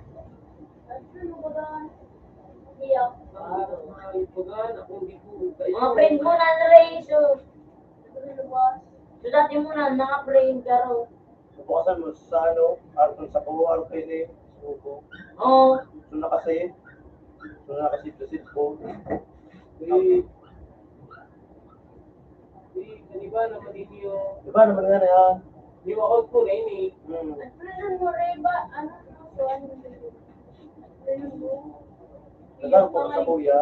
Ano ba ba? Iya. Ah, ay, pagan, ako hindi ko. Mga friend mo na, Andres, oh. Ano ba? So, dati mo na, mga friend ka raw. Bukasan mo sa ano, Arthur sa Kuwal, pwede, suko. Oo. Gusto na kasi, gusto na kasi sa cellphone. Eh, eh, di ba naman ninyo? Di ba naman nga na yan? Yung account ko na yun eh. Hmm. Ano mo, Reba? Ano, ano, ano, ano, ano, Tagal ko sa kuya.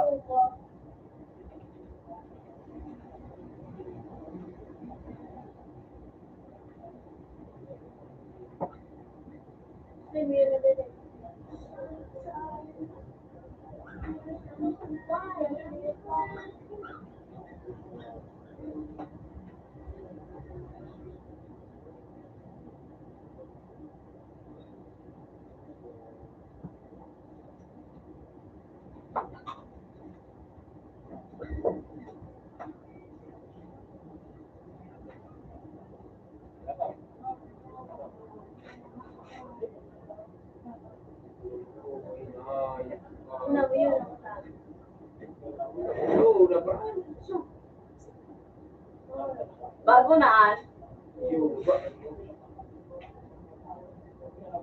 Bago na, ah.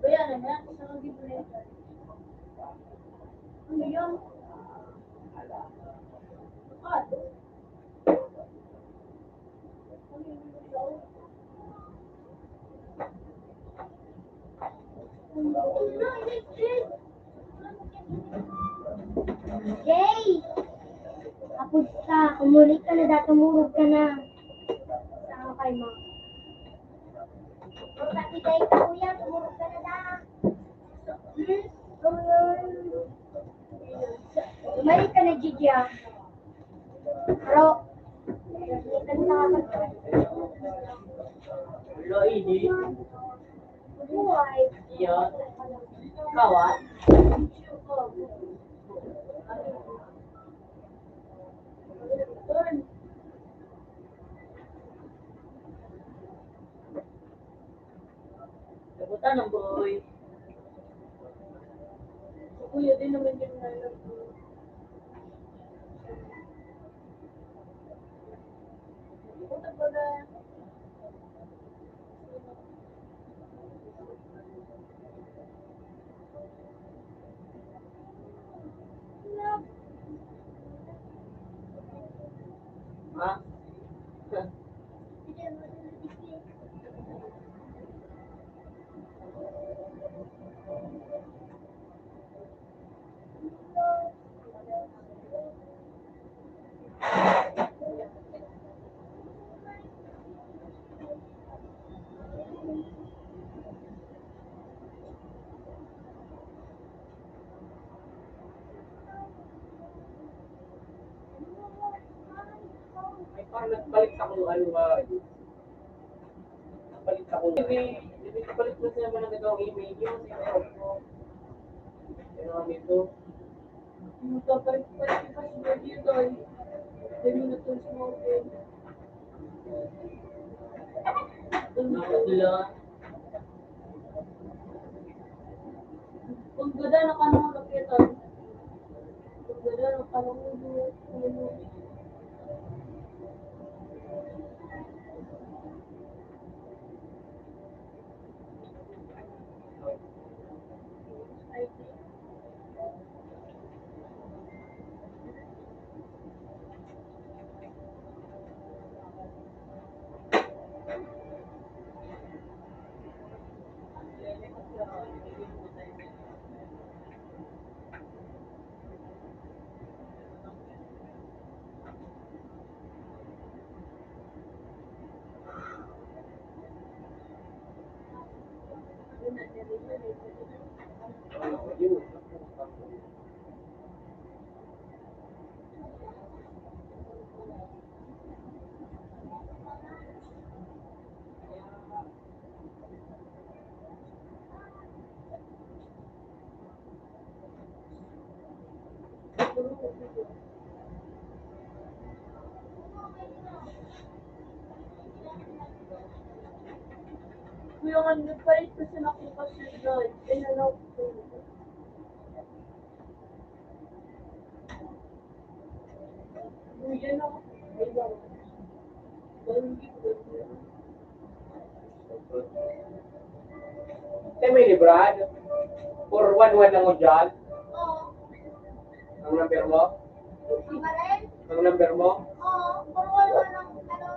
Kaya na nga, sa mga gibreto. Ano yun? Ano? Jay! Apod ka, kumuli ka na da, tumurog ka na. Saan kayo, ma? Pati kayo, kuya, tumurog ka na da. Hmm? Bumalik ka na, Gigi, ah. Bro. Wala, ini. Buhay. Iya. Kawat. Sabutan ang boy. Kuya din naman yung nanay ko. Ay, parang nagbalik sa kung ano nga. Nagbalik sa kung ano. Hindi, hindi nagbalik na siya mga nag-email yun. Pero ano ito? Magpapalit-palit pa si Baby Doy. Dami na to sa mga friend. Ang ganda na kanong lapitan. Ang ganda na kanong ulo. Kuya, nga, nagpalit ko sa nakupas na doon. Pinanaw ko. Kuya, na. Kaya may librad? For one one lang mo dyan? Oo. Ang number mo? Ang number mo? Oo, for one one lang, ano,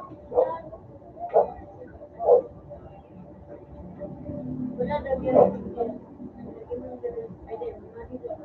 wala daw yan. Ay, di, mali daw.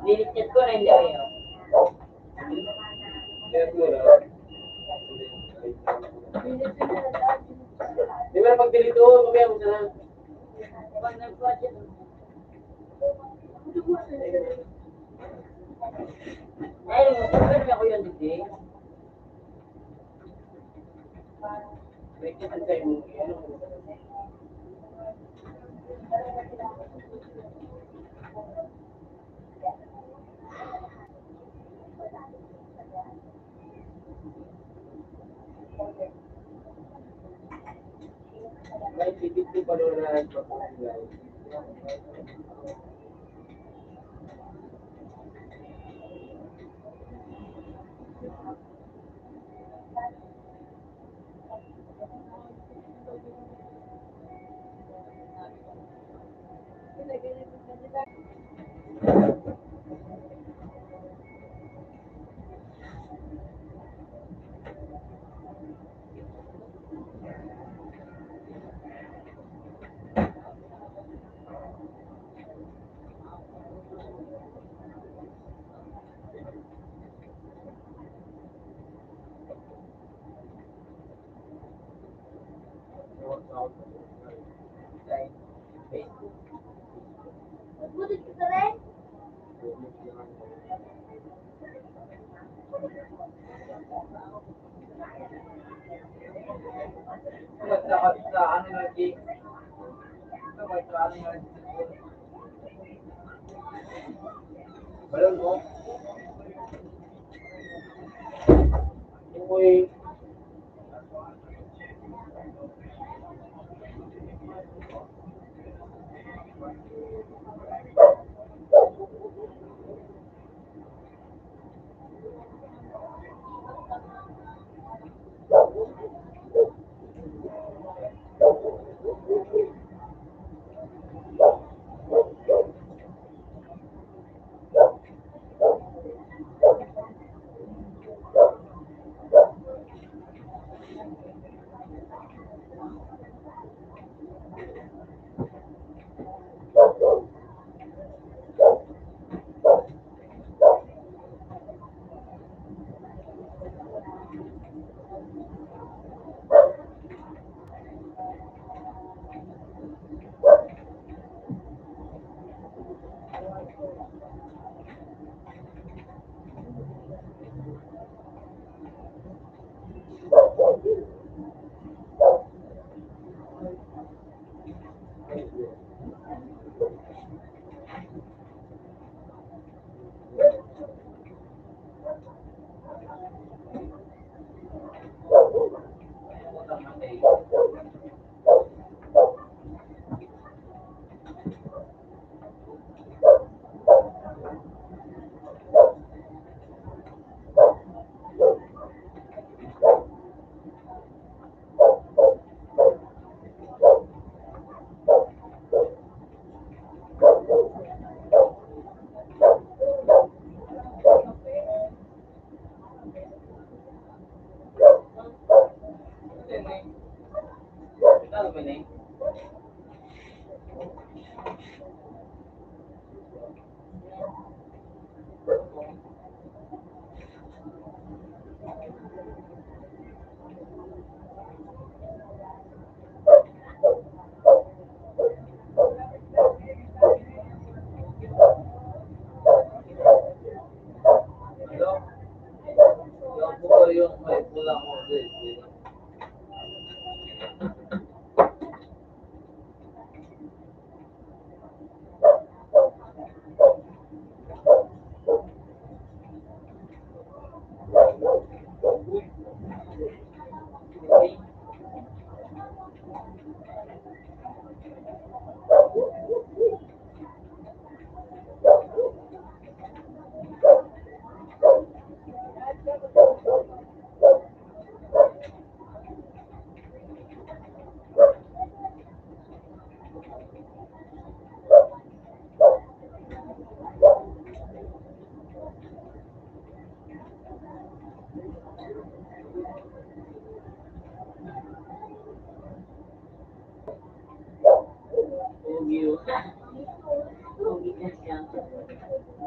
Dinityat ko na hindi kayo. Di ba pag delete doon, mamaya mo sana. Ay, pwede ako yun, di ba? May titik ko pa doon na nagpapalagay.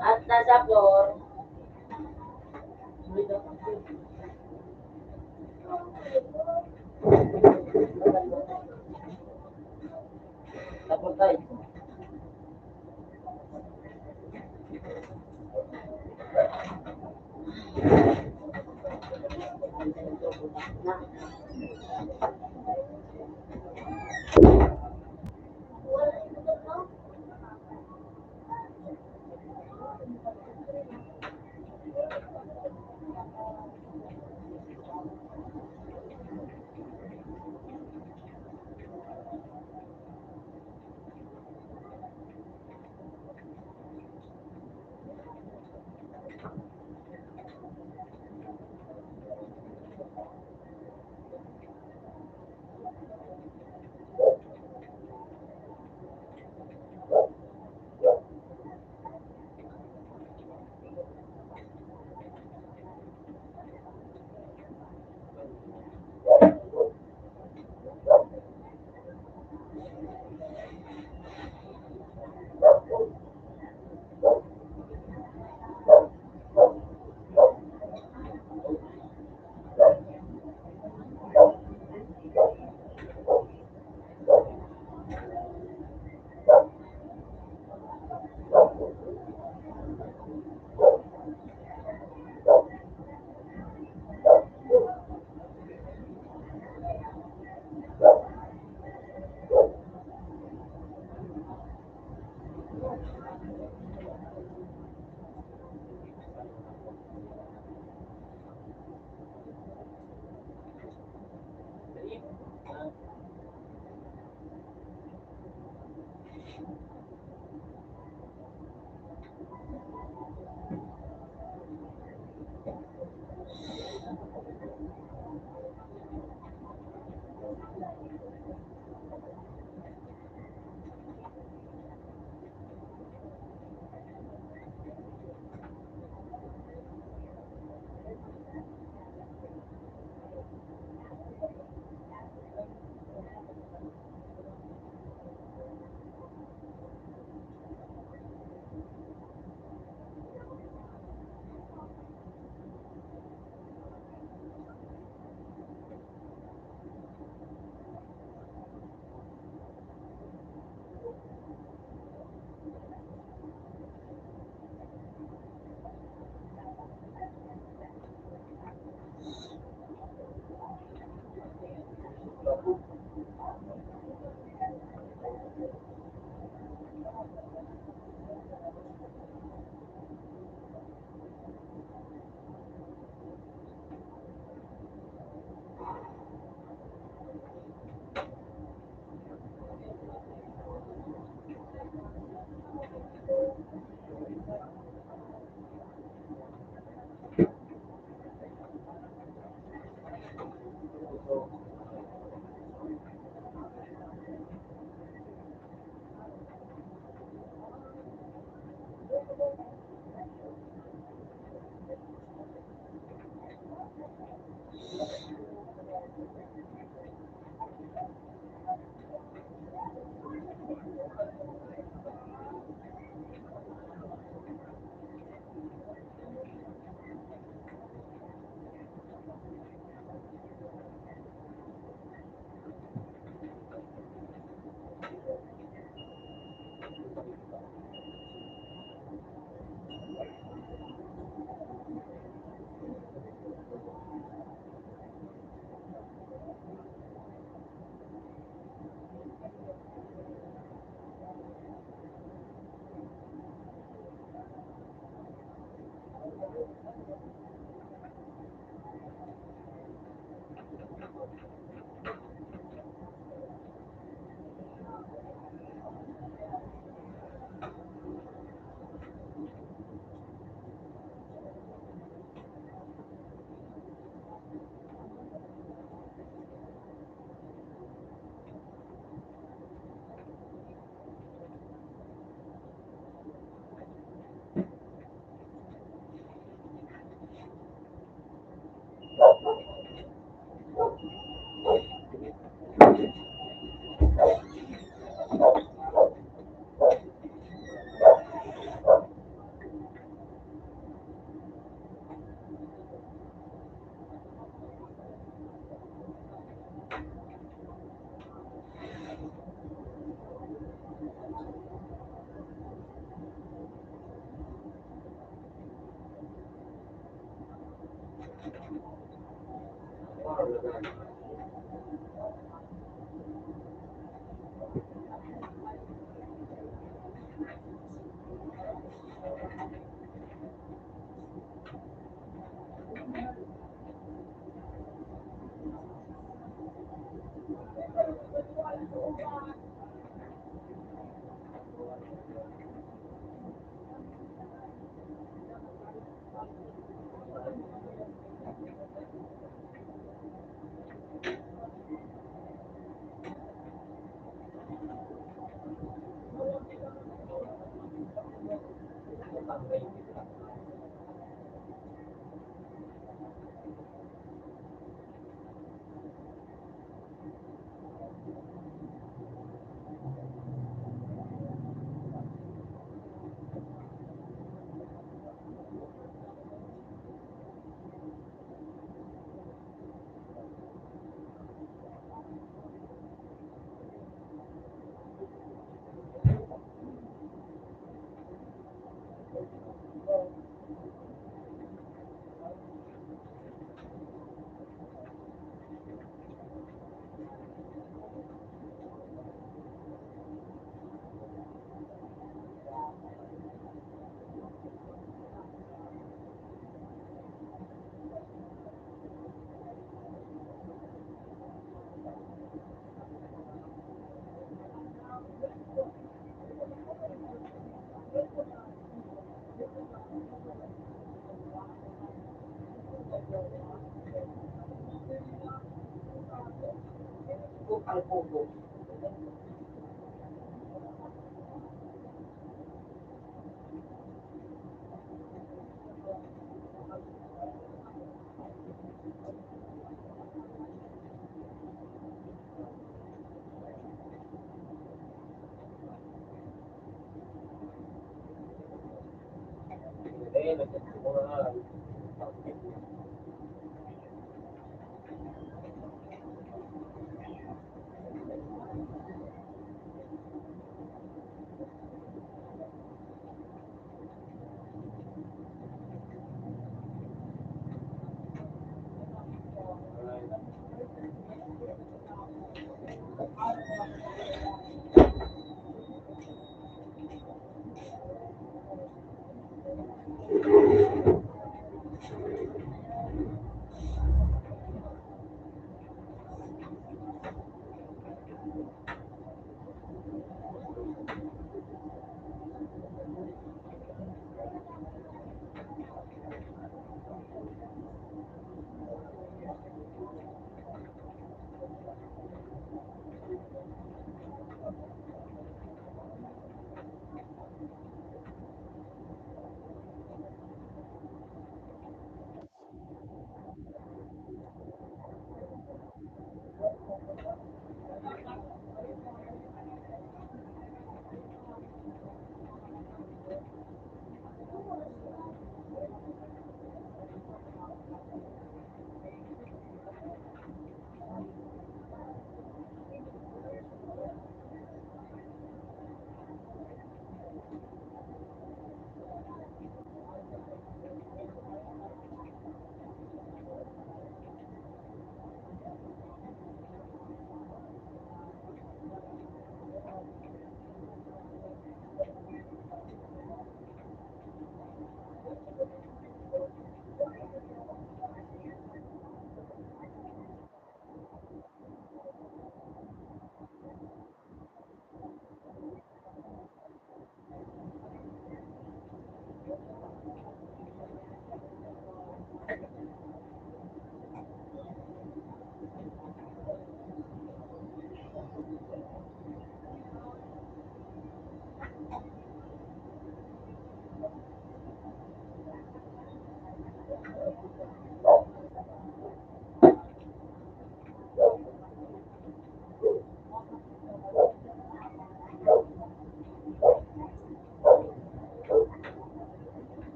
At nasa four. Tapos tayo.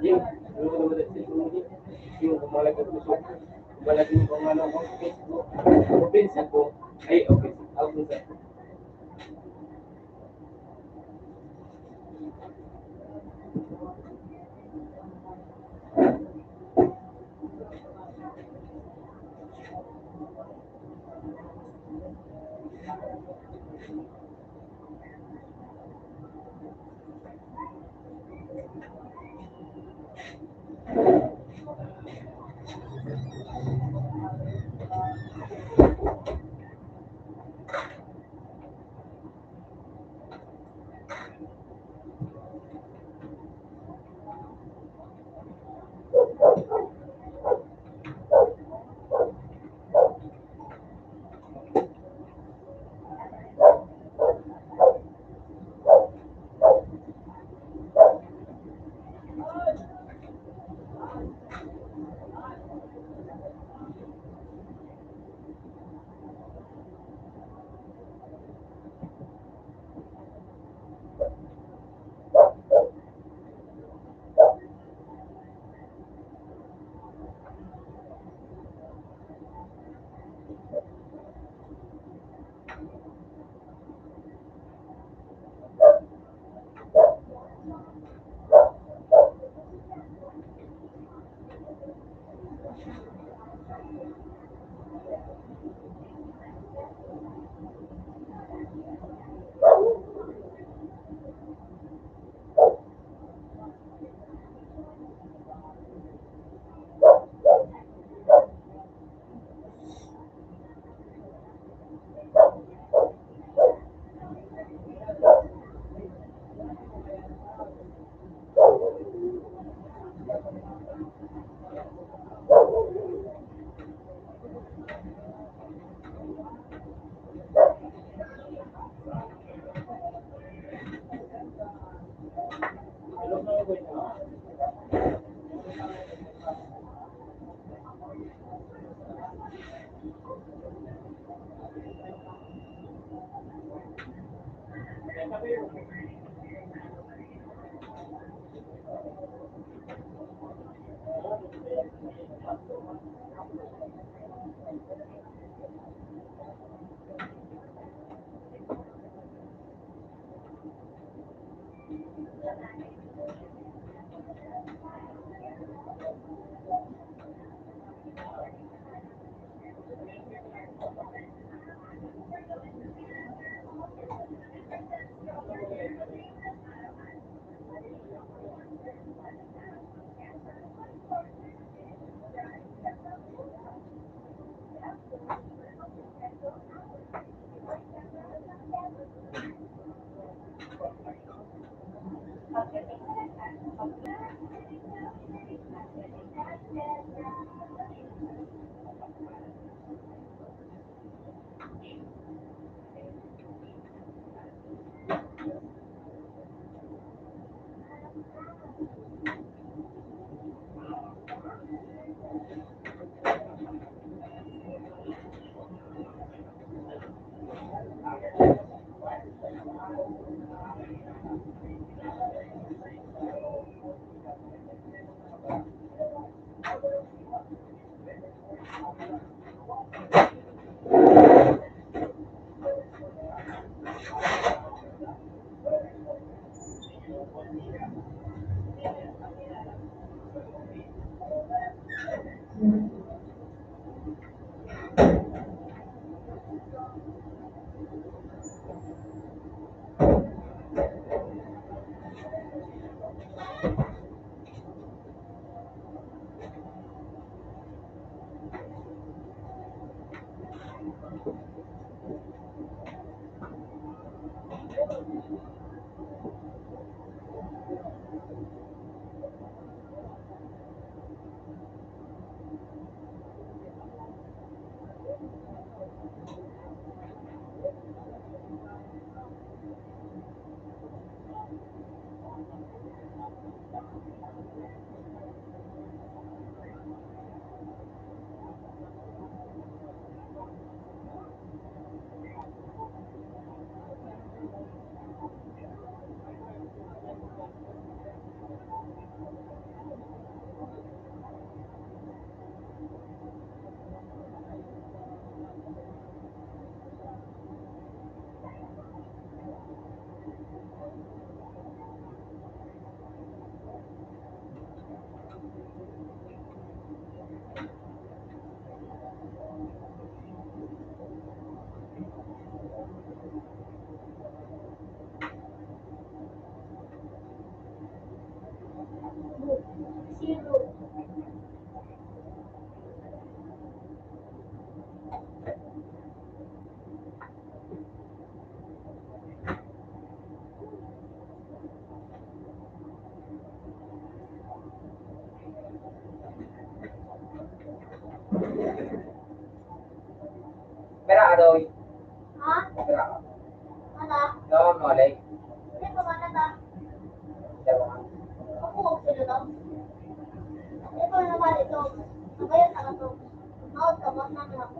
Yung, yung, yung, yung, yung, Wala din kung ano, kung Facebook, open sa ko. Ay, open sa, open sa ko. Pera ka, Doy? Ha? Pera ka? Wala. Doon, mali. Hindi pa ba nata? Hindi pa. Ako, sino daw? Ito na ba ito? Sabayan ka na to. Mouth ka, mouth na lang.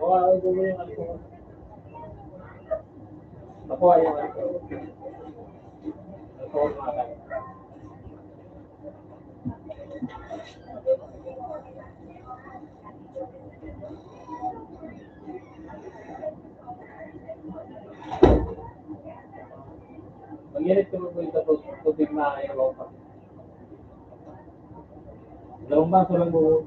Kuha ko yung alcohol. Nakuha yung alcohol. Alcohol, mga kaibigan. Mag-init ka, mag-init ka, tubig na, ayaw pa. Dalawang baso lang po.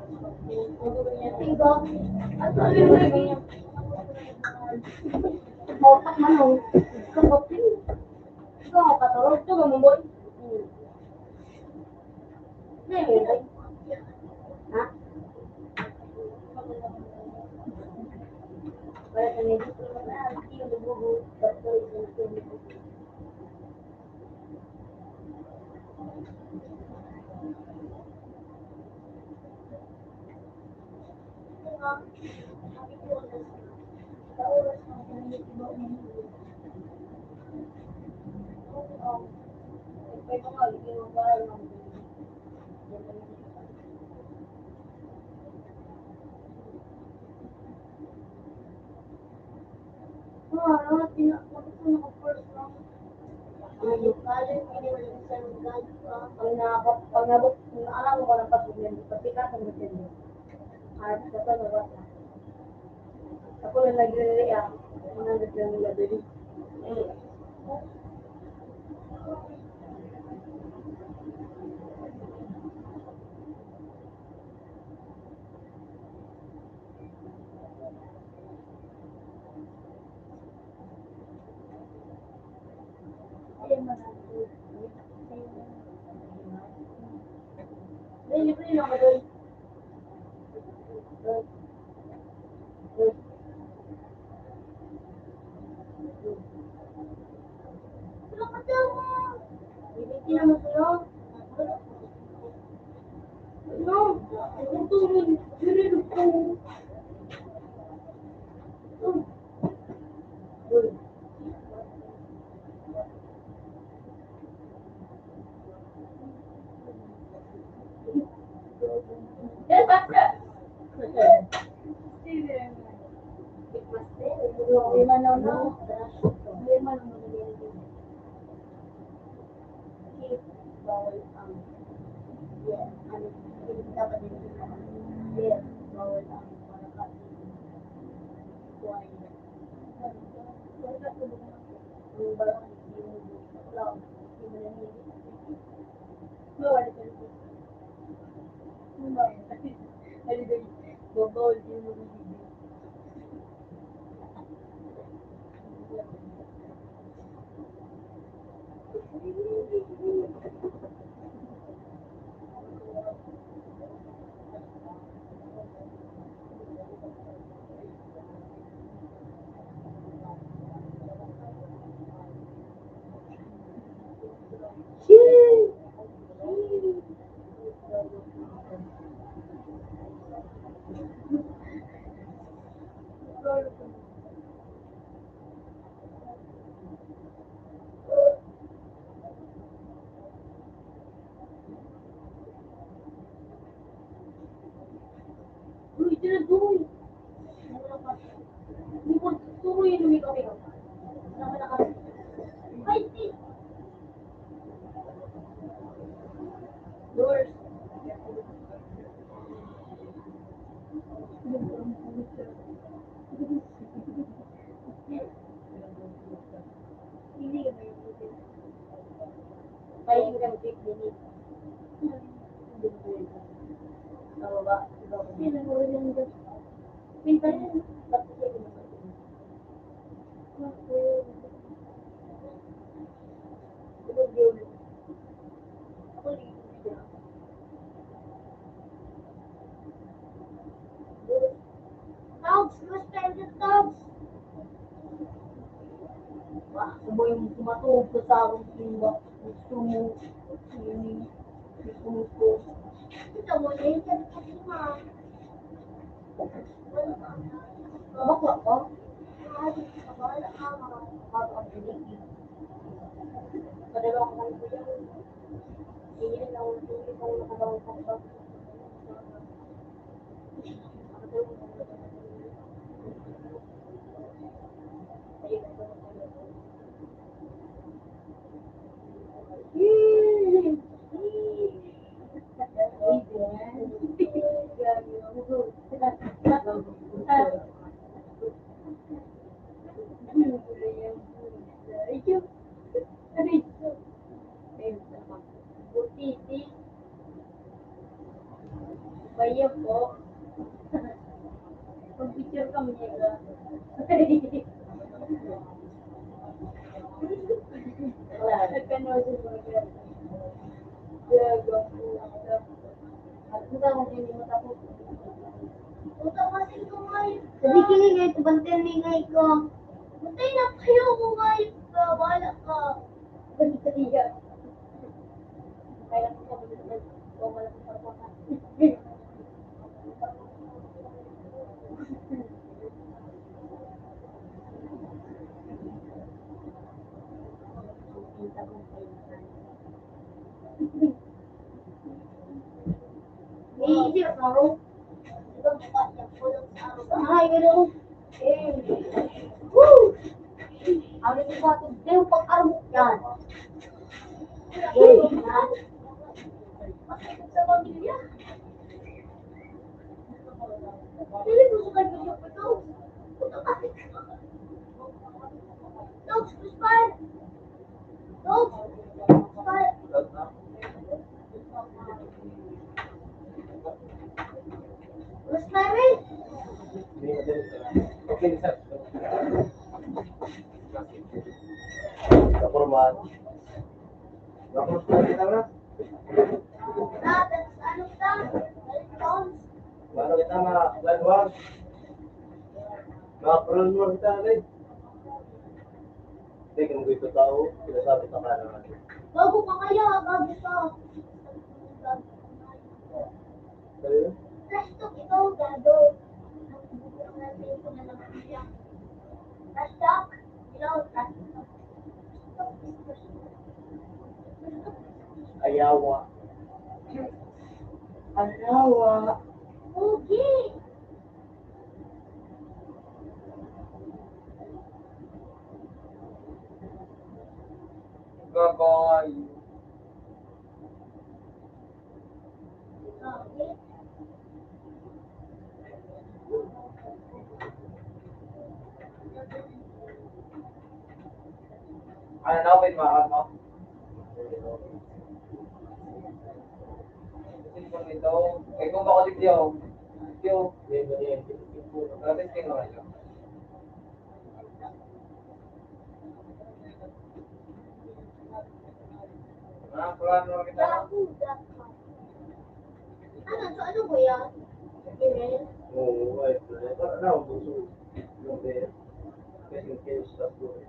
Ikaw, ano yung lagi? Botak manong. Ikaw, katorog to, mamumboy. Ano yung lagi? Ha? Wala ka na dito. Ah, hindi yung bubuo. Ah, tina-, tapos na ako first round. Ay, yung college, hindi mo lang sa lugar, ah, pag naabot, pag naabot, kung naalam mo, parang pag-, pag-, pagpikatan mo din. Ah, sa to, nabasa. Ako lang nagre-react, mga nagre-react. Bawal ang, yeah, ano, dapat din, yeah, bawal ang mga kasi. Uy, ito na, Doy. Hindi ko tuloy yung ikaw, ikaw. Ay, di. Doors. Tabs, mas pwede, Tabs. Wah, sabay mong kumatulog ka sa akong simba. Gusto mo, gusto mo, gusto mo. Ito mo, yan, sabi ko, "Sima." Bakla ka? Padala ko ng kuya. Hindi na lang, hindi na lang, hindi na lang. Bayo po. Pag-picture kami, di ba? Wala. Nagkano siya, mga girl. Girl, girl, girl. At ang tawag niya, hindi matapos. Sabi kini, guys, bantayan ni ngay ko. Bantay na kayo, mga guys. Wala ka. Bantay yan. Kaya ko sabi ko, wala ko sa Naisip ako. Ay, ano? Eh, woo! Ang ito sa atin, di yung pag-armok yan. Eh, ha? Sa pamilya. Dili mo sa kanya ito. Dogs, respond! Dogs, respond! Respond, Ray! Okay, sir. Kaporma. Kaporma kita na. Mano kita, mga blood ones? Mga pranor kita, eh. Hindi, kung dito tao, sinasabi ka nga naman. Bago ka kaya, bago ka. Sa'yo? Plastic ito, gado. Ang bubuo natin ito na naman siya. Plastic, ilaw, plastic. Ayawa. Ayawa. Pogi. Gagay. Ano na, open mo, ano? Cellphone nito. Eh, kung bako dito, yo. Yo. Grabe, tingnan mo. Ah, plano kita. Ano, so ano po yan? Email? Oo, ay, ay, para na, uso. Yung pera. Kasi yung cash sa buhay.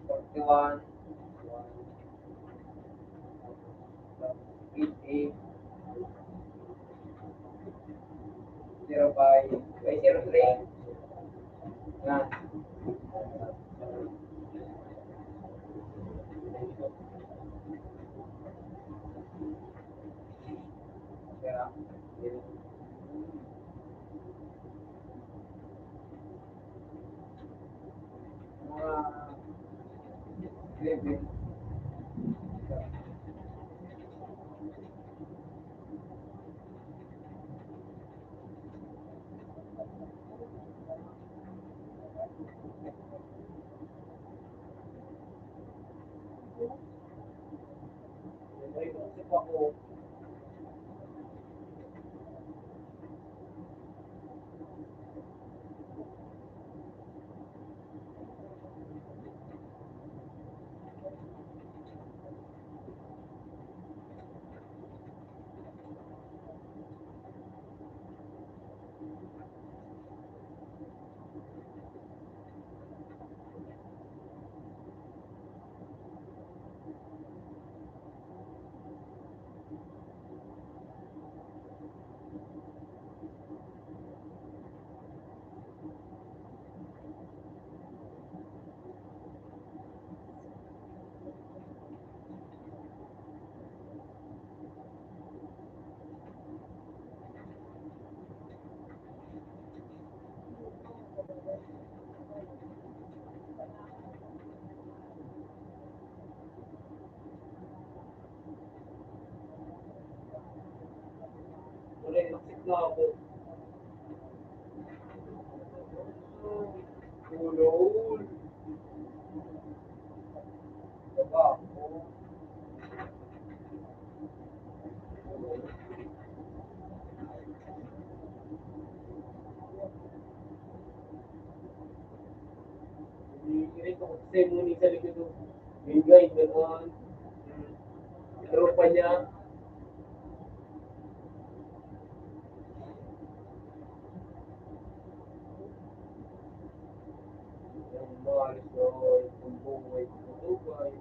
Forty-one. Eight eight. Zero five. Ay, zero three. Yan. Kaya, mga eleven. Iri ko kasi mo ni sa likod ko. Yung guide na kuhan. Tropa niya. Yung mga alis na, yung buhay, yung buhay.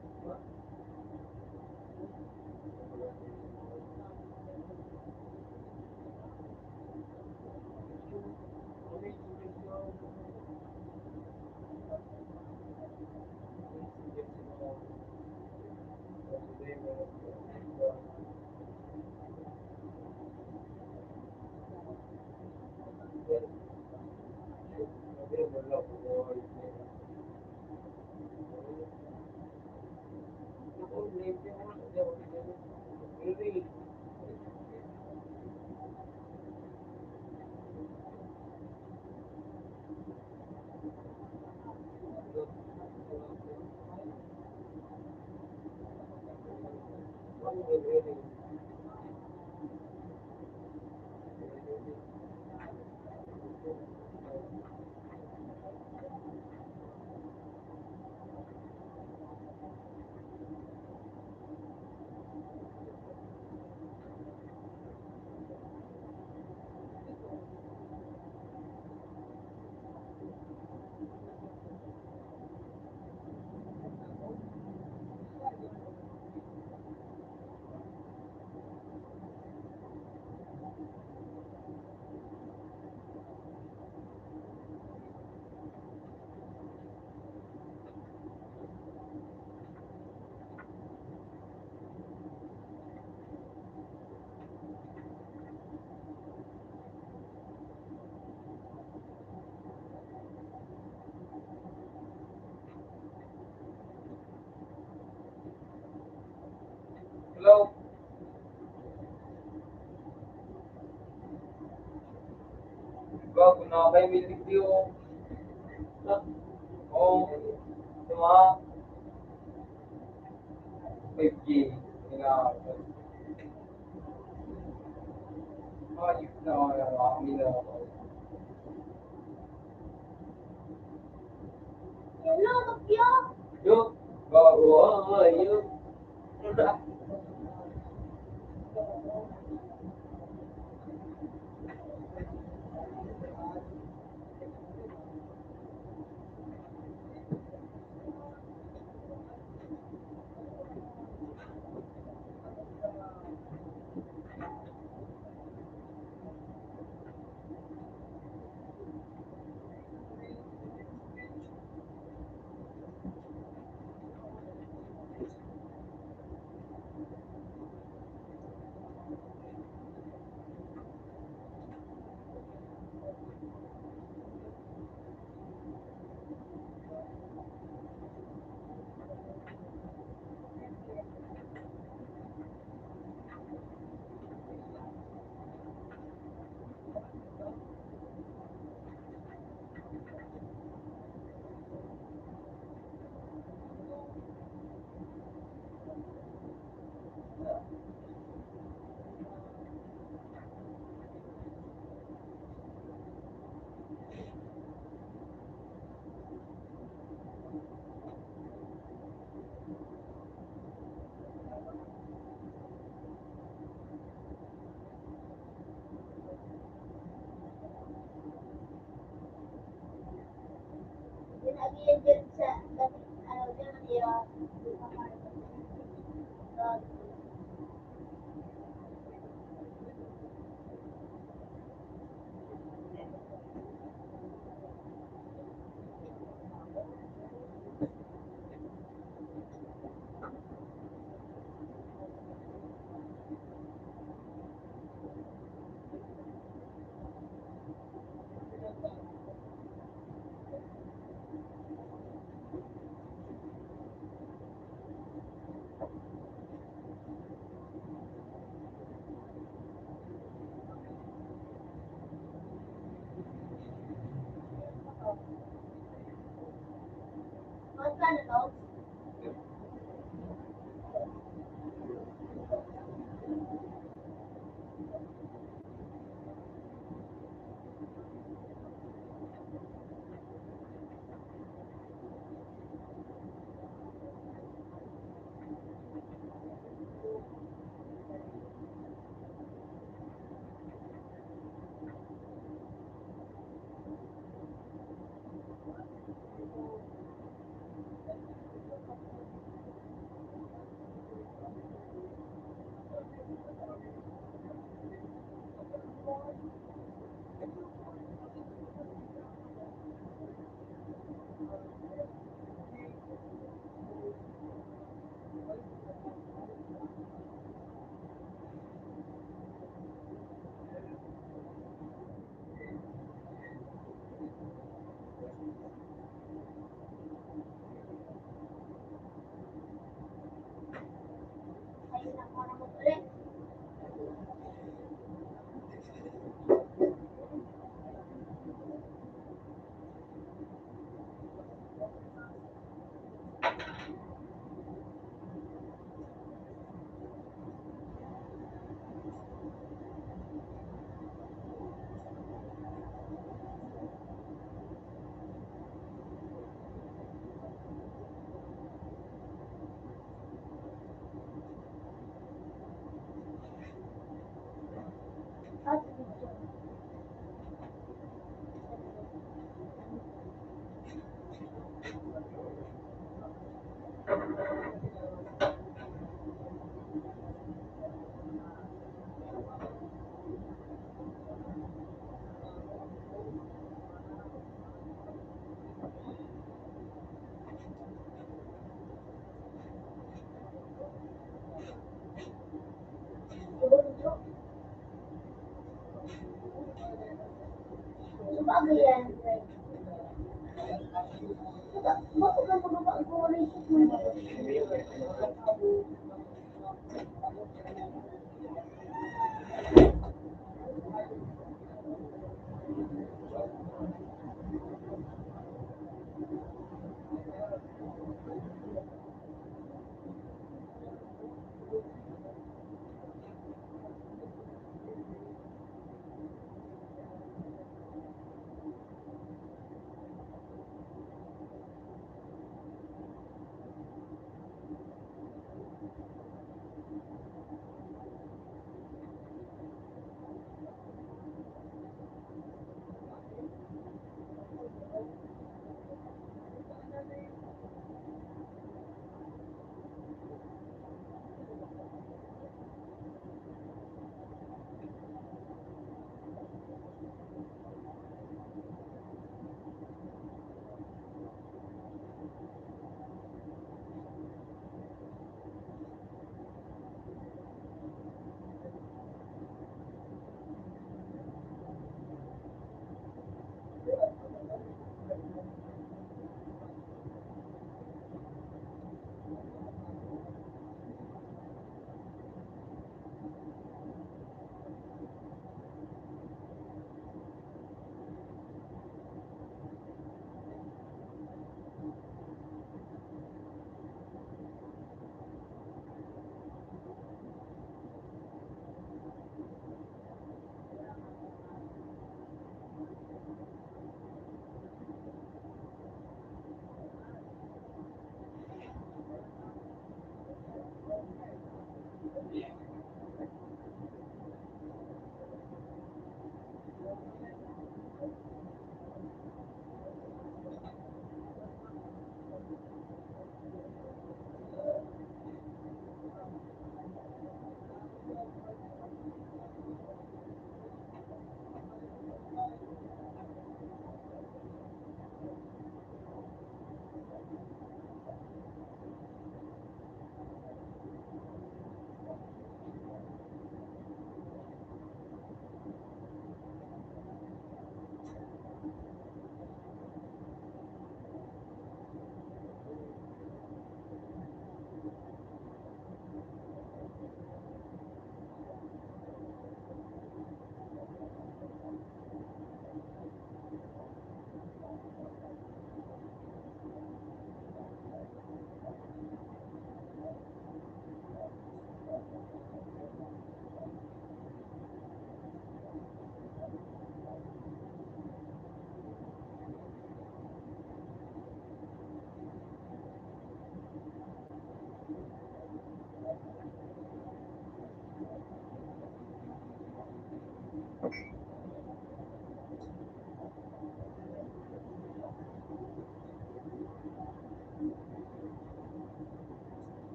Hello? Bago na kayo may video. Oh, diba? Five G. Kailangan. Ayos na, oh, yung mga kami na. Hello, Tokyo. Yo, bago, ah, yo.